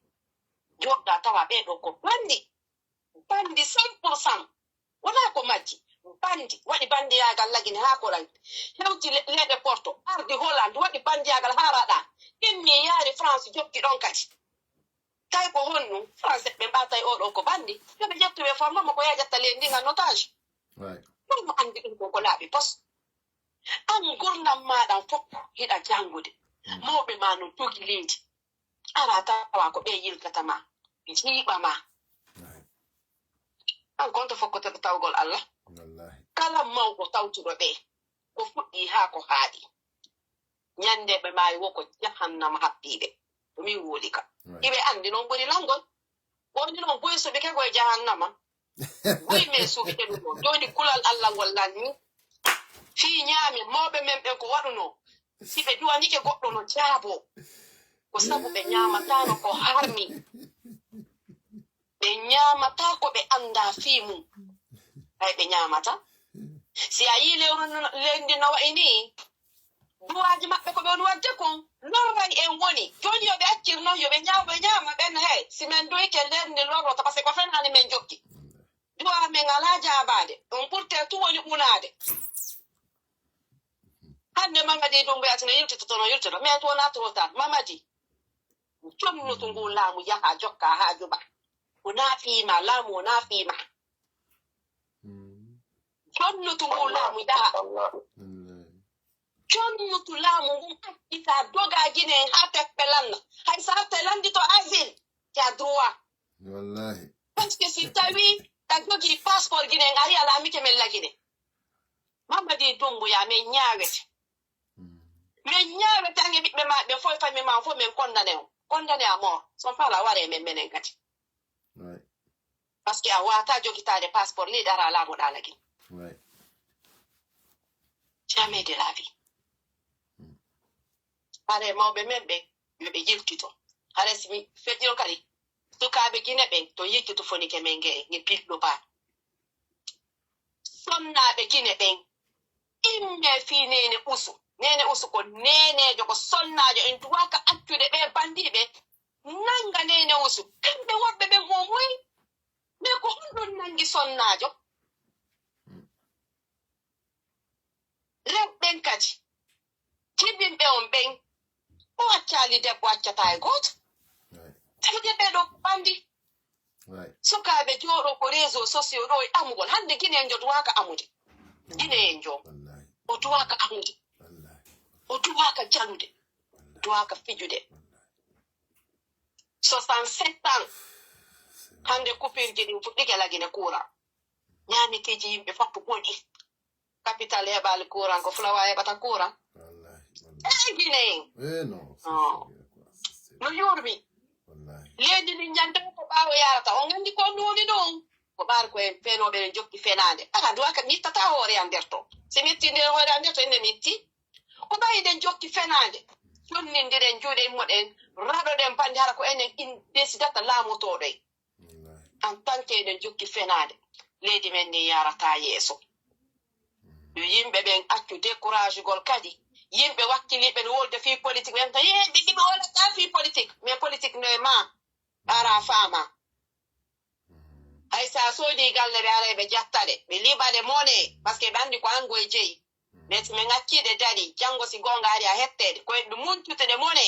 Jooɗɗaa tawa ɓee ɗoo ko banndi. Banndi cent pour cent. Wonaa ko majji. Banndi. Waɗi banndiyaagal Lagine haa ko lan. Hewti le-, leyɗe Porto. Ardi Hollande. Waɗi banndiyaagal haa raɗa. Immi yaari France jokki ɗon kadi. Tawi ko honɗum? Français ɓe mbaatay oo ɗoo ko banndi. Yo ɓe ƴettu ɓe forma mo ko yaa ƴetta leydi ndin en otage. Ɗum mo anndi ɗum ko ko laaɓi pos. An ngurndan maaɗan fof hiɗa janngude. Mawɓe ma no jogi leydi. Ara tawa ko ɓe yiltata ma, jiiɓa ma. An kon to fokkotata tawgol Allah. Kala mawɗo tawtuɗo ɓe, ko fuɗɗi haa ko haaɗi. Ñande ɓe maayi wo ko jahannama happiiɓe. Ko min woli ka. Iɓe anndi noon ɓuri lanngol. Woni noon boy suɓike ko e jahannama. Boy men suɓike ɗum ɗo. Jooni kulal Allah ngol lanni. Fii ñaami mawɓe men ɓen ko waɗunoo. Si ɓe duwanike goɗɗo no jaaboo. Ko sabu ɓe ñaamataano ko harmi. Ɓe ñaamataa ko ɓe anndaa fii mum. Ɓay ɓe ñaamata. Si a yii lewru no, leydi no wayi nii, duwaaji maɓɓe ko ɓe woni waɗde kon, lorray en woni. Jooni yo ɓe accir non, yo ɓe ñaaw, ɓe ñaama ɓen, hey, si men duyke leydi ndi lorroto, parce que ko fenaande men jokki. Duwaa men alaa jaabaade, on ɓurtee tun woni unaade. Hannde Mamadi Doumbouya tino yiltitoto no yiltito, mais wonaa trop tard. Mamadi, jonnutu ngu laamu yaha jokka haa juɓa. Wonaa fii ma, laamu wonaa fii ma. Jonnutu ngu laamu yaha. Jonnutu laamu ngun accita doga Gine haa teppe lanna. Hay so hatte lanndito asile, tu as droit. Wallahi. Parce que si tawi a jogii passeport Gine, a ari a laamike men la Gine. Mamadi Doumbouya, men ñaawete. Men ñaawete, an e ɓiɓɓe ma ɓen fof e famille ma fof, men condamné on. Condamné à mort. Son fala ware men menen kadi. Ouais. Parce que a waawataa jogitaade passeport leydi ara a laamoɗaa la Gine. Ouais. Jamais de la vie. Hare mawɓe men ɓen, yo ɓe yiltito. Hare si mi feƴƴiro kadi, sukaaɓe Gine ɓen, to yiltito fonike men nge, nge pillo baa. Sonnaaɓe Gine ɓen, imme fii Neene Usu. Neene Usu ko neeneejo, ko sonnaajo. En duwaaka accude ɓee banndiiɓe nannga Neene Usu. Kamɓe worɓe ɓen, o moy? Mais ko honɗun nanngi sonnaajo? Rewɓe ɓen kadi, jibinɓe on ɓen, o accaali debbo, accataa e gooto. Ouais. Tawde ɓee ɗoo ko banndi. Ouais. Sukaaɓe jooɗoo ko réseaux sociaux ɗoo e amugol. Hannde Gine en jo duwaaka amude. Gine en jo. Wallahi. O duwaaka amude. Wallahi. O duwaaka jalude. Wallahi. Duwaaka fijude. Wallahi. Soixante-sept ans. Hannde coupure ji ɗin fuɗɗike la Gine courant. Ñaamiteeji yimɓe fof ko boni. Capital heɓaali courant, ko Fulawa heɓata courant. Wallahi. E Gine en. Eh non. Oh. No yurmi. Wallahi. Leydi ndin ñande ko ɓaawo yarata. On nganndi ko ɗun woni ɗun. Ko ɓaari ko en fenooɓe, en jokki fenaande. Ala duwaaka mi ittataa hoore an nder to. Si mi itti nder hoore an nder to, inde mi itti. Ko ɓayi ɗen jokki fenaande. Jonnindiren juuɗe immoɗen, raɗoɗen bannde hara ko enen in desidata laamotooɗo en. Wallahi. En tant que eɗen jokki fenaande, leydi men ndin yarataa yeeso. Yo yimɓe ɓen accu découragugol kadi. Yimɓe wakkiliiɓe no wolde fii politique, ɓen tan, "Yee, ɓe, ɓe wolataa fii politique." Mais politique no e maa, ara faama. Hay so a soodii galle, ɓe aray ɓe jatta ɗe, ɓe liɓa ɗe mone, parce que ɓe anndi ko an ngoy jeyi. Mais si men accii ɗe darii, janngo si goonga ari a hettee ɗe, ko e ɓe muncude ɗe mone.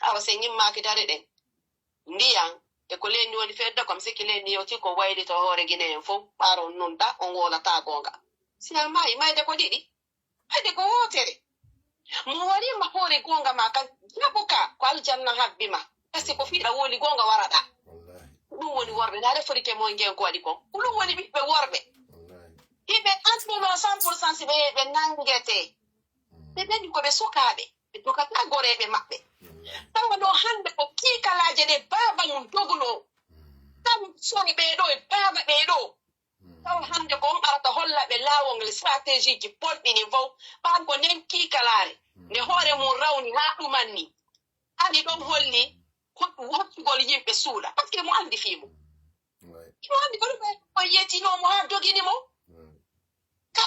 Awa si en immaaki dare ɗen, ndiyan e ko leydi woni fedde, ko mi sikki leydi ndi yewti ko waylito hoore Gine en fof, ɓaaro on nunɗa, on wowlataa goonga. Si a maayi, mayde ko ɗiɗi, mayde ko wootere. Mo wariima hoore goonga ma kan, jaɓu ka, ko aljanna habbi ma. Parce que ko fii ɗa wowli goonga waraɗaa. Wallahi. Ɗum woni worɓe, ndaa reforike mo ngen ko waɗi kon. Ko ɗum woni ɓiɓɓe worɓe. Wallahi. Hiɓe annduno cent pour cent si ɓe, ɓe nanngetee. Ɓe nani ko ɓe sukaaɓe, ɓe dogataa goreeɓe maɓɓe. Tawa no hannde ko kiikalaaje ɗe baaba mum dognoo. Tan sori ɓee ɗoo e baaba ɓee ɗoo. Tawa hannde ko on arata holla ɓe laawol ngol, stratégie ji bonɗi ɗin fof. Ɓaan ko nden kiikalaare nde hoore mum rawni haa ɗumanni. Ari ɗon holli ko wattugol yimɓe suuɗa. Parce que mo anndi fii mum. Ouais. Mo anndi ko ɗum o yeetinoo mo haa dogini mo. Ouais. Ka,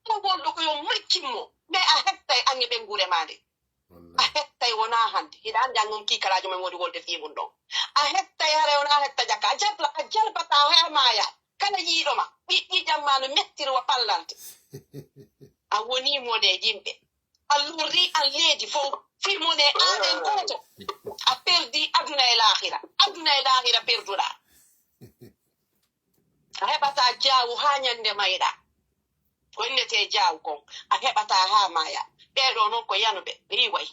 mo wonɗo ko yo mackin mo. Mais a hettay an e ɓen gure maa nde. A Wallahi. Hettay wonaa hannde. Hiɗa anndi an on kiikalaajo men woni wolde fii mum ɗon. A hettay haray wonaa a hetta jaka. A jabla, a jalbata haa maaya. Kala yiiɗo ma, ɓiƴƴi ƴamma no mettiri wa pallante. A wonii mo nde yimɓe. A lorri an leydi fof. Fii mo nde aɗen gooto. A perdi aduna e laahira. Aduna e laahira perduɗaa. A heɓataa jaawu haa ñande mayɗaa. Ko innetee jaawu kon. A heɓataa haa maaya. Ɓee ɗoo non ko yanuɓe. Riiway.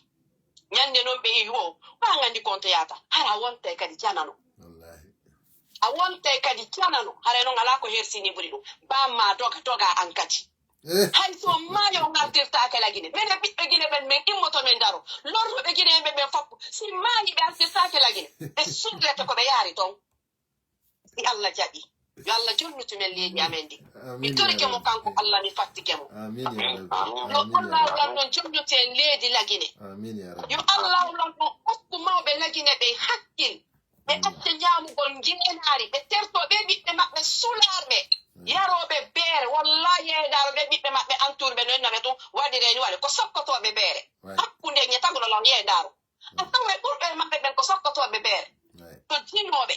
Ñande non ɓe iwi wo. Ɓaa nganndi konto yaata. Hara a wontay kadi janano. Wallahi. A wontay kadi janano. Haray non alaa ko hersini ɓuri ɗum. Bamma doga, doga an kadi. Eh. Hay so maayo on artirtaake la Gine. Menen ɓiɓɓe Gine ɓen, men immoto men daro. Lorruɓe Gine ɓen, ɓen foppo. Si maayi ɓe artirtaake la Gine. Ɓe surrete ko ɓe yaari ton. Si Allah jaɓi. Yo Allah jonnutu men leydi amen ndi. Mi Amin, torike ya mo Rabbi. Kanko Allah, mi fattike mo. Amin, ya Rabbi. Yo Amin, ya Allah Rabbi. wan non jonnutu ƴetten leydi Lagine. Amin ya rabbi. Yo Allah lan on okku mawɓe Lagine ɓe hakkil. Ɓe acca ñaamugol ngeenaari, ɓe terto ɓe ɓiɓɓe maɓɓe sularɓe, yarooɓe beere. Wallahi, yeedaaro ɓe ɓiɓɓe maɓɓe antuurɓe no inna ɓe tun, waɗiree ni waɗi ko sokkotooɓe beere. Hakkunde ñe tagno lan yeedaaro. A taway ɓurɓe e maɓɓe ɓen ko sokkotooɓe beere. To jinooɓe,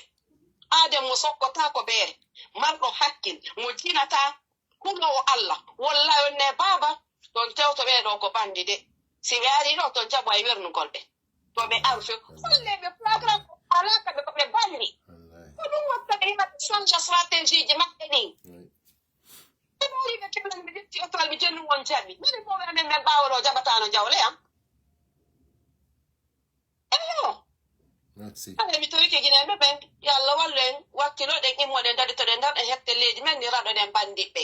aaden mo sokkotaako beere, marɗo hakkil, mo jinataa, huloowo Allah. Wallahi on ne baaba, ton tewto ɓee ɗoo ko bandi de. Si ɓe arii ɗoo, ton jaɓoy wernugol ɓe. To ɓe aru few, hollee ɓe flagrant, alaa ka ɓe ko ɓe bandi. Ko ɗum watta ɓe heɓa ɓe changea stratégie ji maɓɓe ɗin. Ɓe ɓoorii ɓe keblan, ɓe ƴetti otoral, ɓe jennu on jaɓi. Minen mawɓe amen men ɓaawo ɗoo jaɓataano jawle am. Eyo. Merci. Hare mi torike Ginenɓe ɓen, yo Allah wallu en, wakkiloɗen, immoɗen, daɗitoɗen, ndarɗen hette leydi men, ni raɗoɗen bandiɓɓe.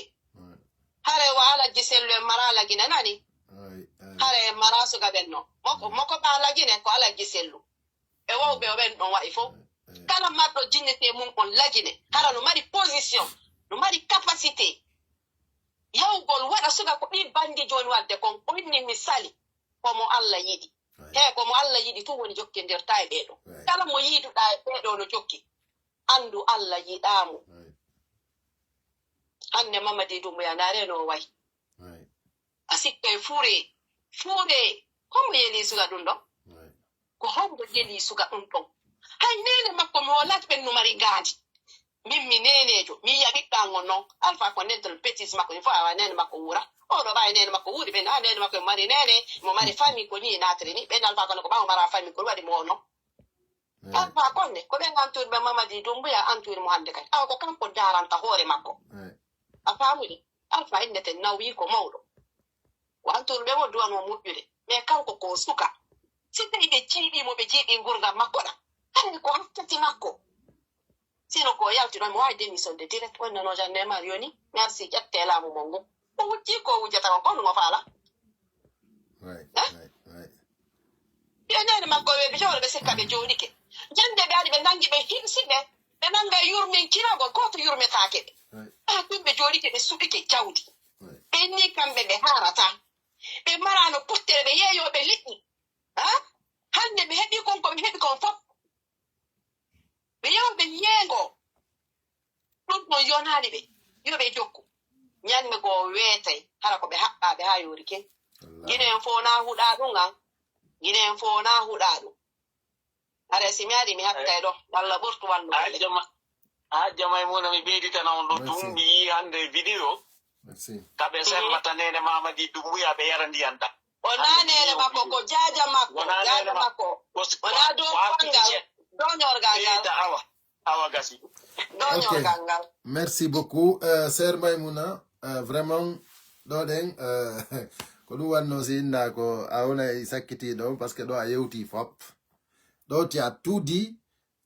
Hare wa Alajji Sellu en mara Lagine nani. Hare en mara sugaɓen no. Moko, moko ɓa Lagine ko Alajji Sellu. E wawɓe o ɓen ɗon wa'i fof. Kala marɗo jinnete mum on Lagine, hara no mari position, no mari capacité. Yawgol waɗa suga ko ɓi bandi jooni wadde kon, o inni misali, ko mo Allah yiɗi. He ko mo Allah yiɗi tun woni jokkindirta e ɓee ɗoo. Kala mo yiiduɗaa e ɓee ɗoo no jokki, anndu Allah yiɗaa mo. Hannde Mamadi Doumbouya, ndaaree no o wayi. A sikkay fuuree, fuuree, hombo yeli suga ɗum ɗon? Ko hombo yeli suga ɗum ɗon? Hay neene makko mi wolaaki ɓen no mari ngaandi. Min mi neeneejo, mi yiya ɓiɓɓe an on non. Alfa ko nden ton bêtise makko, il faut awa neene makko wuura. O ɗo ɓaawi neene makko wuuri ɓen, a neene makko e mari neene, mo mari famille ko ni e naatiri ni. Ɓen Alfa ko ko ɓaawo mara famille ko waɗi mo ono. Alfa konne, ko ɓen antuuri ɓe Mamadi Doumbouya antuuri mo hannde kadi. Awa ko kanko daaranta hoore makko. A faamii? Alfa innete nawyi ko mawɗo. Ko antuuri ɓe mo duwanoo moƴƴude. Mais kanko ko suka. Si tawi ɓe jiiɓii mo, ɓe jiiɓii ngurndan makko ɗan. Haray ko hakkati makko. Sino ko o yalti ɗon, mo waawi démission de direct, wonnano Jeanne Mario ni, merci, ƴettee laamu mon ngun. O wujjii ko o wujjata kon, ko honɗum o faala? Right, right, right. Ɓe neene makko weeɓi jawle, ɓe sikka ɓe jooɗike. Ñande ɓe ari ɓe nangi ɓe hirsi ɓe, ɓe nanga yurminkinagol, gooto yurmetaake ɓe. Right, Ɓaa ɗum ɓe jooɗike ɓe suɓike jawdi. right. Ɓe inni kamɓe ɓe haarata. Ɓe maraano pottere, ɓe yeeyooɓe liƴƴi. Ha? Hannde ɓe heɓi kon ko ɓe heɓi kon fof. Ɓe yewa ɓe ñeengo. Ɗum ɗon yonaani ɓe. Yo ɓe jokku. Ñande goo weetay, hara ko ɓe haɓɓaa ɓe haa yoori ken. Wallahi. Gine en fof naa huɗaa ɗum an. Gine en fof naa huɗaa ɗum. Hara si mi ari mi hakkay ɗo. Walla ɓurtu wallu. Hajja ma, Hajja Maymuna, mi ɓeyditana on ɗo Merci. Tun mi yii hannde vidéo Merci. ka ɓe sembata neene Mamadi Doumbouya ɓe yara ndiyan ɗan. O naa neene makko, ko jaaja makko, Wonaa neene jaaja makko. Makko. O naa dow fangal, doñorgal ngal. Ɓeyda awa, awa gasi. Doñorgal ngal. Merci beaucoup. Euh, sœur Maimouna, euh, vraiment, ɗo ɗen, euh, ko ɗum wanno si inna ko a wona e sakkiti ɗo, parce que ɗo a yewti fop. Ɗo tu as tout dit.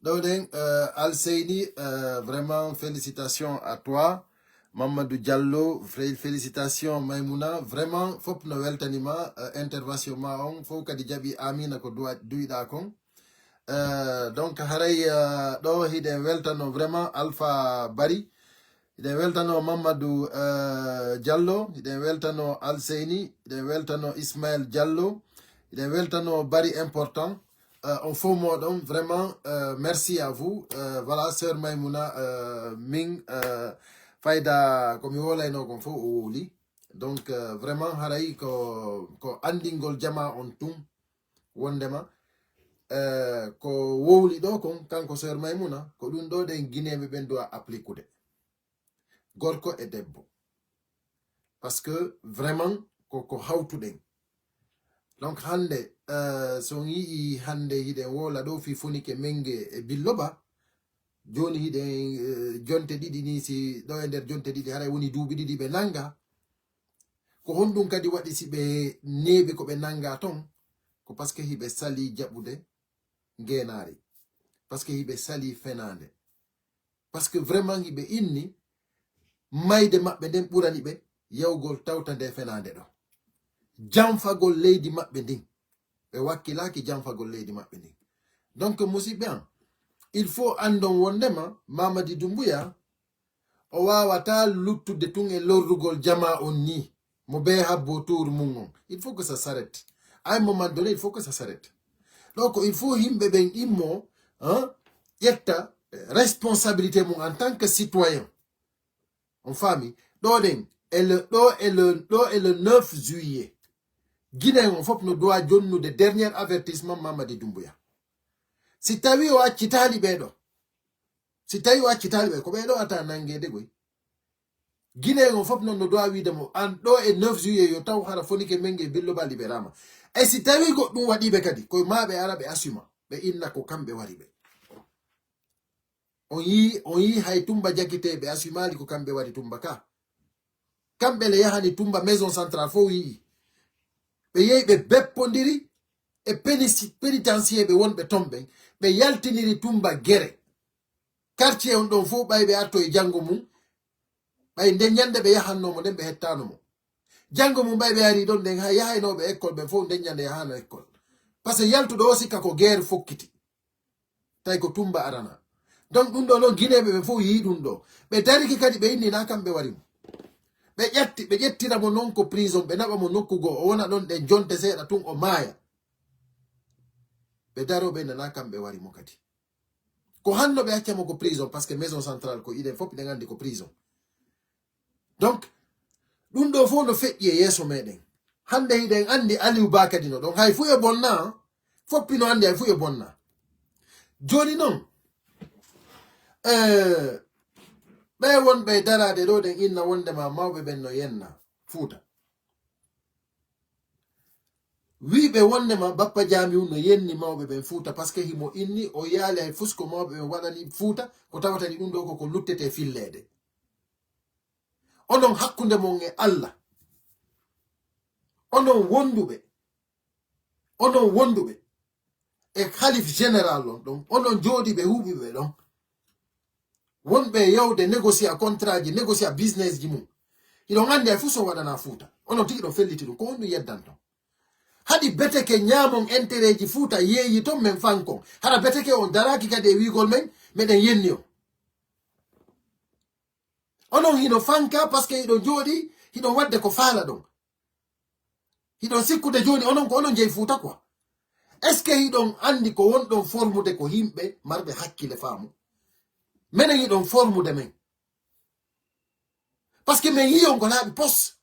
Ɗo ɗen, euh, Alseyni, euh, vraiment, félicitations à toi. Mamadou Diallo, fré-, félicitations Maimouna. Vraiment, fop no weltanima, euh, intervention ma on. Fof kadi jaɓi amina ko duwa-, duwiɗa kon. Euh, donc, haray, euh, ɗo hiɗen weltano vraiment Alpha Bari. Hiɗen weltano Mamadou, euh, Diallo. Hiɗen weltano Alseyni. Hiɗen weltano Ismaël Diallo. Hiɗen weltano Bari Important. Euh, on fof moɗon, vraiment, euh, merci à vous. Euh, voilà, sœur Maimouna, euh, min, euh, fayda ko mi wolayno kon fof o wowli. Donc, euh, vraiment, haray ko, ko anndingol jama on tun. Wondema, euh, ko wowli ɗo kon, kanko sœur Maimouna, ko ɗum ɗo ɗen Guinéeɓe ɓen doit applikude. Gorko e debbo. Parce que vraiment, ko, ko hawtuɗen. Donc, hannde, euh, so on yi'i hannde hiɗen wola ɗo fi funike menge e billoba, jooni hiɗen, euh, jonte ɗiɗi ni, si ɗo e nder jonte ɗiɗi, haray woni duuɓi ɗiɗi ɓe nanga. Ko honɗum kadi waɗi si ɓe neeɓi ko ɓe nanga ton? Ko parce que hiɓe sali jaɓude ngeenaari. Parce que hiɓe sali fenaande. Parce que vraiment hiɓe inni mayde maɓɓe nden ɓurani ɓe yawgol tawta nde fenaande ɗo. Janfagol leydi maɓɓe ndin. Ɓe wakkilaaki janfagol leydi maɓɓe ndin. Donc, musiɓɓe am, il faut anndon wondema Mamadi Doumbouya, o waawataa luttude tun e lorrugol jama on ni, mo bee habbo tour mum on. Il faut que ça s'arrête. À un moment donné, il faut que ça s'arrête. Donc, il faut yimɓe ɓen immo, hein, ƴetta responsabilité mum en tant que citoyen. On faami? Ɗo ɗen, e le, ɗo e le, ɗo e le neuf juillet. Guinéen on fof no doit jonnude dernier avertissement Mamadi Doumbouya. Si tawi o accitaali ɓee ɗo, si tawi o accitaali ɓe, ko ɓee ɗo ata nanngeede goy. Guinéen on fof noon no doit wiide mo, an ɗo e neuf juillet yo taw hara Fonike Mengue e Billoba liberama. E si tawi goɗɗum waɗi ɓe kadi, koye ma ɓe ara ɓe assume, ɓe inna ko kamɓe wari ɓe. On yii, on yii hay Tumba Jakite ɓe assumaali ko kamɓe wari Tumba ka. Kamɓe le yahani Tumba maison centrale fof yii. Ɓe yehi ɓe beppondiri e pénisi-, pénitencier ɓe wonɓe ton ɓen. Ɓe yaltiniri Tumba gere. Quartier on ɗon fof ɓay ɓe arto e janngo mum. Ɓay nden ñande ɓe yahanno mo nden ɓe hettano mo. Janngo mum ɓay ɓe ari ɗon nden hay yahaynooɓe école ɓen fof nden ñande yahano école. Parce que yaltuɗo o sikka ko guerre fokkiti. Tawi ko Tumba arana. Donc ɗum ɗo noon Guinéeɓe ɓen fof yii ɗum ɗo. Ɓe darike kadi ɓe inni na kamɓe wari mo. Ɓe ƴetti, ɓe ƴettira mo noon ko prison, ɓe naɓa mo nokku goo, o wona ɗon ɗen jonte seeɗa tun o maaya. Ɓe daro ɓe nana kamɓe wari mo kadi. Ko hanno ɓe acca mo ko prison, parce que maison centrale ko iɗen fof iɗen anndi ko prison. Donc, ɗum ɗo fof no feƴƴi e yeeso meɗen. Hannde hiɗen anndi Aliou Ba kadi no ɗon. Hay fuu e bonna, foppi no anndi hay fuu e bonna. Jooni noon, eh, ɓe wonɓe e daraade ɗo ɗen inna wonde ma mawɓe ɓen no yenna Fuuta. Wiiɓe wonde ma Bappa Jaamiu no yenni mawɓe ɓen Fuuta, parce que himo inni o yaali hay fus ko mawɓe ɓen waɗani Fuuta, ko tawata ni ɗum ɗo koko luttete filleede. Onon hakkunde mon e Allah, onon wonduɓe, onon wonduɓe e Khalif Général on ɗon, onon jooɗiiɓe huuɓiiɓe ɗon, wonɓe e yawde négocier contrat ji, négocier business ji mum. Hiɗon anndi hay fuu so waɗana Fuuta. Onon tigi ɗon felliti ɗum. Ko honɗum yeddanton? Haɗi beteke ñaamon intérêt ji Fuuta yeeyi ton men fankon. Hara beteke on daraaki kadi e wiigol men, meɗen yenni on. Onon hino fanka parce que hiɗon jooɗi, hiɗon waɗde ko faala ɗon. Hiɗon sikkude jooni onon ko onon jeyi Fuuta quoi. Est-ce que hiɗon anndi ko wonɗon formude ko yimɓe marɓe hakkile faamu? Menen hiɗon formude men. Parce que men yii on ko laaɓi pos.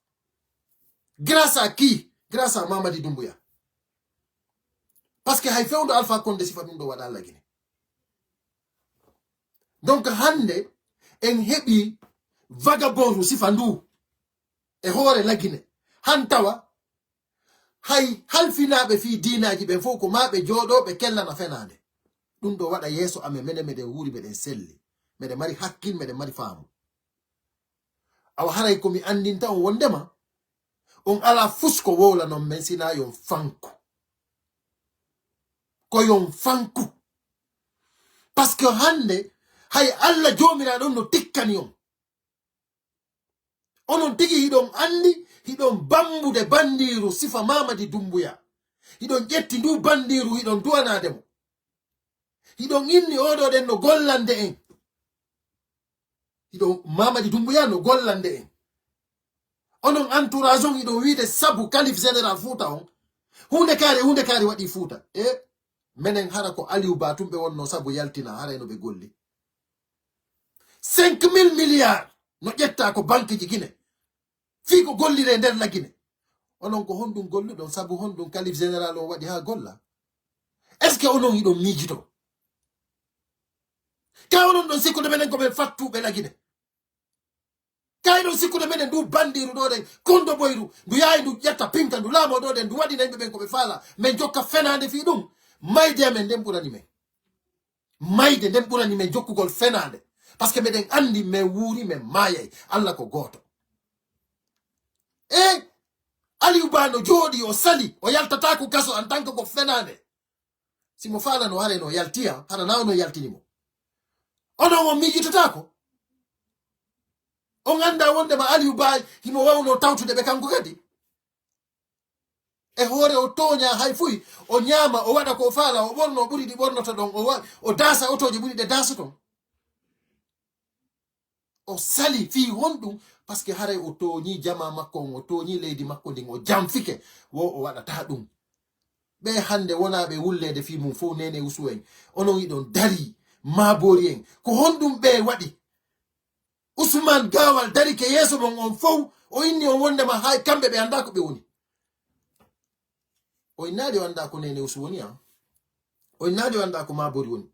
Grâce à qui? Grâce à Mamadi Doumbouya. Parce que hay fewndo Alpha Condé sifa ɗum ɗo waɗa Alla Guinée. Donc hannde en heɓi vagabond sifa ndu e hoore La Guinée. Han tawa hay halfinaaɓe fii diinaaji ɓen fof ko maa ɓe jooɗoo ɓe kellana fenaande. Ɗum ɗo waɗa yeeso amen, menen meɗen wuuri, meɗen selli, meɗen mari hakkil, meɗen mari faamu. Awa haray ko mi anndinta on wondema on alaa fus ko wowlanon men sinaa yon fanku. Ko yon fanku. Parce que hannde hay Alla Joomiraaɗo on no tikkani on. Onon tigi hiɗon anndi, hiɗon bambude banndiiru sifa Mamadi Doumbouya. Hiɗon ƴetti ndu banndiiru, hiɗon duwanaade mo. Hiɗon inni oɗo ɗen no gollande en. Hiɗon Mamadi Doumbouya no gollande en. Onon entourage on hiɗon wiide sabu Kalif Général Fuuta on. Huunde kaari, huunde kaari waɗi Fuuta. E menen hara ko Aliou Ba tun ɓe wonno sabu yaltina, haray no ɓe golli. Cinq mille milliards no ƴetta ko banque ji Guinée. Fii ko gollire nder La Guinée. Onon ko honɗum golluɗon? Sabu honɗum Kalif Général on waɗi haa golla? Est-ce que onon hiɗon miijito? Ka onon ɗon sikkude menen ko ɓen fattuɓe La Guinée? Ka hiɗon sikkude menen ndu banndiiru ɗo ɗen, kondo boyru, ndu yaawi ndu ƴetta pinka, ndu laamoo ɗo ɗen, ndu waɗina yimɓe ɓen ko ɓe faala, men jokka fenaande fii ɗum? Mayde amen nden ɓurani men. Mayde nden ɓurani men jokkugol fenaande. Parce que meɗen anndi men wuuri, men maayay. Alla ko gooto. E Aliou Ba no jooɗi, o sali, o yaltataako kaso en tant que ko fenaande. Si mo faalano, haray no yaltiya, hara na ono yaltini mo. Onon on miijitataako? On anndaa wondema Aliou Ba himo wawno tawtude ɓe kanko kadi? E hoore o tooña hay fuy, o ñaama, o waɗa ko o faala, o ɓorno ɓuri ɗi ɓornota ɗon, o wa-, o daasa otooji ɓuri ɗe daasoton. O sali fii honɗum? Parce que haray o tooñi jamaa makko on, o tooñi leydi makko ndin, o janfike, wo o waɗataa ɗum. Ɓe hannde wonaa ɓe wulleede fii mum fof, Nene Usu en. Onon iɗon darii, Maaboori en. Ko honɗum ɓe waɗi? Usman Gaawal dari ke yeeso mon on fof, o inni on wondema hay kamɓe ɓe anndaa ko ɓe woni. O innaali o anndaa ko Nene Usu woni, a? O innaali o anndaa ko Maaboori woni.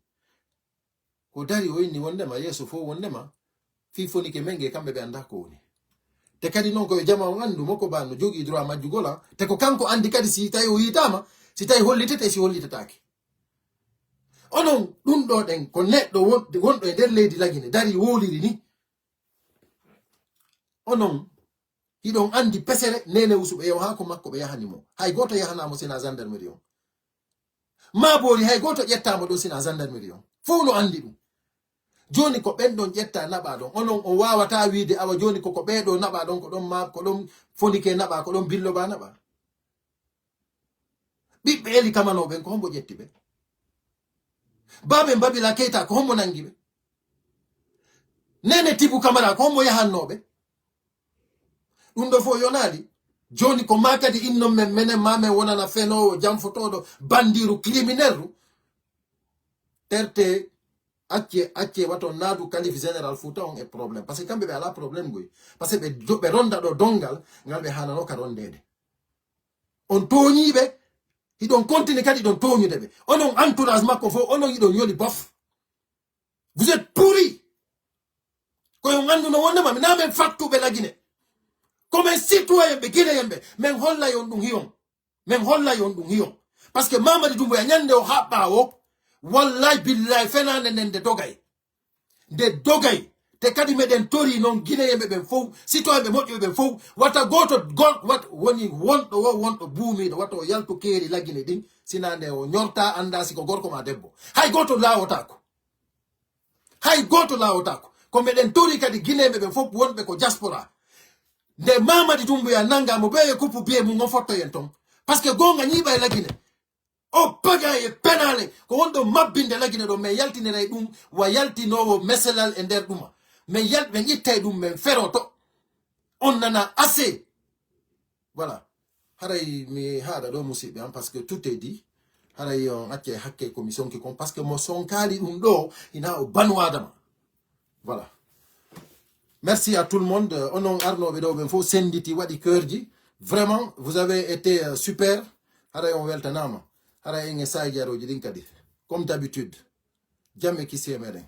Ko dari o inni wondema yeeso fof wondema fii Fonike men nge kamɓe ɓe anndaa ko woni. Te kadi noon ko yo jama on anndu mo ko ba no jogii droit majjugol, a? Te ko kanko anndi kadi si tawi o yiitaama, si tawi hollitete, si hollitataake. Onon ɗum ɗo ɗen ko neɗɗo won-, wonɗo e nder leydi Lagine dari wowliri ni. Onon hiɗon anndi pesere Nene Usu ɓe yaw haa ko makko ɓe yahani mo. Hay gooto yahanaa mo sinaa gendarmerie on. Maaboori hay gooto ƴettaa mo ɗon sinaa gendarmerie on. Fof no anndi ɗum. Jooni ko ɓen ɗon ƴetta naɓa ɗon. Onon on waawataa wiide awa jooni ko, ko ɓee ɗo naɓa ɗon, ko ɗon ma, ko ɗon Fonike naɓa, ko ɗon Billo Ba naɓa. Ɓiɓɓe Eli Kamano ɓen ko hombo ƴetti ɓe? Baaben Babila Keita ko hombo nangi ɓe? Nene Tibu Kamara ko hombo yahanno ɓe? Ɗum ɗo fof yonaali. Jooni ko maa kadi innon men, menen maa men wonana fenoowo, janfotooɗo, bandiiru, criminelru. Terte, acce, acce, wato naadu kalif général Fouta on e problème. Parce que kamɓe ɓe alaa problème goy. Parce que ɓe jo-, ɓe ronda ɗo donngal, ngal ɓe haanano ka rondeede. On tooñiiɓe, hiɗon continue kadi hiɗon tooñude ɓe. Onon entourage makko fof, onon hiɗon yoli bof. Vous êtes pourris. Ko yo nganndu no wondema, mi na men fattuɓe Lagine. Ko men citoyen ɓe Guinéen ɓe, men hollay on ɗum hiyon. Men hollay on ɗum hiyon. Parce que Mamadi Doumbouya ñande o haɓɓa o, wallahi billahi fenaande nden nde dogay. Nde dogay. Te kadi meɗen tori noon Guinéen ɓe ɓen fof, citoyen ɓe moƴƴuɓe ɓen fof, wata gooto gol-, wat-, woni wonɗo wo, wonɗo buumiiɗo, wata o yaltu keeri Lagine ɗin, sina nde o ñorta, annda si ko gorko ma debbo. Hay gooto laawotaako. Hay gooto laawotaako. Ko meɗen tori kadi Guinéen ɓe ɓen fof wonɓe ko diaspora. Nde Mamadi Doumbouya nanga mo ɓe e kuppu biye mum, o fotto en toon. Parce que goonga ñiiɓa e Lagine. O paga e penaale, ko wonɗo mabbinde Lagine ɗo, men yaltiniray ɗum, wa yaltinoowo meselal e nder ɗuma. Men yal-, men ittay ɗum, men feroto. On nana assez. Voilà. Haray mi haɗa ɗo musiɓɓe am, parce que tout est dit. Haray on accay hakke ko mi sonki kon, parce que mo sonkaali ɗum ɗo, ina o banu Adama. Voilà. Merci à tout le monde. Euh, onon arnooɓe ɗo ɓen fof senditi, waɗi keurji. Vraiment, vous avez été, euh, super. Haray on weltanaama. Haray en e saaji arooji ɗin kadi. Comme d'habitude. Jam e kisiyee meɗen.